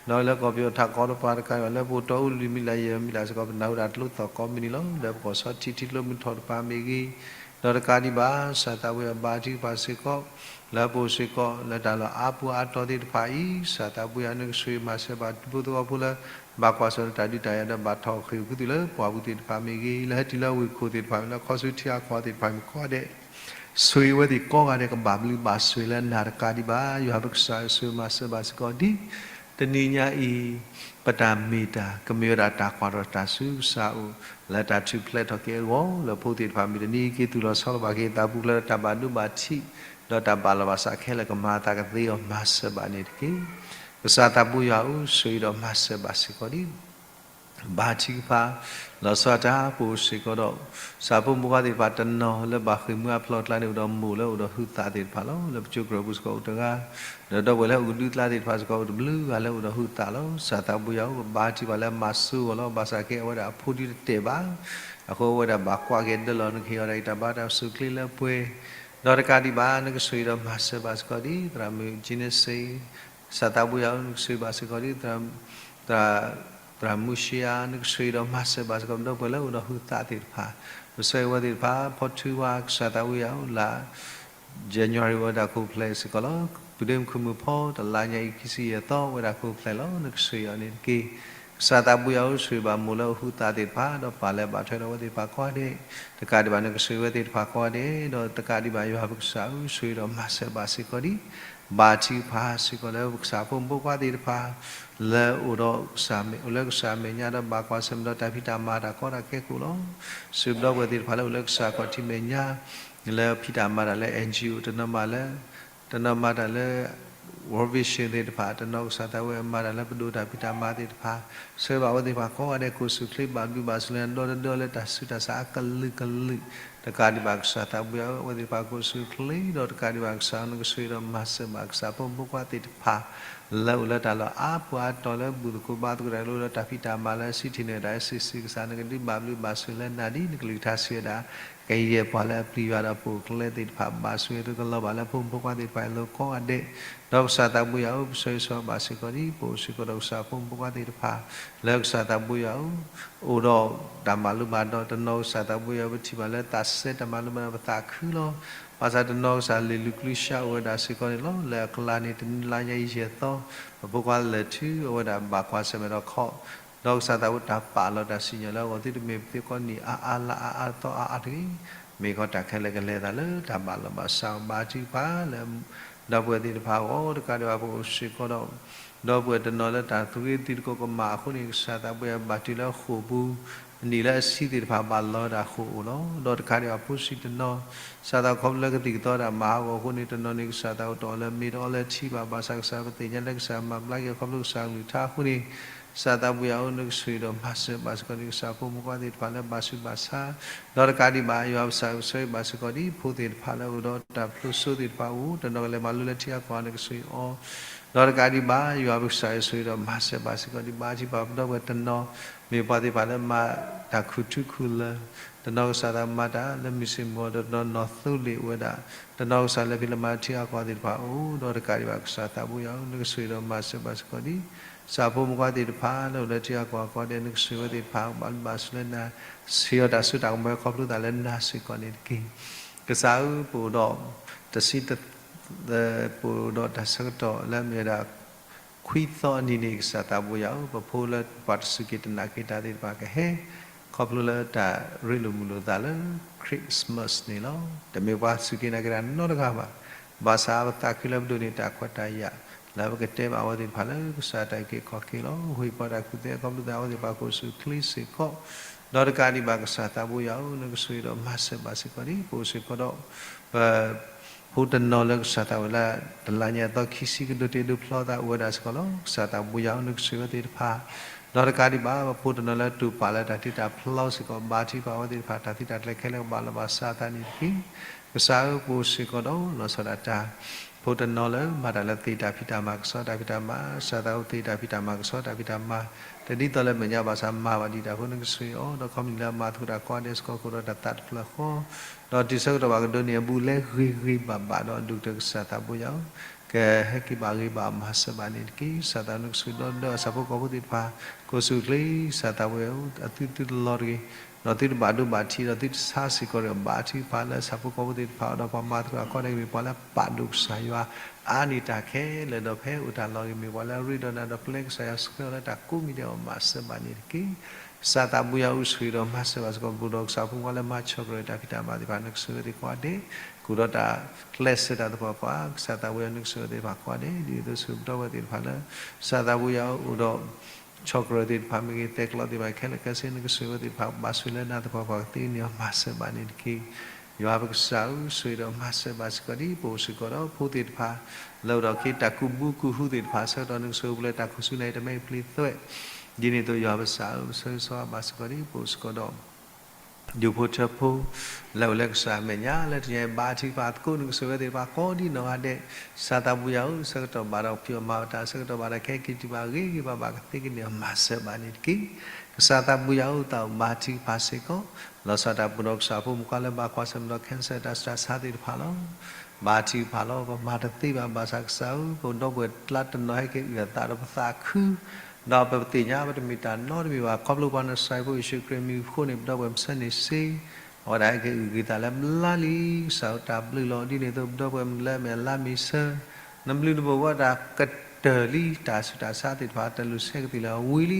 ဒီးလၢကီၢ်ပယီၤထးခီတဖၣ်တကးဒံးဘၣ် လၢပအိၣ်တီအိၣ်လွံၢ်မံၤလၢယဲၢ်မံၤလၢ်စ့ၢ်ကီး ပနၢ်ဟူတၢ်ကျိသီၣ်ကိးမုၢ်နံၤလီၤ. လၢပကီၢ်ဆီထံထံကျိမုၢ်ထီၣ်တဖၣ်မ့ၢ်ဂ့ၤ ဒီးတကးဒံးဘၣ် ကစၢ်သးဘိယွၤဘါထုကဖၣ်စ့ၢ်ကီး လၢပအိၣ်စ့ၢ်ကီးလၢတၢ်လီၢ်အါပူၤအါတီၤသ့ၣ်တဖၣ်အံၤ ကစၢ်သးဘိယွၤနကဆိၣ်ဂ့ၤမၤစၢၤဘၣ် ဒူဖိသဝီဖိလၢ ဘၣ်ကွၢ်ဆၢၣ်ဒီးတၢ်ဒုးတၢ်ယၤဒီးဘၣ်ထီၣ်ဃ့ၢ်အိၣ်ခူသူၣ်လၢပှၢ်ပူၤသ့ၣ်တဖၣ်မ့ၢ်ဂ့ၤ လၢဟဲတုၤလၢဝ့ၢ်ခိၣ်သ့ၣ်တဖၣ်မ့ၢ်လၢခီဆူထံအါခီသ့ၣ်တဖၣ်မ့ၢ်ကိးဂၤဒဲး ဆိၣ်ဂ့ၤဝဲသ့ၣ်ကိးဂၤဒဲး ကဘၣ်ဘျုးဘၣ်ဆိၣ်ဂ့ၤလၢနၤတကးဒံးဘၣ် ယွၤပကစၢ်ဧၢ ဆိၣ်ဂ့ၤမၤစၢၤဘၣ်စ့ၢ်ကီးဒ် တနံၤညါအံၤ ပတၢ်မ့ၢ်တၢ် ကမ့ၢ်ဝဲဒၣ်တၢ်ကွၢ်ထီၣ်တၢ်ဆူကစၢ်အအိၣ် လၢတၢ်ထူၣ်ဖျဲးထီၣ်က့ၤအဂီၢ် လၢဖိသ့ၣ်တဖၣ်မ့ၢ်တနံၤက့ၤသူၣ်လီၤဆီလီၤဘၣ်က့ၤသးပူၤဖျဲးဒီးတၢ်ဘၣ်ဒိဘၣ်ထံး ဒီးတၢ်ဘၣ်လီၤဘၣ်စးခဲလၢာ် ကမၤအသးကသ့အီၤ မၤစၢၤဘၣ်န့ၣ်တက့ၢ်. ကစၢ်သးဘိယွၤဧၢ, ဆိၣ်ဂ့ၤဒီးမၤစၢၤဘၣ်စ့ၢ်ကီးဒံး ဘါထုကဖၣ်, လီၤဆီဒၣ်တၢ် ပအိၣ်စ့ၢ်ကီးဒီး ကစၢ်ဖိမုၣ်ဖိခွါသ့ၣ်တဖၣ်တနီၤလၢဘၣ်ဃ့ၢ်မှံဟးဖျိးအကျါန့ၣ် အိၣ်ဒီးမိၢ်လၢအိၣ်ဒီးဟုသးသ့ၣ်တဖၣ်လီၤ. လၢပကၠိကရၢၢ်ပူၤစ့ၢ်ကီးအိၣ်တဂၤ, ဒီးဒီပုၢ်ဝဲၢ်လၢအိၣ်ကဒုကျါသ့ၣ်တဖၣ်စ့ၢ်ကီးအိၣ်တဘျုးဂၤလၢအိၣ်ဒီးဟုသးလီၤ. ကစၢ်သးဘိယွၤဧၢ, ပဘါထုကဖၣ်လၢမၤစိအီၤလီၤ. ဘၣ်ဆၣ်ကဲအဝဲဒၣ်အဖိဒုတတဲာ်ဘၣ်, အဃိအဝဲဒၣ်ဘၣ်ကွၢ်က့ၤဒၢလီၤ နကဟ့ၣ်အီၤဒၣ်အံၤတၢ်ဘါတၢ်ပစိၤချ့လၢပှဲၤ, ဒီးတကးဒံးဘၣ် နကဆိၣ်ဂ့ၤဒီးမၤစၢၤဘၣ်စ့ၢ်ကီးဒံး သရၣ်မုၣ်ကၠံနစ့ၣ် ကစၢ်သးဘိယွၤဧၢ, နကဆိၣ်ဂ့ၤဘၣ်စ့ၢ်ကီးဒံး သရၣ် သရၣ်မုၢ်ရှံယါ, နကဆိၣ်ဂ့ၤဒီးမၤစၢၤဘၣ်စ့ၢ်ကီး ဒီပုၢ်ဝဲၢ်လၢအိၣ်ဒီးဟုသးသ့ၣ်တဖၣ်, ပဆၢဂ့ၤဝဲသ့ၣ်တဖၣ်, ဖီထူဝါ ကစၢ်သးဘိယွၤဧၢ, လါ January အိၣ်ဝဲဒၣ်ခိၣ်ဖျဲးစ့ၢ်ကီးလီၤ. ပုၢ်ဒ့မုၣ်ခုၣ်မုၣ်ဖီ တလါညါအံၤ ခံဆံယဲၢ်သီ အိၣ်ဝဲဒၣ်ခိၣ်ဖျဲးလီၤ. နကဆိၣ်ဂ့ၤအီၤန့ၣ်တက့ၢ်. ကစၢ်သးဘိယွၤဧၢ, ဆိၣ်ဂ့ၤဘၣ်မိၢ်လၢအဟုသးသ့ၣ်တဖၣ်, ဒီးပၢ်လၢဘၣ်ထွဲဒီးအဝဲသ့ၣ်တဖၣ်ကိးဂၤဒဲး, တကးဒံးဘၣ် နကဆိၣ်ဂ့ၤဝဲသ့ၣ်တဖၣ်ကိးဂၤဒဲး, ဒီးတကးဒံးဘၣ် ယွၤပကစၢ်ဧၢ, ဆိၣ်ဂ့ၤဒီးမၤစၢၤဘၣ်စ့ၢ်ကီးဒံး ဘါထုကဖၣ်စ့ၢ်ကီးလၢပကစၢ်ဖိမုၣ်ဖိခွါသ့ၣ်တဖၣ် လၢအိၣ်ဒီးကစၢ်မဲာ်, အိၣ်လၢကစၢ်မဲာ်ညါဒီးဘၣ်ကွၢ်ဆၢၣ်မဲာ်ဒီးတၢ်ဖံးတၢ်မၤတၢ်ကီတၢ်ခဲကိးလီၤ. စံးဘျုးဒီပုၢ်ဝဲၢ်သ့ၣ်တဖၣ်လၢအိၣ်လၢကစၢ်ခီၣ်ထံးမဲာ်ညါ လၢဖံးတၢ်မၤတၢ်လၢ NGO တနီၤမၤလၢ တနီၤမၤတၢ်လၢ World Vision သ့ၣ်တဖၣ်, တနီၤကစၢ်သးဝဲမၤတၢ်လၢပဒိၣ်တၢ်ဖံးတၢ်မၤသ့ၣ်တဖၣ်, ဆၢဘၣ်ဝဲသ့ၣ်တဖၣ်ကိးဂၤဒဲး ကိးဆူၣ်ချ့ဘၣ်ဘျုးဘၣ်ဆိၣ်လၢ ဒီတဒၢလၢတၢ်ဆူးတၢ်ဆါအကလုာ်ကလုာ်, တကးဒံးဘၣ်ကစၢ်သးဘိယွၤဧၢ, အဝဲသ့ၣ်တဖၣ်ကိးဆူၣ်ချ့, ဒီးတကးဒံးဘၣ်ကစၢ်ဧၢ, နကဆိၣ်ဂ့ၤဒီးမၤစၢၤဘၣ်ကစၢ်ဖိမုၣ်ဖိခွါသ့ၣ်တဖၣ် လၢအိၣ်လၢတၢ်လီၢ်အါပူၤအါတီၤလၢဘူၣ်သကိးဘါသကိးတၢ်လၢအိၣ်ဒီးတၢ်ဖံးတၢ်မၤလၢစံးထီၣ်န့ၢ်တၢ် စံးစံးကစၢ် နကဒုးဘၣ်ဘျုးဘၣ်ဆိၣ်လၢနၤဒ်နကလုၢ်ကထါစံးဝဲဒၣ်, ကယဲၢ်ပှၤလၢအပျံၤယွၤဒီးပအိၣ်ကလဲသ့ၣ်တဖၣ် ဘၣ်ဆိၣ်ဂ့ၤသုကလီၤဘၣ်လၢဖိမုၣ်ဖိခွါသ့ၣ်တဖၣ်အလိၤကိးဂၤဒဲး, ဒီးကစၢ်သးဘိယွၤဧၢ, ပဆၢဂ့ၤဆၢဝါဘၣ်စ့ၢ်ကီးဒံး ပအိၣ်စ့ၢ်ကီးဒီးကစၢ်ဖိမုၣ်ဖိခွါသ့ၣ်တဖၣ် လၢကစၢ်သးဘိယွၤဧၢ, အိၣ်ဒီးတၢ်မၤလိဘၣ်ဒီးတနီၤကစၢ်သးဘိယွၤဧၢ, ပထံၣ်ဘၣ်လၢသးစဲတၢ်မၤလိဘၣ်ဒီးပသးခုလီၤ. ဘၣ်ဆၣ်တနီၤကစၢ်လံာ်လူၤကလုၢ်စှၤအိၣ်ဝဲဒၣ်စ့ၢ်ကီးန့ၣ်လီၤ. လၢအကျါန့ၣ် တနံၤလါညါအံၤယဲၢ်သီ, ပဖိခွါလဲၤထုးအဝဲဒၣ်ဘၣ်ကွၢ်ဆၢၣ်မဲာ်ဒီးခီ, ဒီးကစၢ်သးဘိတၢ်ပာ်လီၤတၢ်စံၣ်ညီၣ်လၢအဂီၢ် သုတမ့ၢ်ပသ့ကိးနံၣ်အါအါလါအါအါသီအါအါတဂ့ၤ, မ့ၢ်ကီးတၢ်ခဲလၢာ်ကလဲၤသးလၢတၢ်ဘၣ်လီၤဘၣ်စး ဘါထုကဖၣ်လၢ ဒီပုၢ်ဝဲၢ်သ့ၣ်တဖၣ်အဂီၢ်, တကးဒံးဘၣ်ပအိၣ်စ့ၢ်ကီးဒီး ဒီပုၢ်ဝဲၢ်တနီၤလၢတၢ်သူၣ်ဂ့ၤသံတကိးကမၣ်အဃိန့ၣ် ကစၢ်သးဘိယွၤဘၣ်တုၤလၢဃိာ်ပူၤ အနံၣ်လၢအဆံသ့ၣ်တဖၣ်ဘၣ်လီၤဝဲဒၣ်ဃိာ်အိၣ်လီၤ. ဒီးတကးဒံးဘၣ်ဖိဆံးတနီၤ ကစၢ်သးခီဖျိလၢကသံၣ်ကသီတၢ်မၤဟးဂီၤအဃိန့ၣ် တနီၤန့ၣ် ကစၢ်သးအိၣ်တအီၣ်လၢမ့ၤတအီလၢထံဘၣ်, ဘၣ်ဆၣ်ကစၢ်ပသ့ၣ်ညါလၢကစၢ်မၤဘျါက့ၤခီဖျိကစၢ်ကလုၢ်ကထါအဃိန့ၣ် ကစၢ်သးဘိယွၤဧၢ, နကဆိၣ်ဂ့ၤဒီးမၤစၢၤဘၣ်စ့ၢ်ကီးန့ၣ် ကစၢ်ဖိမုၣ်ဖိခွါသ့ၣ်တဖၣ်လၢဘၣ်ဆူးဘၣ်ဆါ, ဒီးတကးဒံးဘၣ် ယွၤပကစၢ်ဧၢ, ပဆၢဂ့ၤဘၣ်စ့ၢ်ကီးဒ် ဖိသ့ၣ်တဖၣ်လၢအိၣ်ဒီးတၢ်ဖျိးစိသ့ၣ်တဖၣ်အအိၣ်, တနီၤကလဲၤမၤလိလၢထံအကီၢ် နကဆိၣ်ဂ့ၤအီၤ, ဒီးတကးဒံးဘၣ် ယွၤပကစၢ်ဧၢ, ဆိၣ်ဂ့ၤဒီးမၤစၢၤဘၣ်စ့ၢ်ကီးဒ် ဘါထုကဖၣ်ပဒီပုၢ်ဝဲၢ်တနီၤ မ့ၢ်ပှၤသ့ၣ်တဖၣ်လၢမၤတၢ်ခူၣ်ထူခူၣ်လၢာ်, တနီၤကစၢ်သးမၤတၢ်လၢမုၢ်ဆ့ၣ်မုၢ်ဂီၤ, တနီၤနီၢ်သိလ့ၣ်အိၣ်ဝဲဒၣ်, တနီၤကစၢ်လၢဖံးလၢမၤလၢထံအကီၢ်သ့ၣ်တဖၣ်အအိၣ်, ဒီးတကးဒံးဘၣ် ကစၢ်သးဘိယွၤဧၢ, နကဆိၣ်ဂ့ၤဒီးမၤစၢၤဘၣ်စ့ၢ်ကီးဒ် ကစၢ်ဖိမုၣ်ဖိခွါသ့ၣ်တဖၣ်လၢအိၣ်လၢထံအကီၢ်အဂီၢ်ဒဲး, နကဆိၣ်ဂ့ၤဝဲသ့ၣ်တဖၣ် ဘၣ်ဘျုးဘၣ်ဆိၣ်လၢနၤ, ဆှၢအီၤတၢ်စိတၢ်ကမီၤခီဖျိသးလၢနၤစ့ၢ်ကီးန့ၣ်တက့ၢ်. ကစၢ်ဧၢ, ပအိၣ်ဒီးတဆံ, ပအိၣ်ဒီးတၢ်ဆၢကတီၢ်လၢမ့ၢ်ဝဲဒၣ် ခွံသီအနံၤန့ၣ် ကစၢ်သးဘိယွၤဧၢ, ပဖိလၢပှၤတစူၢ်က့ၤတနာ်က့ၤတၢ်သ့ၣ်တဖၣ်ကဟဲ ခီဖျိလၢတၢ်ရ့လိာ်မုာ်လိာ်သးလၢ Christmas န့ၣ်လီၤ. တမ့ၢ်ပှၤစူၢ်က့ၤနာ်က့ၤတၢ်နီတဂၤဘၣ်. ဘၣ်ဆၣ်ပသးခုလၢပဒိးန့ၢ်တၢ်ခွဲးတၢ်ယာ် လၢပကတဲဘၣ်အဝဲသ့ၣ်တဖၣ်လၢ ကစၢ်တၢ်အုၣ်က့ၤခီၣ်က့ၤလီၤ. ဟ့ၣ်ပှၤတၢ်ကူၣ်သ့အခီဖျိသး အဝဲသ့ၣ်တဖၣ်ကိးဆူၣ်ချ့စ့ၢ်ကီး, ဒီးတကးဒံးဘၣ် ကစၢ်သးဘိယွၤဧၢ, နကဆိၣ်ဂ့ၤဒီးမၤစၢၤဘၣ်စ့ၢ်ကီးဒ် ပအိၣ်စ့ၢ်ကီးဒီး ပ ဖိတနီၤလၢကစၢ်သးဝဲလၢ တလါညါသီခံဆံကဒိးတ့ဒိးဖျီသးအိၣ်ဝဲဒၣ်စ့ၢ်ကီးလီၤ. ကစၢ်သးဘိယွၤဧၢ, နကဆိၣ်ဂ့ၤဝဲသ့ၣ်တဖၣ်, ဒီးတကးဒံးဘၣ် ပဖိတနီၤလၢတူၢ်ပာ်လၢတၢ်တ့တၢ်ဖျီစ့ၢ်ကီး ဘါထုကဖၣ်အဝဲသ့ၣ်တဖၣ် တၢ်သံတၢ်ကျဲခဲလၢာ်ကဘၣ်လီၤဘၣ်စးအသးန့ၣ်တက့ၢ်. ကစၢ်ဧၢ, ပအိၣ်စ့ၢ်ကီးဒီးလီၤဆီဒၣ်တၢ် ဖိတနီၤလၢမၤတၢ်လၢသ့ၣ်တၢ်ဖံးတၢ်မၤ ကဆီတၢ်ဖံးတၢ်မၤ, ကစၢ်သးဝဲသ့ၣ်တၢ်ဖံးတၢ်မၤ ကဆီတၢ်ဖံးတၢ်မၤ တဒ်သိးလၢမဲာ်ညါဘၣ်ဆၣ်မၤဘၣ်ဒံးတၢ်အဃိ နကဆိၣ်ဂ့ၤအီၤ, ဒီးခီပနံၣ်လၢအမၤသကိးတၢ်ကိးဂၤဒဲးစ့ၢ်ကီး ကအိၣ်ဒီးတၢ်သးတဖျၢၣ်ဃီ ဒီးတုၤဆၢကတီၢ်ဘၣ်ကဒိးန့ၢ်အဘူးလၢဂ့ၤဂ့ၤဘၣ်ဘၣ်ဒီး ဒိၣ်ကတၢၢ်ကစၢ်သးဘိယွၤဧၢ, ကဟဲက့ၤဘၣ်ဂ့ၤဘၣ်မၤစၢၤဘၣ်န့ၣ်တက့ၢ်. ကစၢ်သးနကဆိၣ်ဂ့ၤဒီးဒီးအဆၣ်ဖိကီၢ်ဖိသ့ၣ်တဖၣ် ကိးဆူၣ်ချ့ ကစၢ်သးဝဲဧၢ, အသုသုတလီၤတဂ့ၤ, ဒီးသုတဘၣ်ဒိဘၣ်ထံး ဒီးသုတဆါစ့ၢ်ကီးဒီး ဘါထုကဖၣ်လၢအဆၣ်ဖိကီၢ်ဖိသ့ၣ်တဖၣ် ဒီးပှၤမၤသကိးအကိးဂၤဒဲး မ့ၢ်ပှၤလၢပာ်ဒိၣ်ကစၢ်ယွၤ အါန့ၢ်တၢ်ခဲလၢာ် ဒီးဖဲအိၣ်တၢ်လီၢ်ဂ့ၤ မ့ၢ်ပှၤလၢအရ့ဒီးနၤ ဒီးပျဲကစၢ်ယွၤဆှၢလၢတၢ်ကိးမံၤဒဲးအဂီၢ် မၤစၢၤဘၣ်န့ၣ်တက့ၢ်. ကစၢ်သးဘိယွၤဧၢ, ဆိၣ်ဂ့ၤဒီးမၤစၢၤဘၣ်စ့ၢ်ကီး ပအိၣ်ဒီးကစၢ်ဖိခွါလၢမၤဆီၣ်ကရၢၢ်တၢ်ဖံးတၢ်မၤသ့ၣ်တဖၣ် နကဆိၣ်ဂ့ၤဝဲသ့ၣ်ကိးဂၤဒဲး, ကအိၣ်ဒီးတၢ်ကျဲးစၢးတၢ်သပှၢ်ပှၢ်, ကစၢ်သးဘိယွၤဧၢ, နကဆိၣ်ဂ့ၤဝဲသ့ၣ်တဖၣ်ကိးဂၤဒဲး, ဒ်သိးဆိၣ်ဂ့ၤပဒီပုၢ်ဝဲၢ်သ့ၣ်တဖၣ်လၢ ကစၢ်သးဘိယွၤဧၢ, အိၣ်ဒီး ဆီၣ်ကရၢၢ်သ့ၣ်တဖၣ်မ့ၢ်ဂ့ၤ, သဲးကျီသ့ၣ်တဖၣ်ခဲလၢာ်ခဲဆ့ နကဆိၣ်ဂ့ၤဝဲသ့ၣ်တဖၣ် ဘၣ်ဆိၣ်လၢနၤသပှၢ်ပှၢ်ကသ့န့ၣ် မၤစၢၤဘၣ်န့ၣ်တက့ၢ်. ယွၤပကစၢ်ဧၢ, ဆိၣ်ဂ့ၤဒီးမၤစၢၤဘၣ်စ့ၢ်ကီးဒံး ပအိၣ်စ့ၢ်ကီးဒီးဖိသ့ၣ်တဖၣ် လၢအိၣ်ဒီးက့ၤတၢ်ကူးဘုကူးဟုသ့ၣ်တဖၣ်ဆၢကတီၢ် နကဆိၣ်ဂ့ၤပူၤလၢတၢ်ခိၣ်ဆူနၢ်အံၤ တမ့ၢ်ပျံၤသွဲၣ်, ဒ်န့ၣ်အသိးယွၤပကစၢ်ဧၢ, ပဆၢဂ့ၤဆၢဝါဘၣ်စ့ၢ်ကီးဒံး ပအိၣ်စ့ၢ်ကီးဒီး ဒူၣ်ဖိထၢဖိ လၢအိၣ်လၢကစၢ်အမဲာ်ညါ လၢတနံၤအံၤ ဘါထုကဖၣ်သကိး နကဆိၣ်ဂ့ၤဝဲသ့ၣ်တဖၣ်ကိးဒ်နီၢ်ဂၤဒဲး, ကစၢ်သးဘိယွၤဧၢ, ဆၢကတီၢ်ဘၣ်ဒီးဖံးအီၣ်မၤအီၣ်တၢ် ဆၢကတီၢ်ဘၣ်ဒီးကဟဲက့ၤတုၤဘၣ်ဂ့ၤဂ့ၤဘၣ်ဘၣ် ကသ့ကန့ၢ်အီၤ မၤစၢၤဘၣ်န့ၣ်တက့ၢ်. ကစၢ်သးဘိယွၤဧၢ, သးအိၣ်ဘါထုကဖၣ်စ့ၢ်ကီး လီၤဆီဒၣ်တၢ်ပူၤဒီးကစၢ်ဖိမုၣ်ဖိခွါလၢဘၣ်ကွၢ်ဆၢၣ်မဲာ်ဒီး cancer တၢ်ဆူးတၢ်ဆါသ့ၣ်တဖၣ်လီၤ. ဘါထုကဖၣ်လီၤ, ပမၤတသ့ဘၣ် ဘၣ်ဆၣ်ကစၢ်ဧၢ, ပဒီပုၢ်ဝဲၢ်လၢတနီၤဟဲက့ၤအုၣ်အသးဒီးပသးခု, ဒီးပပသ့ၣ်ညါပတမ့ၢ်တၢ်နီတမံၤဘၣ် ခီဖျိပှၤနဆှဲဖိယ့ၣ်ၡူးခရံာ်မံၤအဃိန့ၣ် ပဒီပုၢ်ဝဲၢ်မဆၢန့ၢ်စ့, အဝဲဒၣ်ဟဲက့ၤအုၣ်က့ၤသးလၢဘျါလံ, ကစၢ်ဧၢတၢ်ဘျုးလီၤ. ဒ်န့ၣ်အသိးပဒီပုၢ်ဝဲၢ်မုၣ်လၢအမ့ၢ်အလါမ့ၤဆၢ နဘျုးနဖှိၣ်ဝဲတၢ်ကတၢၢ်လံ, တၢ်ဆူးတၢ်ဆါသ့ၣ်တဖၣ် တၢ်လူၤဆဲးကသံၣ်လၢအဝံၤ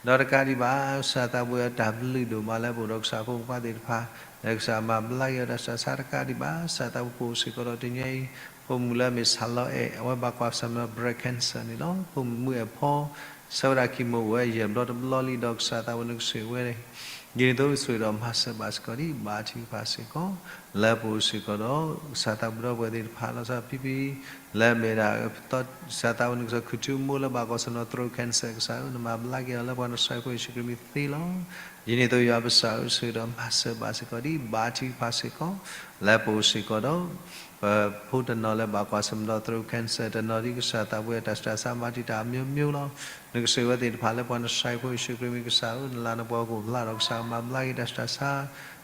လံ, ဒီးတကးဒံးဘၣ် ကစၢ်သးဘိယွၤတၢ်ဘျုးဒိၣ်မးလၢပအိၣ်ဒီးကစၢ်ဖိမုၣ်ဖိခွါသ့ၣ်တဖၣ်, လၢကစၢ်မၤဘျါက့ၤအီၤတၢ်ဆူးတၢ်ဆါတကးဒံးဘၣ်, ကစၢ်သးဘိပအိၣ်စ့ၢ်ကီးဒီးတနံၤအံၤ, ဖိမုၣ်လၢအမ့ၢ်ဆၣ်လီၤအဲၣ် အဝဲဘၣ်ကွၢ်ဆၢၣ်မဲာ်ဒီး breast cancer န့ၣ်လီၤ. ဖိမုၣ်မုၢ်အဲၣ်ဖီ ဆၢဝဲဒၣ်ကံၢ်မိၣ်ဝဲယဲၢ်ဘျီတဘျီလံ ဒီးကစၢ်သးဘိနကဆိၣ်ဂ့ၤဝဲန့ၣ်, ဒ်န့ၣ်အသိးဆိၣ်ဂ့ၤဒီးမၤစၢၤဘၣ်စ့ၢ်ကီးဒံး ဘါထုကဖၣ်စ့ၢ်ကီး, လၢပအိၣ်စ့ၢ်ကီးဒီး ကစၢ်သးဘိဒီပုၢ်ဝဲၢ်သ့ၣ်တဖၣ် လီၤဆီဖံဖံ လၢအမ့ၢ်ဒၣ် ကစၢ်သးဘိနကဆိၣ်ဂ့ၤ ခုၣ်ထူမိၢ်လၢဘၣ်ကွၢ်ဆၢၣ်မဲာ်ဒီး throat cancer ကစၢ်ဧၢ, နမၤဘျါက့ၤအီၤလၢပှၤနဆှဲဖိယ့ၣ်ၡူးခရံာ်မံၤသ့လီၤ. ဒ်န့ၣ်အသိးယွၤပကစၢ်ဧၢ, ဆိၣ်ဂ့ၤဒီးမၤစၢၤဘၣ်စ့ၢ်ကီးဒံး ဘါထုကဖၣ်စ့ၢ်ကီး, လၢပအိၣ်စ့ၢ်ကီးဒီး ပဖိတနီၤလၢဘၣ်ကွၢ်ဆၢၣ်မဲာ်ဒီး throat cancer တနီၤဒ်ကစၢ်သးဘိယွၤတၢ်ဆူးတၢ်ဆါမၤတံာ်တာ်အမျိုးမျိုးလီၤ. နကဆိၣ်ဂ့ၤဝဲသ့ၣ်တဖၣ်လၢပှၤနဆှဲဖိယ့ၣ်ၡူးခရံာ်မံၤကစၢ်ဧၢ, နလၤနပှီၤကအိၣ်ဖျါဒီးကစၢ်မၤဘျါက့ၤတၢ်ဆူးတၢ်ဆါ,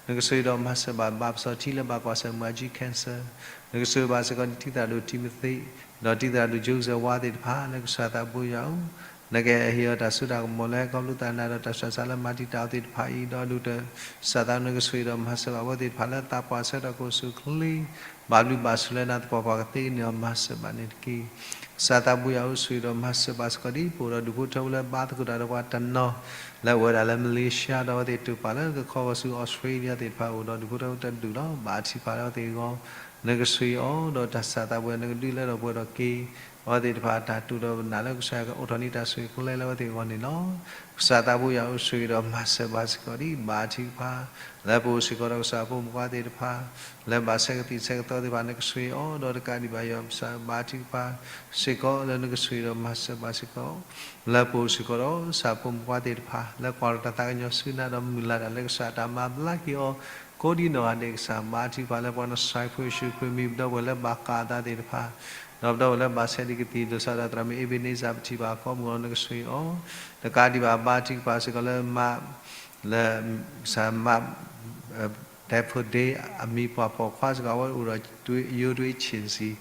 နကဆိၣ်ဂ့ၤဒီးမၤစၢၤဘၣ် ဘၣ်ပစီၤထံလၢဘၣ်ကွၢ်ဆၢၣ်မဲာ် cancer, နကဆိၣ်ဂ့ၤဘၣ်စ့ၢ်ကီးဒံးတံၢ်သရၣ်ဒိၣ်တံၤမသ့း, ဒီးတံၢ်သရၣ်ဒိၣ် Joseph ဝါသ့ၣ်တဖၣ် လၢကစၢ်သးဘိယွၤဧၢ, နကဟ့ၣ်အီၤတၢ်စိတၢ်ကမီၤလၢခီဖျိသးနၤဒီးတၢ်ဆူးတၢ်ဆါလၢမၤတံာ်တာ်အီၤသ့ၣ်တဖၣ်အံၤ, ဒီးဒုးတၢ် ကစၢ်သးဘိနကဆိၣ်ဂ့ၤဒီးမၤစၢၤဘၣ်အဝဲသ့ၣ်တဖၣ် လၢသးပှၢ်ဆၢထီၣ်ကအိၣ်ဆူၣ်အိၣ်ချ့ ဘၣ်ဘျုးဘၣ်ဆိၣ်လၢနၤသပှၢ်ပှၢ် ကသ့န့ၢ်အီၤ မၤစၢၤဘၣ်န့ၣ်တက့ၢ်. ကစၢ်သးဘိယွၤဧၢ, ဆိၣ်ဂ့ၤဒီးမၤစၢၤဘၣ်စ့ၢ်ကီးဒံး ပအိၣ်ဒီးဒူၣ်ဖိထၢဖိလၢဘါသကိးတၢ်ဒီးပှၤတနီၤ လၢအဝဲဒၣ်လၢ Malaysia ဒီးအဝဲသ့ၣ်တၢ်ပာ်လၢကခီဂီၤဆူ Australia သ့ၣ်တဖၣ် အိၣ်ဒီးဒူၣ်ဖိထၢဖိတဒူၣ်လီၤ. ဘါထုကဖၣ်လၢအဝဲသ့ၣ်အဂီၢ်, နကဆိၣ်ဂ့ၤအီၤဒီးတၢ်ကစၢ်သးဘိယွၤ နကဒုးလၢထီၣ်ပှဲၤထီၣ်က့ၤ အဝဲသ့ၣ်တဖၣ်အတၢ်တိာ်ဒီးပနာ်လၢကစၢ်ကအိးထီၣ်န့ၢ်တၢ်ဆိၣ်ဂ့ၤကလဲလၢအဝဲသ့ၣ်အဂီၢ်န့ၣ်လီၤ. ကစၢ်သးဘိယွၤဧၢ, ဆိၣ်ဂ့ၤဒီးမၤစၢၤဘၣ်စ့ၢ်ကီးဒံး ဘါထုကဖၣ် လၢပအိၣ်စ့ၢ်ကီးဒီးကစၢ်ဖိမုၣ်ဖိခွါသ့ၣ်တဖၣ် လၢဘၣ်ဆဲးကသံၣ်ဆဲးကသီသ့ၣ်တဖၣ် နကဆိၣ်ဂ့ၤအီၤ ဒီးတကးဒံးဘၣ်ယွၤပကစၢ် ဘါထုကဖၣ်စ့ၢ်ကီး လၢနကဆိၣ်ဂ့ၤဒီးမၤစၢၤဘၣ်စ့ၢ်ကီး လၢပအိၣ်စ့ၢ်ကီးဒီးကစၢ်ဖိမုၣ်ဖိခွါသ့ၣ်တဖၣ် လၢကွၢ်ထီၣ်တၢ်သးကညီၤဆူနၤဒီးမုၢ်လၢ်တၢ်လၢကစၢ်တၢ်မၤဘျါက့ၤအီၤ ကိးဒံနီၢ်ဂၤဒဲးကစၢ် ဘါထုကဖၣ်လၢပှၤနဆှဲဖိယ့ၣ်ၡူးခရံာ်မံၤ ပဒီပုၢ်ဝဲၢ်လၢဘၣ်ဃးအသးသ့ၣ်တဖၣ် ဒီးပဒီပုၢ်ဝဲၢ်လၢဘၣ်ဆဲးဒံးကသံၣ်ဒိၣ်စၢ်ဒီးသရၣ်မုၣ် Ebenezer ပထံၣ်ဘၣ်အကိးမုၢ်အီၤ နကဆိၣ်ဂ့ၤအီၤ တကးဒံးဘၣ် ဘါထုကဖၣ်စ့ၢ်ကီးလၢမး လၢ ကစၢ်မး Depot Day အမံၤပှၢ်ပိာ်ခွါစ့ၢ်ကီး အဝဲအိၣ်ဒီး ယိၤဒွံဆ့ၣ်စံၣ်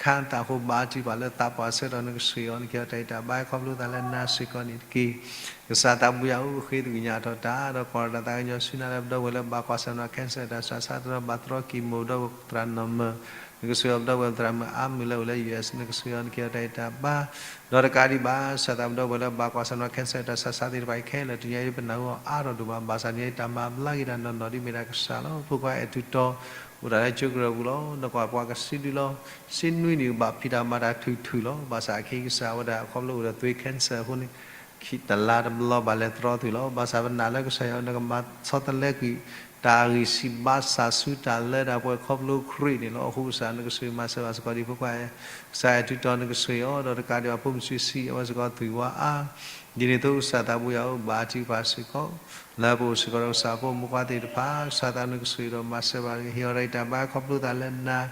ခါသးအဃိ ဘါထုကဖၣ်လၢသးပှၢ်ဆၢထီၣ် နကဆိၣ်ဂ့ၤအီၤ နကဟ့ၣ်အီၤတၢ်ဂံၢ်တၢ်ဘါခီဖျိသးလၢနၤစ့ၢ်ကီးန့ၣ်တက့ၢ်. ကစၢ်သးဘိယွၤဧၢ, ဃ့သကွံာ်ညါထီၣ်တၢ် ဒီးကွၢ်ထီၣ်တၢ်သးကညီၤဆူနၤလၢပဒီပုၢ်ဝဲၢ်လၢဘၣ်ကွၢ်ဆၢၣ်မဲာ် cancer တၢ်ဆူးတၢ်ဆါ ဒီးဘၣ်တြီကံၢ်မိၣ် ဒီးသရၣ်နီၢ်မၢၢ် နကဆိၣ်ဂ့ၤအီၤ ပဒီပုၢ်ဝဲၢ်သရၣ်မုၣ်အါမုၢ်လၢအိၣ်လၢ U S နကဆိၣ်ဂ့ၤအီၤ နကဟ့ၣ်အီၤတၢ်ဂံၢ်တၢ်ဘါ ဒီးတကးဒံးဘၣ် ကစၢ်သးဘိဒီပုၢ်ဝဲၢ်လၢဘၣ်ကွၢ်ဆၢၣ်မဲာ် cancer တၢ်ဆူးတၢ်ဆါသ့ၣ်တဖၣ်အံၤခဲလၢာ် တနံၤအံၤပနၢ်ဟူအီၤအါထီၣ်ဒိၣ်မး ဘၣ်ဆၣ်တနံၤအံၤတၢ်မၤဘျါက့ၤတၢ်နီၢ်နီၢ်ဒ်မ့ၢ်ဒၣ်ကစၢ်လီၤ. ဖိခွါအဲၣ်ထူးတီၤ အိၣ်တၢ်လၢကၠိကရၢၢ်ပူၤလီၤ. နကွၢ်ပှၤကဆံဒုလီၤ. ဆံနွံနံၣ်ဘၣ်ဖံးတၢ်မၤတၢ်ထုးထုးလီၤ. ဘၣ်ဆၣ်အခဲအံၤကစၢ်ဝဲဒၣ်ခီဖျိအိၣ်ဒီးသွေး cancer အဃိန့ၣ် ခံတလါတဘျီဘၣ်လဲၤတြီသွံၣ်လီၤ. ဘၣ်ဆၣ်ပနာ်လၢကစၢ်ယွၤ နကမၤဆီတလဲကွံာ် တၢ်ဂံၢ်စၢ်ဘါစၢ်ဆူတၢ်လၢတၢ်ပှဲၤခီဖျိခရံာ်န့ၣ်လီၤ. အဃိကစၢ်နကဆိၣ်ဂ့ၤမၤစၢၤဘၣ်စ့ၢ်ကီးဒံးဖိခွါ ကစၢ်အဲၣ်ထူးတီၤနကဆိၣ်ဂ့ၤအီၤ ဒီးတကးဒံးဘၣ်ဖိမုၣ်ဆံးဆံး အဝဲစ့ၢ်ကီးသွံၣ်ဝါအါ ဒ်န့ၣ်အသိးကစၢ်သးဘိယွၤဧၢ ဘါထုကဖၣ်စ့ၢ်ကီး လၢပအိၣ်စ့ၢ်ကီးဒီးကစၢ်ဖိမုၣ်ဖိခွါသ့ၣ်တဖၣ် ကစၢ်သးနကဆိၣ်ဂ့ၤဒီးမၤစၢၤဘၣ် ဟ့ၣ်အီၤတၢ်ဂံၢ်တၢ်ဘါခီဖျိသးလၢနၤ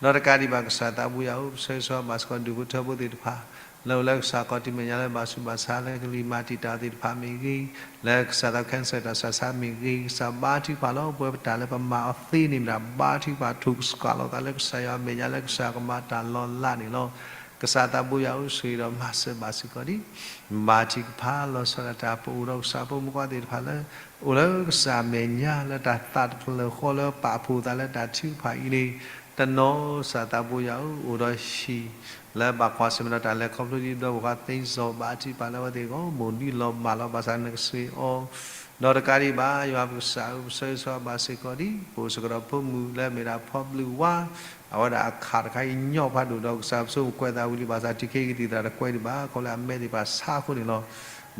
ဒီးတကးဒံးဘၣ်ကစၢ်သးဘိယွၤဧၢ ပဆၢဂ့ၤဆၢဝါဘၣ်စ့ၢ်ကီးဒူၣ်ဖိထၢဖိသ့ၣ်တဖၣ် လၢအိၣ်လၢကစၢ်ကီၢ်တံၤမဲာ်ညါလၢဘၣ်ဆူးဘၣ်ဆါလၢကလံၤမၤတံာ်တာ်သ့ၣ်တဖၣ်မ့ၢ်ဂ့ၤ, လၢကစၢ်သး cancer တၢ်ဆူးတၢ်ဆါမ့ၢ်ဂ့ၤ, ကစၢ်ဘါထုကဖၣ်လီၤ. ပဝဲပတၢ်လၢပမၤအီၤသ့န့ၣ်မ့ၢ်ဒၣ် ဘါထုကဖၣ်ထုးစှၤလီၤသးလၢကစၢ်ယွၤအမဲာ်ညါလၢကစၢ်ကမၤတၢ်လီၤလးန့ၣ်လီၤ. ကစၢ်သးဘိယွၤဧၢ ဆိၣ်ဂ့ၤဒီးမၤစၢၤဘၣ်စ့ၢ်ကီးဒံး ဘါထုကဖၣ်လီၤဆီဒၣ်တၢ် ပအိၣ်ဒီးကစၢ်ဖိမုၣ်ဖိခွါသ့ၣ်တဖၣ်လၢ အိၣ်လၢကစၢ်မဲာ်ညါလၢတၢ်သးတဖျၢၣ်ဃီလၢပာ်ဖှိၣ်သးလၢတၢ်ထုကဖၣ်အံၤန့ၣ် တနီၤကစၢ်သးဘိယွၤဧၢ အိၣ်ဒီးဟံၣ် လၢဘၣ်ကွၢ်ဆၢၣ်မဲာ်ဒီးတၢ်လဲၤခီဖျိဒ်ဒီပုၢ်ဝဲၢ်သ့စီၤ ဘါထုကဖၣ်လၢအဝဲသ့ၣ်အဂီၢ် မိၢ်ဒုလီၤမၢ်လီၤ ဘၣ်ဆၣ်နကဆိၣ်ဂ့ၤအီၤ ဒီးတကးဒံးဘၣ် ယွၤပကစၢ်ဧၢ ပဆၢဂ့ၤဆၢဝါဘၣ်စ့ၢ်ကီးဒံး ပအိၣ်စ့ၢ်ကီးဒီးဖိမုၣ်လၢအမ့ၢ်ဒၣ်ဖီဘျုးဝါ အဝဲဒၣ်အခးတခါအံၤညီၣ်ဖးဒိၣ်ဒီး ကစၢ်ပဆိကမိၣ်ကွဲးသးဝံၤလံ ဘၣ်ဆၣ်တုၤခဲအံၤကသံၣ်သရၣ်တကွဲးဒံးဘၣ် ခီဖျိလၢအမဲာ်သ့ၣ်တဖၣ်ဆါအဃိန့ၣ်လီၤ.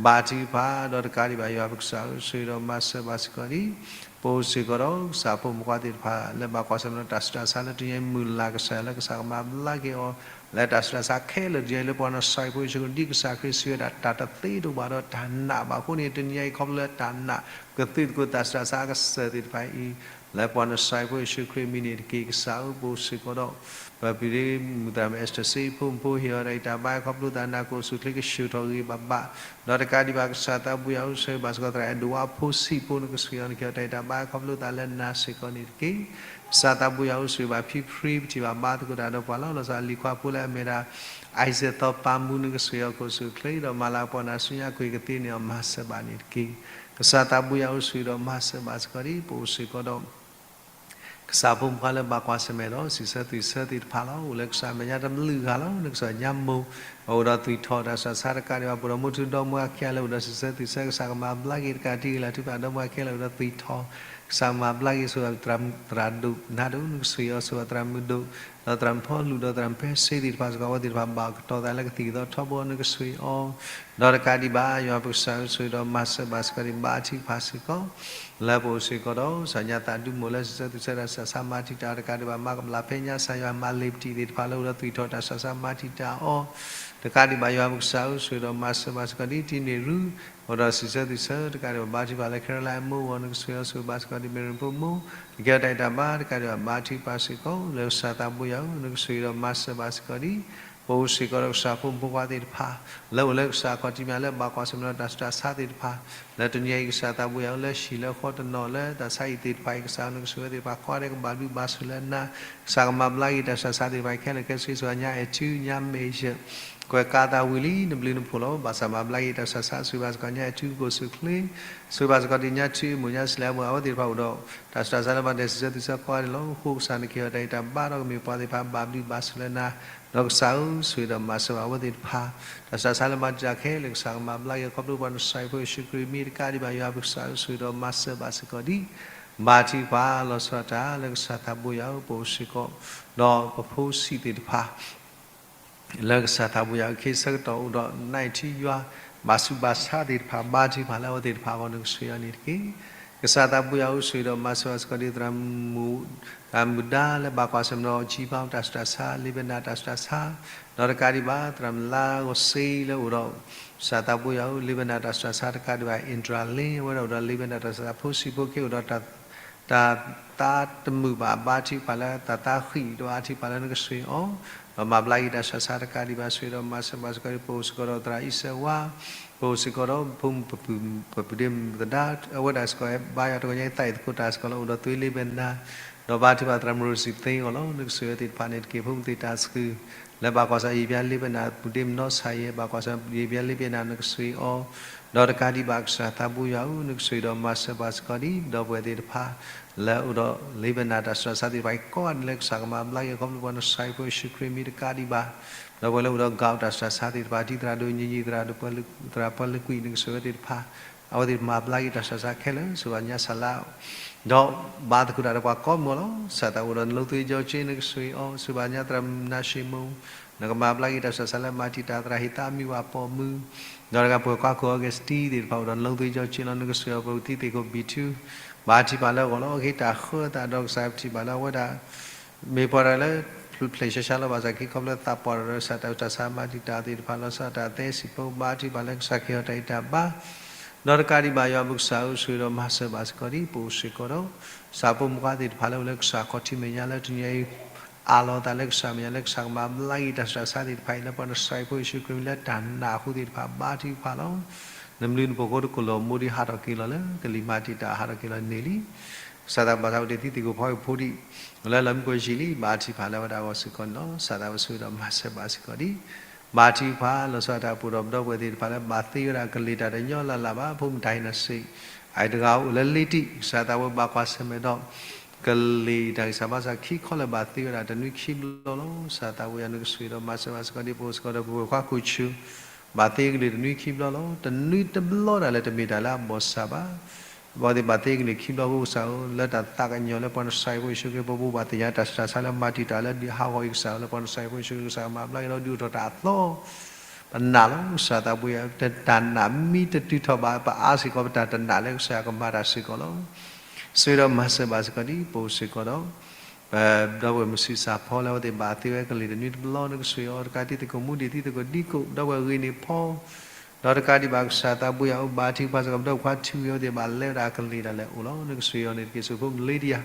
ဘါထုကဖၣ် ဒီးတကးဒံးဘၣ် ယွၤပကစၢ်ဧၢ ဆိၣ်ဂ့ၤဒီးမၤစၢၤဘၣ်စ့ၢ်ကီးဒံး ပအိၣ်စ့ၢ်ကီးဒီး ကစၢ်ဖိမုၣ်ဖိခွါသ့ၣ်တဖၣ် လၢဘၣ်ကွၢ်ဆၢၣ်မဲာ်ဒီးတၢ်ဆူးတၢ်ဆါလၢတနံၤအံၤ မုၢ်လၢ်ကစၢ်ယွၤလၢကစၢ်ကမၤဘျါက့ၤအီၤ လၢတၢ်ဆူးတၢ်ဆါခဲလၢာ်တနံၤအံၤ လၢပှၤနီၢ်စံးဖိယ့ၣ်ၡူးခရံာ် ဒ်ကစၢ်ခရံာ်စံးဝဲဒၣ် တၢ်တသ့တအိၣ်ဘၣ်ဒီးတၢ်နာ်ဘၣ်အဃိန့ၣ် တနံၤအံၤခီဖျိလၢတၢ်နာ် ကသုးသကိးတၢ်ဆူးတၢ်ဆါအကစၢၢ်သ့ၣ်တဖၣ်အံၤ လၢပှၤနီၢ်စံးဖိယ့ၣ်ၡူးခရံာ်အမံၤန့ၣ်တက့ၢ်. ကစၢ်ဧၢ ပအိၣ်စ့ၢ်ကီးဒီး ပပဒ့မုၣ်သရၣ်မုၣ် Esther စ့ဖိမုၣ်ဖိ ဟ့ၣ်အီၤတၢ်ဂံၢ်တၢ်ဘါခီဖျိသးနာ်က့ အိၣ်ဆူၣ်အိၣ်ချ့ကဆူၣ်ထီၣ်ဂ့ၤဂ့ၤဘၣ်ဘၣ် ဒီးတကးဒံးဘၣ် ကစၢ်သးဘိယွၤဧၢ ဆိၣ်ဂ့ၤဘၣ်စ့ၢ်ကီးသရၣ်အဲၣ်ဒိးဝါဖိဆံးဖိ နကဆိၣ်ဂ့ၤအီၤ နကဟ့ၣ်အီၤတၢ်ဂံၢ်တၢ်ဘါခီဖျိသးလၢနၤစ့ၢ်ကီးန့ၣ်တက့ၢ်. ကစၢ်သးဘိယွၤဧၢ ဆိၣ်ဂ့ၤဘၣ်ဖံဖု ပထံၣ်ဘၣ်ဘါသကိးတၢ်ဒီးပှၤလီၤ. လီၤဆီဒၣ်တၢ်လံၤခွါဖိလၢအမ့ၢ်ဒၣ် အံၤစဲးသီပၤမူ နကဆိၣ်ဂ့ၤအီၤ ကအိၣ်ဆူၣ်အိၣ်ချ့ ဒီးမၤလၤကပီၤနၤဆူညါ ကွံာ်ကသ့န့ၢ်အီၤ မၤစၢၤဘၣ်န့ၣ်တက့ၢ်. ကစၢ်သးဘိယွၤဧၢ ဆိၣ်ဂ့ၤဒီးမၤစၢၤဘၣ်စ့ၢ်ကီးဒံး ပအိၣ်စ့ၢ်ကီးဒီး ကစၢ်ဖိမုၣ်ဖိခွါလၢဘၣ်ကွၢ်ဆၢၣ်မဲာ်ဒီး စံးဆၢသွံၣ်ဆၢသ့ၣ်တဖၣ်လီၤ. အိၣ်လၢကစၢ်မဲာ်ညါတဘျုးဂၤလီၤ. နကစၢ်ညါမိၢ် အိၣ်ဒီးသွံၣ်ထီၣ်တၢ်ဆူးတၢ်ဆါတကးဒံးဘၣ် ပှၤဒီးမုၢ်ထူဒီမါဝၤခံဂၤလၢအိၣ်ဒီးစံးဆၢသွံၣ်ဆၢ ကစၢ်ကမၤဘျါက့ၤ တကးတံၢ်ဂ့ၤလၢ ထုကဖၣ်ဒီမါဝၤခံဂၤလၢအိၣ်ဒီးသွံၣ်ထီၣ် ကစၢ်ကမၤဘျါက့ၤ ဆိၣ်ဂ့ၤသရၣ်ဒိၣ်နၤဒိၣ် နကဆိၣ်ဂ့ၤအီၤ ဆိၣ်ဂ့ၤသရၣ်မုၣ်ဒိၣ် ဒီးသရၣ်မုၣ်ဖီလူၢ် ဒီးသရၣ်မုၣ်ပဲစ့သ့ၣ်တဖၣ်စ့ၢ်ကီး အဝဲသ့ၣ်တဖၣ်ဘၣ်ကတီၤသးလၢကသံၣ်ကသီထီဘိ နကဆိၣ်ဂ့ၤအီၤ ဒီးတကးဒံးဘၣ် ယွၤပကစၢ်ဧၢ ဆိၣ်ဂ့ၤဒီးမၤစၢၤဘၣ်စ့ၢ်ကီးဒံး ဘါထုကဖၣ်စ့ၢ်ကီး လၢပအိၣ်စ့ၢ်ကီးဒီး ကစၢ်ညါသးဒူမိၢ်လၢစံးဆၢသွံၣ်ဆၢတၢ်ဆူးတၢ်ဆါ မၤတံာ်တာ်တကးဒံးဘၣ် မၤကဘျၣ်ဖဲညါ ကစၢ်ယွၤမၤလ့ၤပတံၢ်သ့ၣ်တဖၣ်လၢအိၣ်ဒီးသွံၣ်ထီၣ်တၢ်ဆူးတၢ်ဆါ မၤတံာ်တာ်အီၤ တကးဒံးဘၣ် ယွၤပကစၢ်ဧၢ ဆိၣ်ဂ့ၤဒီးမၤစၢၤဘၣ်စ့ၢ်ကီးဒံး တံၤန့ၢ်ရူ အိၣ်ဒီးစံးဆၢသွံၣ်ဆၢတကးဒံးဘၣ် ဘါထုကဖၣ်လၢ Caroline အမိၢ်အဂီၢ် နကဆိၣ်ဂ့ၤအီၤ ဆိၣ်ဂ့ၤဘၣ်စ့ၢ်ကီးဒံး မ့ၢ်ရ့ၣ်ဖိမိၢ် နကဟ့ၣ်အီၤတၢ်ဂံၢ်တၢ်ဘါတကးဒံးဘၣ် ဘါထုကဖၣ်စ့ၢ်ကီး လၢကစၢ်သးဘိယွၤဧၢ နကဆိၣ်ဂ့ၤဒီးမၤစၢၤဘၣ်စ့ၢ်ကီးဒံး ပအိၣ်စ့ၢ်ကီးဒီးကစၢ်ဖိမုၣ်ဖိခွါသ့ၣ်တဖၣ် လၢအိၣ်လၢကစၢ်ခီၣ်ထံးမဲာ်ညါလၢဘၣ်ကွၢ်ဆၢၣ်မဲာ်ဒီးတၢ်ဆူးတၢ်ဆါသ့ၣ်တဖၣ် လၢတနံၤအံၤ ကစၢ်သးဘိယွၤဧၢ လၢဟံၣ်လၢဃီတနီၤ လၢတၢ်ဆါဟံၣ်သ့ၣ်တဖၣ်အံၤ ကစၢ်ဧၢ နကဆိၣ်ဂ့ၤသ့ၣ်တဖၣ် ကိးဂၤဒဲးကဘၣ်ဘျုးဘၣ်ဆိၣ်လၢနၤ ကစၢ်ကမၤဘျါက့ၤတၢ်ဆူးတၢ်ဆါသ့ၣ်တဖၣ်အံၤခဲလၢာ်ခဲဆ့ ဆိၣ်ဂ့ၤညါအဲၣ်ထူ ညါမဲာ်ယၢၢ် ကွဲးကါသးဝံၤလံ နဘျုးနဖှိၣ်လီၤ ဘၣ်ဆၣ်မၤဘျါက့ၤ တၢ်ဆူးတၢ်ဆါ ဆိၣ်ဂ့ၤဘၣ်စ့ၢ်ကီးညါအဲၣ်ထူ ကအိၣ်ဆူၣ်အိၣ်ချ့ ဆိၣ်ဂ့ၤဘၣ်စ့ၢ်ကီးဒံးညါထူ မိၢ်ညါစံလၢအမိၢ် အဝဲသ့ၣ်တဖၣ်အိၣ်ဒီး တၢ်ဆူးတၢ်ဆါလၢဘၣ်ဒဲး စံးဆၢသွံၣ်ဆၢကိးဂၤဒဲးလီၤ. အဃိကစၢ်နကဟ့ၣ်အီၤတၢ်ဂံၢ်တၢ်ဘါဒီးကမ့ၢ်ပှၤသ့ၣ်တဖၣ် ဘၣ်ဘျုးဘၣ်ဆိၣ်လၢနၤ ဒီးကစၢ်ဧၢ ဆိၣ်ဂ့ၤဒီးမၤစၢၤဘၣ်အဝဲသ့ၣ်တဖၣ် တၢ်ဆူးတၢ်ဆါလၢမၤတံာ်တာ်ခဲလၢာ် ကစၢ်ကမၤဘျါက့ၤ ခီဖျိပှၤနီၢ်စံးဖိယ့ၣ်ၡူးခရံာ်အမံၤတကးဒံးဘၣ် ယွၤပကစၢ်ဧၢ ဆိၣ်ဂ့ၤဒီးမၤစၢၤဘၣ်စ့ၢ်ကီးဒံး ဘါထုကဖၣ် လီၤဆီဒၣ်တၢ်လၢကစၢ်သးဘိယွၤဧၢ ပအိၣ်စ့ၢ်ကီး ဒီးပဖိဆံးသ့ၣ်တဖၣ် လၢကစၢ်သးဘိယွၤ အခ့ဆၢကတီၢ်အိၣ်ဒီး နၢ်အံၤထံယွၤ ဘၣ်ဆူးဘၣ်ဆါသ့ၣ်တဖၣ် ဘါထုကဖၣ်လၢအဝဲသ့ၣ်တဖၣ်အဂီၢ် နကဆိၣ်ဂ့ၤအီၤန့ၣ်တက့ၢ်. ကစၢ်သးဘိယွၤဧၢ ဆိၣ်ဂ့ၤဒီးမၤစၢၤဘၣ်စ့ၢ်ကီးဒံး သရၣ်မုၣ် သရၣ်မုၣ်ဒါလၢဘၣ်ကွၢ်ဆၢၣ်မဲာ်ဒီး ကၠံဘါတၢ်ဆူးတၢ်ဆါ လ့ဘနၣ်တၢ်ဆူးတၢ်ဆါ ဒီးတကးဒံးဘၣ် သရၣ်မုၣ်လါဂီၤစ့လၢအိၣ်ဒီး ကစၢ်သးဘိယွၤဧၢ လ့ဘနၣ်တၢ်ဆူးတၢ်ဆါတကးဒံးဘၣ် အ့ၣ်တြၣ်လ့ အဝဲဒၣ်အိၣ်ဒီးလ့ဘနၣ်တၢ်ဆူးတၢ်ဆါ ဖိဆံးဖိခံအိၣ်ဒီး တၢ်သးတမုာ်ဘၣ် ဘါထုကဖၣ်လၢတၢ်သးဃံးဒီး ဘါထုကဖၣ်လၢနကဆိၣ်ဂ့ၤအီၤ ဒီးမၤဘျါက့ၤတၢ်ဆူးတၢ်ဆါတကးဒံးဘၣ် ဆိၣ်ဂ့ၤဒီးမၤစၢၤဘၣ်စ့ၢ်ကီးဒံး ပအိၣ်စ့ၢ်ကီးဒီးသရၣ်အံၣ်စၢးဝါ ပအိၣ်စ့ၢ်ကီးဒီးဖိမုၣ်ပပုၢ် ပပုၢ်ဒ့မုၣ်သဒါ အဝဲဒၣ်စ့ၢ်ကီး ဘါယွၤတဂီၤညါအံၤ သးအံၣ်သကိးတၢ်စ့ၢ်ကီးလၢအိၣ်ဒီးသွ့လ့ဘနၣ် ဒီးဘါထုကဖၣ်သရၣ်မုၣ်ရိစံသ့အဂီၢ်လီၤ. နကဆိၣ်ဂ့ၤသ့ၣ်တဖၣ်န့ၣ်တက့ၢ်. ဖိမုၣ်သ့ၣ်တၢ်ဆှုၣ် လၢဘၣ်ကွၢ်ဆၢၣ်ယံာ်ဘျါလ့ဘနၣ် ပုၢ်ဒ့မုၣ်နီၢ်ဆါယဲ ဘၣ်ကွၢ်ဆၢၣ်ယံာ်ဘျါလ့ဘနၣ် နကဆိၣ်ဂ့ၤအီၤ ဒီးတကးဒံးဘၣ် ကစၢ်သးဘိယွၤဧၢ နကဆိၣ်ဂ့ၤဒီးမၤစၢၤဘၣ်စ့ၢ်ကီးဒံး ဒီပုၢ်ဝဲၢ်သ့ၣ်တဖၣ် လၢအိၣ်ဒီးလ့ဘနၣ်တၢ်ဆူးတၢ်ဆါသ့ၣ်တဖၣ်အံၤ ကိးဂၤဒဲးလၢကစၢ်ကမၤဘျါက့ၤ ခီဖျိပှၤနီၢ်စံးဖိယ့ၣ်ၡူးခရံာ်အမံၤတကးဒံးဘၣ် ဒီပုၢ်ဝဲၢ်လၢအိၣ်ဒီး gout တၢ်ဆူးတၢ်ဆါသ့ၣ်တဖၣ် ထံသရၣ်ဒိၣ်ညံၤညံၤ သရၣ်ဒိၣ်ပှၤလၢ သရၣ်ပှၤလၢကွံာ် နကဆိၣ်ဂ့ၤသ့ၣ်တဖၣ် အဝဲသ့ၣ်မၤဘျါက့ၤတၢ်ဆူးတၢ်ဆါခဲလၢာ် ဆိၣ်ဂ့ၤဘၣ်ညါစၢ်လၢ ဒီးဘါသကိးတၢ်ဒီးပှၤကိးမုၢ်လီၤ. ကစၢ်သးအိၣ်ဒီးနလိၤသွံၣ်စီဆှံ နကဆိၣ်ဂ့ၤအီၤ ဆိၣ်ဂ့ၤဘၣ်ညါသရၣ်မုၣ်နၤၡ့မိၢ် နကမၤဘျါက့ၤတၢ်ဆူးတၢ်ဆါလၢမၤတံာ်တာ်သရၣ်ဟ့ၣ်သးမံဝၤပိာ်မုၣ် ဒီးတဂၤပှၤကွၢ်ခိၣ် Augustine သ့ၣ်တဖၣ်အိၣ်ဒီးနလိၤသွံၣ်စီဆှံလီၤ. နကဆိၣ်ဂ့ၤအီၤ ပကသံသ့ၣ်ခိၣ်ဘံၣ်ထူ ဘါထုကဖၣ်လၢအဂီၢ်လီၤ. အကဟ့ၣ်တၢ်ဃၢသးဒီးကစၢ်ပထံၣ်ဘၣ်လၢအဝဲဒၣ် မ့ၢ်ပှၤတဂၤလၢ ဖျိးဖျဲးဆှါဆှါလီၤ. ဘၣ်ဆၣ်ခံခီဖျိသးပှၢ်ဒီးကစၢ်တၢ်ဆူးတၢ်ဆါမၤတံာ်တာ်သ့ၣ်တဖၣ် လီၤဆီဒၣ်တၢ်သဲစံၣ်ဖိ ဘါထုကဖၣ်လၢကစၢ်ကဟ့ၣ်အီၤတၢ်ဂံၢ်တၢ်ဘါ ဒီးတကးဒံးဘၣ် ယွၤပကစၢ်ဧၢ ဆိၣ်ဂ့ၤဒီးမၤစၢၤဘၣ်စ့ၢ်ကီးဒံး ပအိၣ်စ့ၢ်ကီးဒီး ကစၢ်ဖိမုၣ်ဖိခွါသ့ၣ်တဖၣ်လၢအိၣ်လၢကစၢ်ခီၣ်ထံးမဲာ်ညါလၢတနံၤအံၤ အးလီၤသးလၢကစၢ်မဲာ်ညါ လၢကစၢ်ကမၤဘျါက့ၤတၢ်ဆူးတၢ်ဆါသ့ၣ်တဖၣ်အံၤ လၢပှၤနီၢ်စံးဖိယ့ၣ်ၡူးခရံာ်အမံၤလၢတၢ်နာ်အဃိသ့ၣ်တဖၣ် ဘါထုကဖၣ်လီၤ. နဘျုးနဖှိၣ်အဃိ တကိၢ်လိာ်မိၢ်ဒံးဟးထီၣ်က့ၤလီၤလၢ ကလံၤမၤတံာ်တာ်ဟးထီၣ်က့ၤလီၤန့ၣ်လံ. ကစၢ်သးဘၣ်သးအိၣ်တ့ၢ်သံသ့ၣ်ခိၣ်ဖီခိၣ်ဖိဒံး လၢလီၤမံကိၢ်ယံာ်လံ ဘါထုကဖၣ်လၢအဝဲဒၣ်အဂီၢ်စ့ၢ်ကီးန့ၣ်လီၤ. ကစၢ်သးဝဲဆိၣ်ဂ့ၤဒီးမၤစၢၤဘၣ်စ့ၢ်ကီးဒံး ဘါထုကဖၣ် လီၤဆီဒၣ်တၢ်ပှဲၤဒီးပဒီပုၢ်ဝဲၢ်သ့ၣ်တဖၣ်လၢဘၣ်သ့ဝဲဒၣ်ကလံၤတၢ်တညီလၢ်လၢ်ဘၣ် ဖိမုၣ်တၢ်ဟ့ၣ်နီၤစံး အတဂၤအိၣ်လၢလ့တံၢ် ကစၢ်သးဝဲဘၣ်ကွၢ်ဆၢၣ်မဲာ်ဒီး ကလံၤတၢ်ဂံၢ်စၢ်ဘါစၢ်ခံခီလၢဘၣ်သ့ဝဲဒၣ်တနွံခံဘျီလီၤ. ကစၢ်သးဝဲယွၤနကဆိၣ်ဂ့ၤဒီးမၤစၢၤဘၣ်စ့ၢ်ကီးဒံး ပအိၣ်စ့ၢ်ကီးဒီးပဝဲၢ်ခွါခိၣ်ဆူၣ် ဘၣ်သ့ကလံၤတနွံခံဘျီလီၤ. တနွံတဘျီဒၣ်လဲာ်တမ့ၢ်တၢ်လၢအဘီၣ်စၢ်ဘၣ် အဝဲသ့ၣ်ဘၣ်သ့ကလံၤခံဘျီအဃိ ကစၢ်ဧၢ လၢတၢ်သးကညီၤလၢပှၤနီၢ်စံးဖိယ့ၣ်ၡူးခရံာ် ပဘိးဘၣ်သ့ၣ်ညါတၢ်ဆူးတၢ်ဆါလၢမၤတံာ်တာ်လၢဒုးဟးဂီၤအံၤ ကစၢ်ဧၢ လၢပှၤနီၢ်စံးဖိယ့ၣ်ၡူးခရံာ် ကစၢ်မၤဘျါက့ၤဒီးဒုးအိၣ်ထီၣ်တၢ်အသီ ပနာ်လီၤ. ကစၢ်သးဘိယွၤ တၢ်နာ်မ့ၢ်တတုၤထီၣ်ဘၣ် ပအါစ့ၢ်ကီး ပတၢ်တနာ်လၢကစၢ်ယွၤကမၤတၢ်စ့ၢ်ကီးလီၤ. ဆိၣ်ဂ့ၤဒီးမၤစၢၤဘၣ်စ့ၢ်ကီးဒ်ပအိၣ်စ့ၢ်ကီးဒီး ပဒီပုၢ်ဝဲၢ်မုၢ်ဆံးစၢ်ဖီလၢအဝဲသ့ၣ်ဘၣ်သ့ဝဲကလံၤတနွံတဘျီ နကဆိၣ်ဂ့ၤအီၤတကးဒံး သကိးမူဒံးသံသကိးဒံးကိး ပဒီပုၢ်ဝဲၢ်ဂ့ၤန့ၣ်ဖီ ဒီးတကးဒံးဘၣ်ကစၢ်သးဘိယွၤအိၣ် ဘါထုကဖၣ်စ့ၢ်ကီး ပဒီပုၢ်ဝဲၢ်ခွါထံဝံၤအဝဲသ့ၣ်ဘၣ်လဲၤဝဲဒၣ်အကလံၤဒၣ်လဲာ်အိၣ်လီၤ. နကဆိၣ်ဂ့ၤအီၤန့ၣ်တက့ၢ်. ဆိၣ်ဖိမလ့တယၤ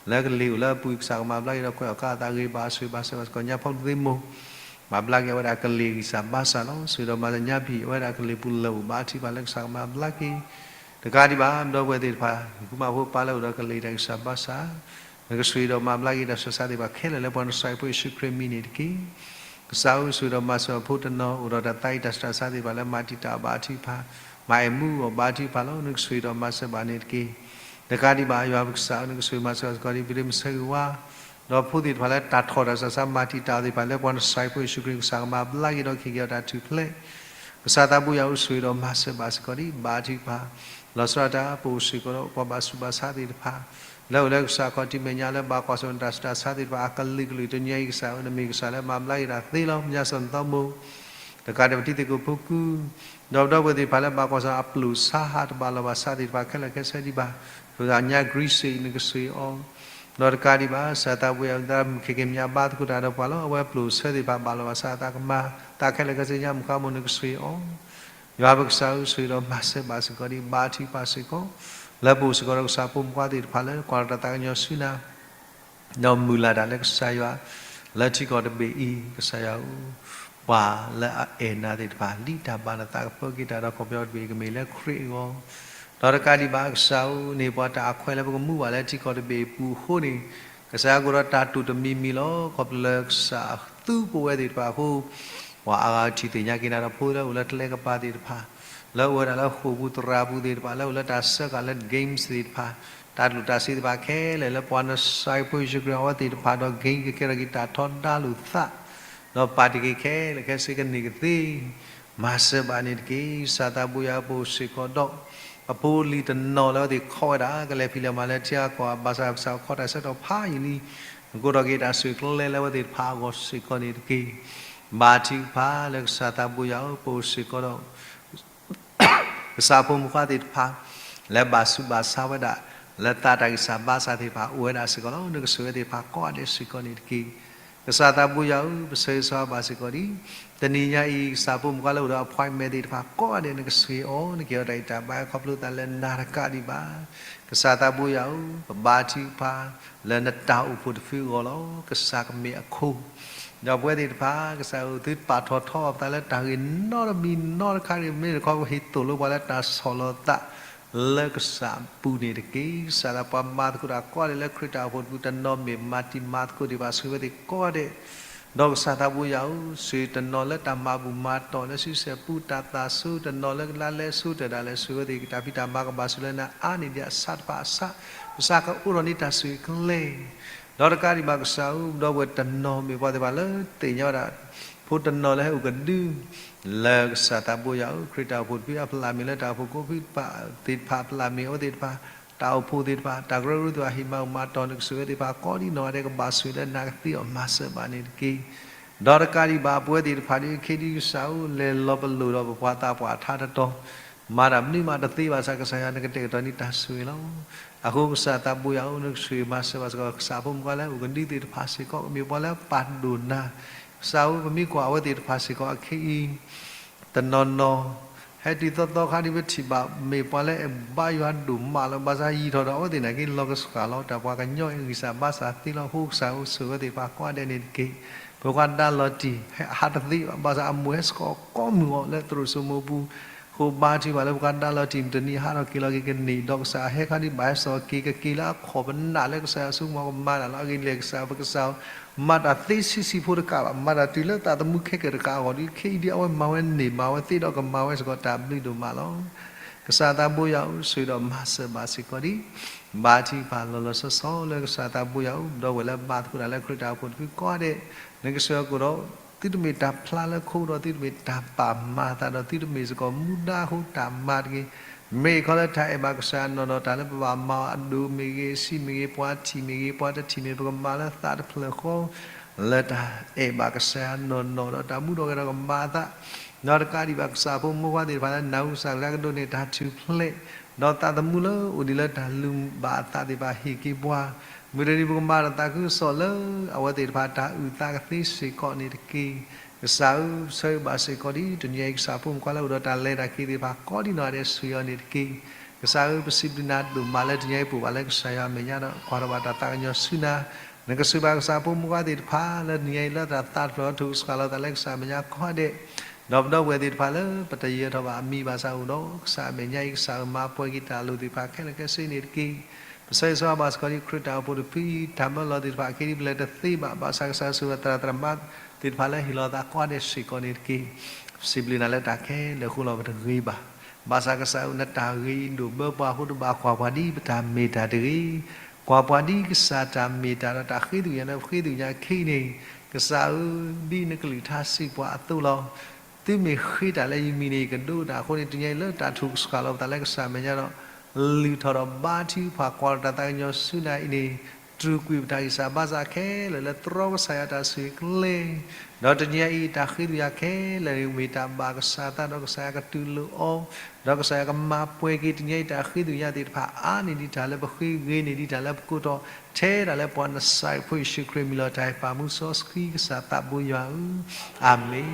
လၢကလံၤအိၣ်လၢအပူၤ ကစၢ်ကမၤဘျါက့ၤဒီးကွဲးအီၣ်ကါအသးဂ့ၤ ဘၣ်ဆိၣ်ဘၣ်စၢၤဘၣ်စ့ၢ်ကီး ညါဖီမသ့မိၢ် မၤဘျါက့ၤအဝဲဒၣ်ကလံၤအဂံၢ်စၢ်ဘါစၢ်လီၤ. ဆိၣ်ဂ့ၤဒီးမၤစၢၤညါဘံၣ်အဝဲဒၣ်ကလံၤပူၤလၢာ်အိၣ် ဘါထုကဖၣ်လၢကစၢ်ကမၤဘျါက့ၤ တကးဒံးဘၣ် ဒီပုၢ်ဝဲၢ်သ့ၣ်တဖၣ် ဃုမၤဖိပၢ်လၢအိၣ်ဒီးကလံၤတၢ်ဂံၢ်စၢ်ဘါစၢ် နကဆိၣ်ဂ့ၤဒီးမၤဘျါက့ၤတၢ်ဆူးတၢ်ဆါသ့ၣ်တဖၣ်ခဲလၢာ်လၢပှၤနစၢ်ဖိယ့ၣ်ၡူးခရံာ်မံၤန့ၣ်တက့ၢ်. ကစၢ်ဧၢ ဆိၣ်ဂ့ၤဒီးမၤစၢၤအဖိတနီၤ အိၣ်ဒီးတၢ်သးအံၤတၢ်ဆူးတၢ်ဆါသ့ၣ်တဖၣ်လၢမၤတံာ်တာ်အီၤဘၣ်ထုကဖၣ် မၤအဲၣ်မူအီၤဘၣ်ထုကဖၣ်လီၤ. နကဆိၣ်ဂ့ၤဒီးမၤစၢၤဘၣ်န့ၣ်တက့ၢ်. တကးဒံးဘၣ် ယွၤပကစၢ်ဧၢ နကဆိၣ်ဂ့ၤမၤစၢၤစ့ၢ်ကီးဒ် ပဒ့မုၣ်ဆၢဂ့ၤဝါ ဒီးဖိသ့ၣ်တဖၣ်လၢတၢ်ထီၣ်တၢ်ဆူးတၢ်ဆါမၤတံာ်တာ်အီၤသ့ၣ်တဖၣ်လၢပှၤနစၢ်ဖိယ့ၣ်ၡူးခရံာ် ကစၢ်ကမၤဘျါက့ၤဒီးခ့ၣ်က့ၤအီၤတၢ်ထူၣ်ဖျဲး ကစၢ်သးဘိယွၤဧၢ ဆိၣ်ဂ့ၤဒီးမၤစၢၤဘၣ်စ့ၢ်ကီးဒ် ဘါထုကဖၣ် လီၤဆီဒၣ်တၢ် ပအိၣ်စ့ၢ်ကီးဒီးပှၤဘၣ်ဆူးဘၣ်ဆါသ့ၣ်တဖၣ် လၢအိၣ်လၢကစၢ်ခီၣ်ထံးမဲာ်ညါလၢဘၣ်ကွၢ်ဆၢၣ်မဲာ် တၢ်ဆူးတၢ်ဆါသ့ၣ်တဖၣ်အကလုာ်ကလုာ် တနံၤအံၤကစၢ်ဧၢ နမ့ၢ်ကစၢ်လၢမၤဘျါက့ၤတၢ်သ့လီၤ. မ့ၢ်ညါစီၤနသီမိၢ် တကးဒံးပထံသကိးဖိကု ဒီးပဒီပုၢ်ဝဲၢ်သ့ၣ်တဖၣ်လၢဘၣ်ကွၢ်ဆၢၣ်မဲာ် အပျိၢ်ဆါဟးတဘၣ်လီၢ်ဘၣ်ဆါသ့ၣ်တဖၣ်ခဲလၢာ်ခဲဆ့ဒံးဘၣ် ပသးညါ Greece နကဆိၣ်ဂ့ၤအီၤ ဒီးတကးဒံးဘၣ် ကစၢ်သးဘိယွၤ မ့ၢ်တၢ်မုၢ်ခံက့ၤမ့ၢ်ညါဘါသကိးတၢ်ဒီးပှၤလီၤ. အဝဲပျိၢ်ဆါသ့ၣ်တဖၣ်ဘၣ်လီၢ်ဘၣ်ဆါအသးကမၤ သးခဲလၢာ်ခဲဆ့ ညါမုၢ်ဃါမိၢ် နကဆိၣ်ဂ့ၤအီၤ ယွၤပကစၢ်ဧၢ ဆိၣ်ဂ့ၤဒီးမၤစၢၤဘၣ်စ့ၢ်ကီးဒ် ဘါထုကဖၣ်စ့ၢ်ကီး လၢပအိၣ်စ့ၢ်ကီးဒီးကစၢ်ဖိမုၣ်ဖိခွါသ့ၣ်တဖၣ်လၢ ကွၢ်လီၤတၢ်သးကညီၤဆူနၤ ဒီးမုၢ်လၢ်တၢ်လၢကစၢ်ယွၤ လၢထံကီၢ်တဘ့ၣ်အံၤ ကစၢ်ယွၤဧၢ ပှၤလၢအအဲၣ်နၤသ့ၣ်တဖၣ် လံတၢ်ဘၣ်နသးကပၢက့ၤတၢ်ဒီး ကီၢ်ပယီၤတဘ့ၣ်အံၤ ကမ့ၢ်လၢခရံာ်အဂီၢ် ဒီးတကးဒံးဘၣ် ကစၢ်ဧၢ န့ၢ်ပှၤတၢ်အခွဲးလၢပကမူဘၣ်လၢထံကီၢ်တဘ့ၣ်အံၤပူၤအဃိန့ၣ် ကစၢ်ယွၤကအိၣ်ဒီးတၢ်တိာ်တမံၤမံၤလီၤ. ခီဖျိလၢကစၢ်သူပဝဲသ့ၣ်တဖၣ်အဃိ ပှၤအါဂၤထံၣ်သ့ၣ်ညါက့ၤနၤဒီးဖိလၢအိၣ်လၢကျဲကပၤသ့ၣ်တဖၣ် လၢအိၣ်ဝဲဒၣ်လၢဃိာ်ပူၤသရၣ်ပူၤသ့ၣ်တဖၣ် လၢအိၣ်လၢတၢ်ဆၢကၤလၢ games သ့ၣ်တဖၣ် တၢ်ကျိၣ်တၢ်စ့သ့ၣ်တဖၣ်ခဲလၢာ် လၢပှၤနစၢ်ဖိယ့ၣ်ၡူးခရံာ် အဝဲသ့ၣ်တဖၣ်ဒီး ကဟံးကကဲထီၣ်က့ၤတၢ်ထီဒါလိာ်သး ဒီးပာ်တ့ၢ်က့ၤခဲလၢာ်ခဲဆ့ကန့ၢ်ကသ့ မၤစၢၤဘၣ်န့ၣ်တက့ၢ်. ကစၢ်သးဘိယွၤပအိၣ်စ့ၢ်ကီးဒီး အဖိအလံၤတနီၤလၢအဝဲသ့ၣ်ခီဝဲဒၣ် ကလဲၤဖံးလဲၤမၤလၢထံဂၤကီၢ်ဂၤ ဘၣ်ဆၣ်ကစၢ်ခီတၢ်ဆၢကတီၢ်ဖးယံာ်လံ နကအိၣ်ထီၣ်က့ၤတၢ်ဆိၣ်ဂ့ၤကျဲလၢအဝဲသ့ၣ်တဖၣ်အဂီၢ်စ့ၢ်ကီးန့ၣ်တက့ၢ်. ဘါထုကဖၣ်လၢကစၢ်သးဘိယွၤဧၢ ပအိၣ်စ့ၢ်ကီးဒီး ကစၢ်ဖိမုၣ်ဖိခွါသ့ၣ်တဖၣ် လၢဘၣ်ဆူးဘၣ်ဆါဝဲဒၣ် လၢသးတၢ်ဂံၢ်စၢ်ဘါစၢ်သ့ၣ်တဖၣ် အိၣ်ဝဲဒၣ်စ့ၢ်ကီးလီၤ. နကဆိၣ်ဂ့ၤသ့ၣ်တဖၣ်ကိးဂၤဒဲးစ့ၢ်ကီးန့ၣ်တက့ၢ်. ကစၢ်သးဘိယွၤဧၢ ပဆၢဂ့ၤဆၢဝါဘၣ်စ့ၢ်ကီးဒ် တနံၤညါအံၤ ကစၢ်ဖိမုၣ်ဖိခွါလၢအိၣ်ဒီး appointment သ့ၣ်တဖၣ်ကိးဂၤဒဲး နကဆိၣ်ဂ့ၤအီၤ နကဟ့ၣ်အီၤတၢ်ဂံၢ်တၢ်ဘါ ခီဖျိသးလၢနၤတကးဒံးဘၣ် ကစၢ်သးဘိယွၤဧၢ ပဘါထုကဖၣ် လၢနတၢ်အိၣ်ဖှိၣ်တဖုအဂီၢ်လီၤ. ကစၢ်ကမ့ၢ်အခိၣ် ဒီးပဝဲသ့ၣ်တဖၣ် ကစၢ်ဧၢ သုပာ်ထီၣ်ထီအီၤပသးလၢတၢ်ဂ့ၤနီတမံၤနီတခါဂ့ၤ မ့ၢ်တခီ ပဟ့ၣ်သိၣ်လိပှၤလၢတၢ်ဆီၣ်လီၤသး လၢကစၢ်အပူၤန့ၣ်တက့ၢ်. ကစၢ်သးပှၤမၤသကိးတၢ်ကိးဂၤဒဲးလၢခရံာ်တၢ်အိၣ်ဖှိၣ်တဖု တနီၤမ့ၢ်မၤတံၤမၤသကိးဒံးဘၣ် ဆိၣ်ဂ့ၤဝဲသ့ၣ်ကိးဂၤဒဲး ဒီးကစၢ်သးဘိယွၤဧၢ ဆိၣ်ဂ့ၤတနီၤလၢတၢ်မၤဘူၣ်မၤတီၢ်လၢဆံဆဲၣ်ပူ တၢ်သးဆူၣ် တနီၤလၢကလါလဲဆူတၢ်ဒၣ်လဲာ် ဆိၣ်ဂ့ၤဝဲသ့ၣ် တၢ်ဖံးတၢ်မၤကဘၣ်ဆိၣ်လၢနၤအါန့ၢ်ဒံးအဆၣ်တဖၣ်အဆၣ် ကစၢ်ကအိးထီၣ်န့ၢ်တၢ်ဆိၣ်ဂ့ၤကျဲ ဒီးတကးဒံးဘၣ်ကစၢ်ဧၢ ဒီပုၢ်ဝဲၢ်တနီၤမ့ၢ်ပှၤသ့ၣ်တဖၣ်လၢသ့ၣ်ညါဝဲဒၣ် ဖိတနီၤလၢဟဲအိၣ်ကဒု လၢကစၢ်သးဘိယွၤဧၢ ခရံာ်တၢ်အိၣ်ဖှိၣ်တဖုအဖျၢၣ်မ့ၢ်လၢတၢ်အိၣ်ဖှိၣ်ကိးဖုသ့ၣ်တဖၣ်အဖျၢၣ်မ့ၢ်အဝဲသ့ၣ်တဖၣ် တၢ်အိၣ်ဖှိၣ်သ့ၣ်တဖၣ် တၢ်ကရၢကရိသ့ၣ်တဖၣ် ဟ့ၣ်မၤဘူၣ်မၤတီၢ်န့ၣ် ကဆိၣ်ဂ့ၤဝဲသ့ၣ်တဖၣ်ကိးဒ်နီၢ်ဂၤဒဲး ကဘၣ်ဆိၣ်ဂ့ၤလၢနၤကသ့အီၤ မၤစၢၤဘၣ်န့ၣ်တက့ၢ်. ဒီးတကးဒံးဘၣ် ပဝဲသ့ၣ်တဖၣ်ဒ်ခဲဒ်ကစၢ်ဧၢ လဲၤလီၤပလိာ်ဒီးပပှၤသးပှၢ်ထါတတီၤ မၤတၢ်မနုၤမးတသ့ဘၣ်ဆၣ် ကစၢ်ယွၤနကတဲာ်ကတီၤန့ၢ်တၢ်ဆိၣ်ဂ့ၤလီၤ. အဃိကစၢ်သးဘိယွၤဧၢ နကဆိၣ်ဂ့ၤမၤစၢၤဘၣ်စ့ၢ်ကီး ကစၢ်ဖိမုၣ်ဖိခွါလၢအိၣ်ကဒုသ့ၣ်တဖၣ်စ့ၢ်ကီး ကမ့ၢ်ပှၤလၢပာ်ဒိၣ်နၤ ကစၢ်ဧၢ ပမ့ၢ်ကွၢ်အဝဲသ့ၣ်တဖၣ်စ့ၢ်ကီးအခဲအံၤ တနီၤနီၤ ဟဲတုၤသီသီခါဒ်ပထံၣ်ဘၣ် မ့ၢ်ပှၤလၢအဘါယွၤဒိၣ်မးလီၤ. ဘၣ်ဆၣ်ယံာ်ထီၣ်ဒီးအဝဲသ့ၣ်နာ်က့ လီၤကဆှၣ်လီၤ တၢ်ပှၤကညီအဂံၢ်စၢ်ဘါစၢ်သ့လီၤ. အဃိကစၢ်ဧၢ ဆိၣ်ဂ့ၤဝဲသ့ၣ်တဖၣ်ကိးဂၤဒဲးန့ၣ်တက့ၢ်. ပှၤဒါလီၤတံၢ် ဟးတသ့ဘၣ် ဘၣ်ဆၣ်အမိၢ်ဟဲစ့ၢ်ကီးကိးမုၢ်အီၤလၢသရိာ်စိမိၤပူၤ အဃိဘါထုကဖၣ်လၢပှၤဒါလီၤတံၢ် မုၢ်တနံၤဟးထီၣ်က့ၤလီၤက့ၤကန့ၢ် ဒီးကစၢ်ဟဲခါဒ်ဘၣ်ဟဲစိာ်က့ၤ ကက့ၤလၢအခီၣ်ပနၢ်လၢကစၢ်ယွၤဆိကမိၣ်ကမၤတၢ်လီၤ. အဂ့ၢ်ဒ်လဲၣ် ကစၢ်ပကစၢ် မၤတၢ်သ့ဆံးဆံးဖိတကးဘၣ် မၤတၢ်တုၤလၢသးသမူခဲကၢၣ်တကးအဂီၢ်ဒီး ခဲအံၤဒ်အဝဲမၤဝဲန့ၢ်မၤဝဲသ့ဒီးကမၤဝဲစ့ၢ်ကီးတၢ်ဘျုးဒိၣ်မးလီၤ. ကစၢ်သးဘိယွၤဧၢ ဆိၣ်ဂ့ၤဒီးမၤစၢၤဘၣ်စ့ၢ်ကီးဒ် ဘါထုကဖၣ်လီၤလီၤဆီဆီလၢကစၢ်သးဘိယွၤဧၢ ဒီပုၢ်ဝဲၢ်လၢဘါသကိးတၢ်လၢခရံာ်တၢ်အိၣ်ဖှိၣ်တဖုကိးဂၤဒဲး နကဆိၣ်ဂ့ၤအဃိဒီး သုတမ့ၢ်တၢ်ဖျါလၢခိဒီး သုတမ့ၢ်တၢ်ပာ်မၤအသးဒီး သုတမ့ၢ်စ့ၢ်ကီးမူဒါအဃိတၢ်မၤတဂ့ၤ မ့ၢ်ခီလၢတၢ်အဲၣ်ဘၣ်ကစၢ်ယွၤနီၢ်နီၢ် တၢ်လၢပဘၣ်မၤအီၤ အဒိၣ်မ့ၢ်ဂ့ၤ အဆံးမ့ၢ်ဂ့ၤ ပှၤထံၣ်မ့ၢ်ဂ့ၤ ပှၤတထံၣ်မ့ၢ် ပကမၤလၢသးတဖျၢၣ်ဃီ လၢတၢ်အဲၣ်ဘၣ်ကစၢ်ယွၤနီၢ်နီၢ်ဒီး တၢ်မူထီၣ်ဂဲၤထီၣ်ကမၤအသး ဒီးတကးဒံးဘၣ်ကစၢ်ဖိမုၣ်ဖိခွါသ့ၣ်တဖၣ်လၢနၢ်ဟူကစၢ်ကလုၢ်ကထါကဒိးန့ၢ်တၢ်ထူၣ်ဖျဲး, ဒီးသးသမူလၢအိၣ်ဒံးလၢတၢ်လုၢ်ဘၣ်အသးသ့ၣ်တဖၣ်ဟ့ၣ်က့ၤပှၤ, မုၢ်တနံၤပကမၤဒီးသးခုကစီၣ်လၢအဝဲသ့ၣ်တဖၣ်တၢ်အုၣ်သးကသ့စ့ၢ်ကီးန့ၣ်တက့ၢ်. ကစၢ်ဧၢ, ဆၢဂ့ၤဘၣ်စ့ၢ်ကီးဒ်တနံၤအံၤကစၢ်ဖိမုၣ်ဖိခွါလၢအိၣ်ဒီးတၢ်လဲၤတၢ်က့ၤသ့ၣ်တဖၣ်ကိးဒံနီၢ်ဂၤဒဲးဆှၢအီၤန့ၣ်တက့ၢ်. ကစၢ်ဧၢ, ပစံးဘျုးနၤဒိၣ်မးလၢတနံၤအံၤပအိၣ်ဘၣ်လၢကစၢ်ယွၤအမဲာ်ညါဒီး ကွၢ်ထီၣ်ဘၣ်တၢ်သးကညီၤဆူနၤ, နကစၢ်ဘၣ်ကစၢ်ဖိမုၣ်ဖိခွါသ့ၣ်တဖၣ်လၢတနံၤအံၤလၢတၢ်သးတဖျၢၣ်အီၤ ထုးကဆှၣ်လီၤသးလၢကစၢ်အမဲာ်ညါကိးဂၤဒဲး, ဒီးပဒီပုၢ်ဝဲၢ်သ့ၣ်တဖၣ်လၢပတယၢၤထီၣ်ဘၣ်အမံၤဘၣ်ဆၣ်အိၣ်ဒီးကစၢ်အမဲာ်ညါအံၤ ကစၢ်ဧၢ မၤပှဲၤက့ၤတၢ်လိၣ်သ့ၣ်တဖၣ်ခဲလၢာ်ခဲဆ့န့ၣ်တက့ၢ်. ပဆၢဂ့ၤဆၢဝါဘၣ်စ့ၢ်ကီးဒ်ခရံာ်တၢ်အိၣ်ဖှိၣ်တဖုအံၤ တၢ်မၢလီၤသ့ၣ်တဖၣ်အခံဒ်ပလဲၤတသ့ဘၣ်, ဘၣ်ဆၣ်ကစၢ်ဆိၣ်ဂ့ၤသရၣ်သမါသ့ၣ်တဖၣ်လၢဟ့ၣ်လီၤသးကိးဂၤဒဲးစ့ၢ်ကီးန့ၣ်တက့ၢ်. ပစံးဘျုးနၤလၢတၢ်ခဲလၢာ်အဃိလီၤ ပတဂ့ၤဘၣ်. ဘၣ်ဆၣ်ကစၢ်ဧၢ နတၢ်ဂ့ၤဒိၣ်ဘၢပှၤအဃိ တဘၣ်ကွၢ်ပှၤဒ်ပတၢ်မ့ၢ်တၢ်တဂ့ၤ, ကွၢ်ပှၤဒ်ကစၢ်တၢ်မ့ၢ်တၢ်ဒီးတၢ်ဃ့သကွံာ်ညါလၢပဃ့သကွံာ်ညါအခံန့ၣ်, ကစၢ်ဧၢ, ဒ်နကလုၢ်ကထါစံးပှၤအသိးလီၤ. သုမ့ၢ်ဃ့တၢ်လၢယမံၤန့ၣ် ယကဒိးတၢ်အဃိန့ၣ် တနံၤအံၤလၢတၢ်ထုးကဆှၣ်လီၤပသးလၢကစၢ်အမဲာ်ညါဒီး လုၢ်ထီၣ်ဒီးဘါထုကဖၣ်ကွၢ်လီၤတၢ်သးကညီၤဆူနၤအံၤန့ၣ် တြူာ်ကွံာ်ပတၢ်ဂံၢ်စၢ်ဘါစၢ်ခဲလၢာ်လၢတြီကစၢ်ယွၤတၢ်ဆိၣ်ဂ့ၤကျဲ, ဒီးတနံၤအံၤတၢ်ဃ့သကွံာ်ညါခဲလၢာ်န့ၣ် မ့ၢ်တၢ်ဘၣ်ကစၢ်သးဒီးကစၢ်ယွၤကတူၢ်လိာ်အီၤ, ဒီးကစၢ်ယွၤကမၤပှဲၤက့ၤတနံၤအံၤတၢ်ဃ့သကွံာ်ညါသ့ၣ်တဖၣ်အါန့ၢ်ဒံးတၢ်လၢပဃ့ ဂ့ၤန့ၢ်ဒံးတၢ်လၢပကိးထီၣ်, ထဲဒၣ်လၢပှၤနစၤရ့းဖိယ့ၣ်ၡူးခရံာ်မံၤလီၤ တၢ်အဲၣ်ပၢ်မူစီဆှံကစၢ်သးဘိယွၤဧၢ, အၤမ့ၣ်.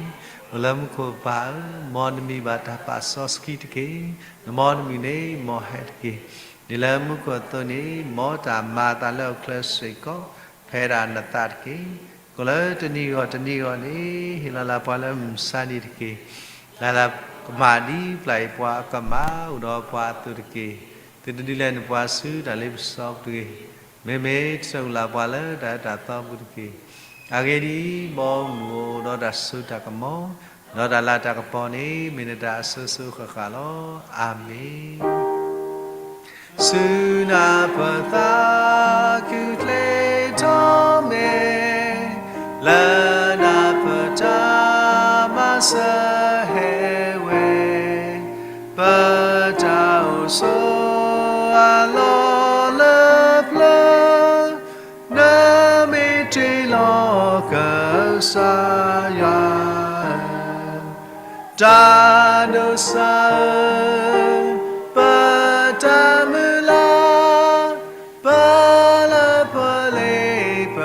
အိၣ်လၢမူခိၣ်ပၢ်ဧၢ, မ်နမံၤဘၣ်တၢ်ပာ်စီဆှံတက့ၢ်. နမ်နမုၢ်နံၤမ့ၢ်ဟဲတက့ၢ်. ဒ်လၢမူခိၣ်အသိးန့ၣ် မ်တၢ်မၤအသးလၢအချၢစ့ၢ်ကီး ဖဲဒၣ်နသးတက့ၢ်. ကီၢ်လၢတနံၤဂီၢ်တနံၤဂီၢ်န့ၣ် ဟ့ၣ်လီၤလၢပှၤလၢမုၢ်မဆါနံၤတက့ၢ်. လၢ်လၢ်ကမၣ်ဒ်ပျၢ်အံၤပှၤအကမၣ် အိၣ်ဒီးပှၤအသိးတက့ၢ်. သုတဒုးလဲနပှၤဆူတၢ်လ့ပစီပူၤတဂ့ၤ. မ့မ့ၢ်တၢ်အိၣ်လၢ်ပှၤလၢတၢ်အၢတၢ်သီပူၤတက့ၢ်. အဂ့ၢ်ဒ်အံၤ, မ်မုၢ်အိၣ်ဒီးတၢ်စိတၢ်ကမီၤ, ဒီးတၢ်လၤတၢ်ကပီၤန့ၣ် မ့ၢ်နတၢ်အစိၤစိၤဃၣ်ဃၣ်လီၤ. အၤမ့ၣ်. ဆူနၢ်ပၢၢ်သးခုချ့ထီၣ်မဲာ်, လၢနၢ်ပၢၢ်တၢ်မၤစၢၤဟဲဝဲ, ပတၢ်အိၣ်ဆိးအလီၢ်လၢပျၢၤ, နမ့ၢ်တ့ၢ်လီၤကစၢ်ယွၤ တၢ်ဒိးစၢ်ဧၢ, ပတၢ်မုၢ်လၢ်, ပလၢပှဲၤလ့ပ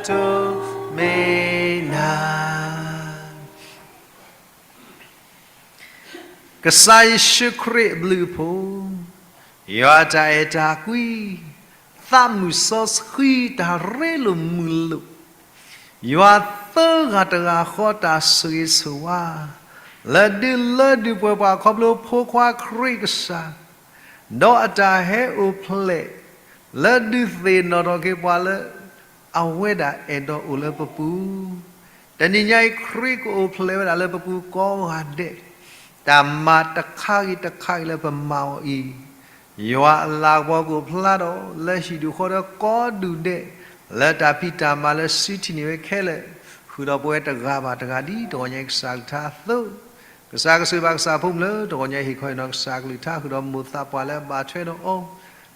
တိၢ်မ့ၢ်နၤ. ကစၢ်ယ့ၣ်ၡူးခရံာ်အဘျုးအဖှိၣ်, ယွၤတၢ်အဲၣ်တၢ်ကွံ, သးမုၢ်စီဆှံတၢ်ရ့လိာ်မုာ်လိာ်, ယွၤသၢဂၤတဂၤဃီတၢ်ဆိၣ်ဂ့ၤဆိၣ်ဝါ, လၢဒုးလၢဒုးပှဲၤပှၤခီဖျိဖိခွါခရံာ်ကစၢ်, ဒီးအတၢ်ဟဲအိၣ်ဖျဲၣ် လၢဒုးသ့ၣ်နီၣ်ထီၣ်က့ၤပှၤလၢ အဝဲဒၣ်အဲၣ်ဒိးအိၣ်လၢပပူၤ, တနံၤညါအံၤခရံာ်ကအိၣ်ဖျဲၣ်ဝဲဒၣ်လၢပပူၤကိးဂၤဒဲး, တၢ်မၤတခါဂ့ၤတခါဂ့ၤလၢပမၤအီၤအံၤ, ယွၤအလၤကပီၤကအိၣ်ဖျါဒီး လၢဟံၣ်ဒူၣ်ဃီဒီးကိးဒူၣ်ဒဲး, လၢတၢ်ဖံးတၢ်မၤလၢစုထံၣ်န့ၢ်ဝဲခဲလၢာ်, ဃုာ်ဒီးပဝဲတဂၤဘၣ်တဂၤဒ်တဂီၢ်ညါအံၤကစၢ်ကလုၢ်ကထါအသိး, ကစၢ်ကဆိၣ်ဂ့ၤဘၣ်ကစၢ်ဖိမုၣ်လၢတဂီၢ်ညါအံၤဟ့ၣ်ခီဟ့ၣ်နီၤကစၢ်ကလုၢ်ကထါ ဃုာ်ဒီးမိၢ်သးပှၢ်လၢအဘၣ်ထွဲဒီးအီၤ,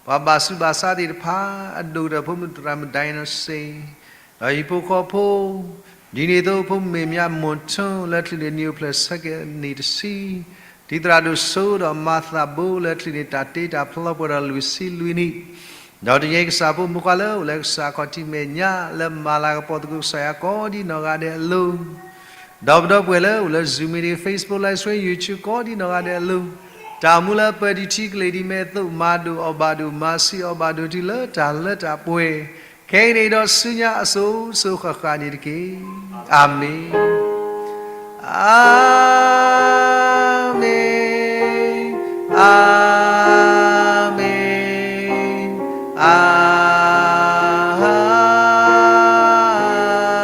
ပှၤဘၣ်ဆူးဘၣ်ဆါသ့ၣ်တဖၣ်, အဒိၣ်ကတၢၢ်ဖိမုၣ်သရၣ်မုၣ်ဒိးနစ့ၣ်, ဒီးဟံၣ်ဖိဃီဖိ, ဒ်န့ၣ်အသိးဖိမုၣ်မဲာ်ညါမိၢ်ထူလၢချံးန့ၣ်နံၣ်အိၣ်ဖျဲၣ်ဆၢက့ၤနံၣ်တဆံ, ဒ်သရၣ်ဒိၣ်စိဒီးမၤသးဘိလၢချံးန့ၣ်တၢ်တ့တၢ်ဖျီပှဲၤဒီးလွံၢ်ဆံလွံၢ်နံၣ်, ဒီးတနံၤညါအံၤကစၢ်ဖိမုၣ်ဖိခွါလၢအိၣ်လၢကစၢ်ခီၣ်ထံးမဲာ်ညါလၢမၤလၤကပီၤသကိးကစၢ်ယွၤကိးဒ်နီၢ်ဂၤဒဲးအလိၤ ဒီးပဒီပုၢ်ဝဲၢ်လၢအိၣ်လၢ Zoom meeting, Facebook live stream, YouTube ကိးဒ်နီၢ်ဂၤဒဲးအလိၤ, တၢ်အိၣ်မူလၢပၢၤဒံးထံကလ့ၤဒံးမ့ၢ်အသိး မၤဒိၣ်အီၣ်ဘၣ်ဒိၣ် မၤဆံးအီၣ်ဘၣ်ဒိၣ်တုၤလၢတၢ်လၢတၢ်ပှဲၤ, ခဲအံၤန့ၣ်ဒီးဆူညါအစိၤစိၤဃၣ်ဃၣ်န့ၣ်တက့ၢ်. အၤမ့ၣ်, အၤမ့ၣ်, အၤမ့ၣ်, အၤ မ့ၢ်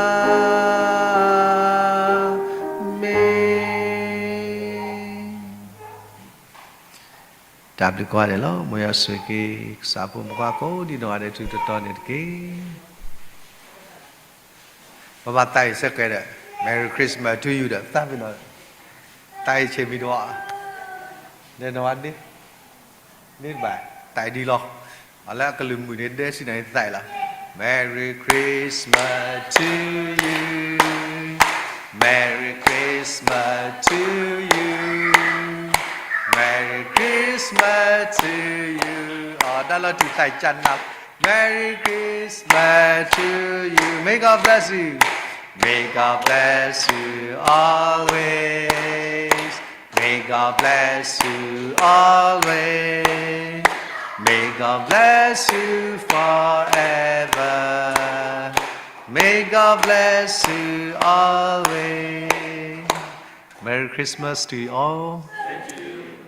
တၢ်ဘျုးကိးဂၤဒဲးလီၤ. မ်ယွၤဆိၣ်ဂ့ၤက့ၤ ကစၢ်ဖိမုၣ်ဖိခွါကိးဒ်နီၢ်ဂၤဒဲး တၢ်ထူးတၢ်တီၤန့ၣ်တက့ၢ်. ပဘၣ်သးအံၤစ့ၢ်ကီးဒီး Merry Christmas to you ဒီး သးပ့ၤနီၣ် သးအံၤဆ့ၣ်မံၤတဝီ ဒီးနီၢ်ဂၤဒဲး ဒ်ဘၣ် သးအံၤဒ်လီၤ. အလၢအကလုၢ်မုာ်န့ၣ် ဒဲစံးနၤအံၤသးအံၤလီၤ. Merry Christmas to you. Merry Christmas to you. Merry Christmas to you. အီ တၢ်လီၤတံၢ်သးကနၣ်, Merry Christmas to you. May God bless you. May God bless you always. May God bless you always. May God bless you forever. May God bless you always. Merry Christmas to you all.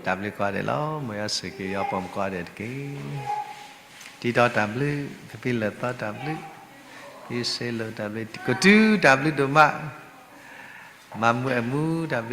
တၢ်ဘျုးကိးဂၤဒဲးလီၤ. မ်ယွၤဆိၣ်ဂ့ၤက့ၤယွၤပိာ်မုၣ်ကိးဂၤဒဲးတက့ၢ်. တံၤတီၤတၢ်ဘျုး, ဖံဖံလၢာ်သီတၢ်ဘျုး, ဖံစ့လိာ်တၢ်ဘျုး, ကတူၢ်တၢ်ဘျုးဒိၣ်မး, မၤမူအမူတၢ်ဘျုး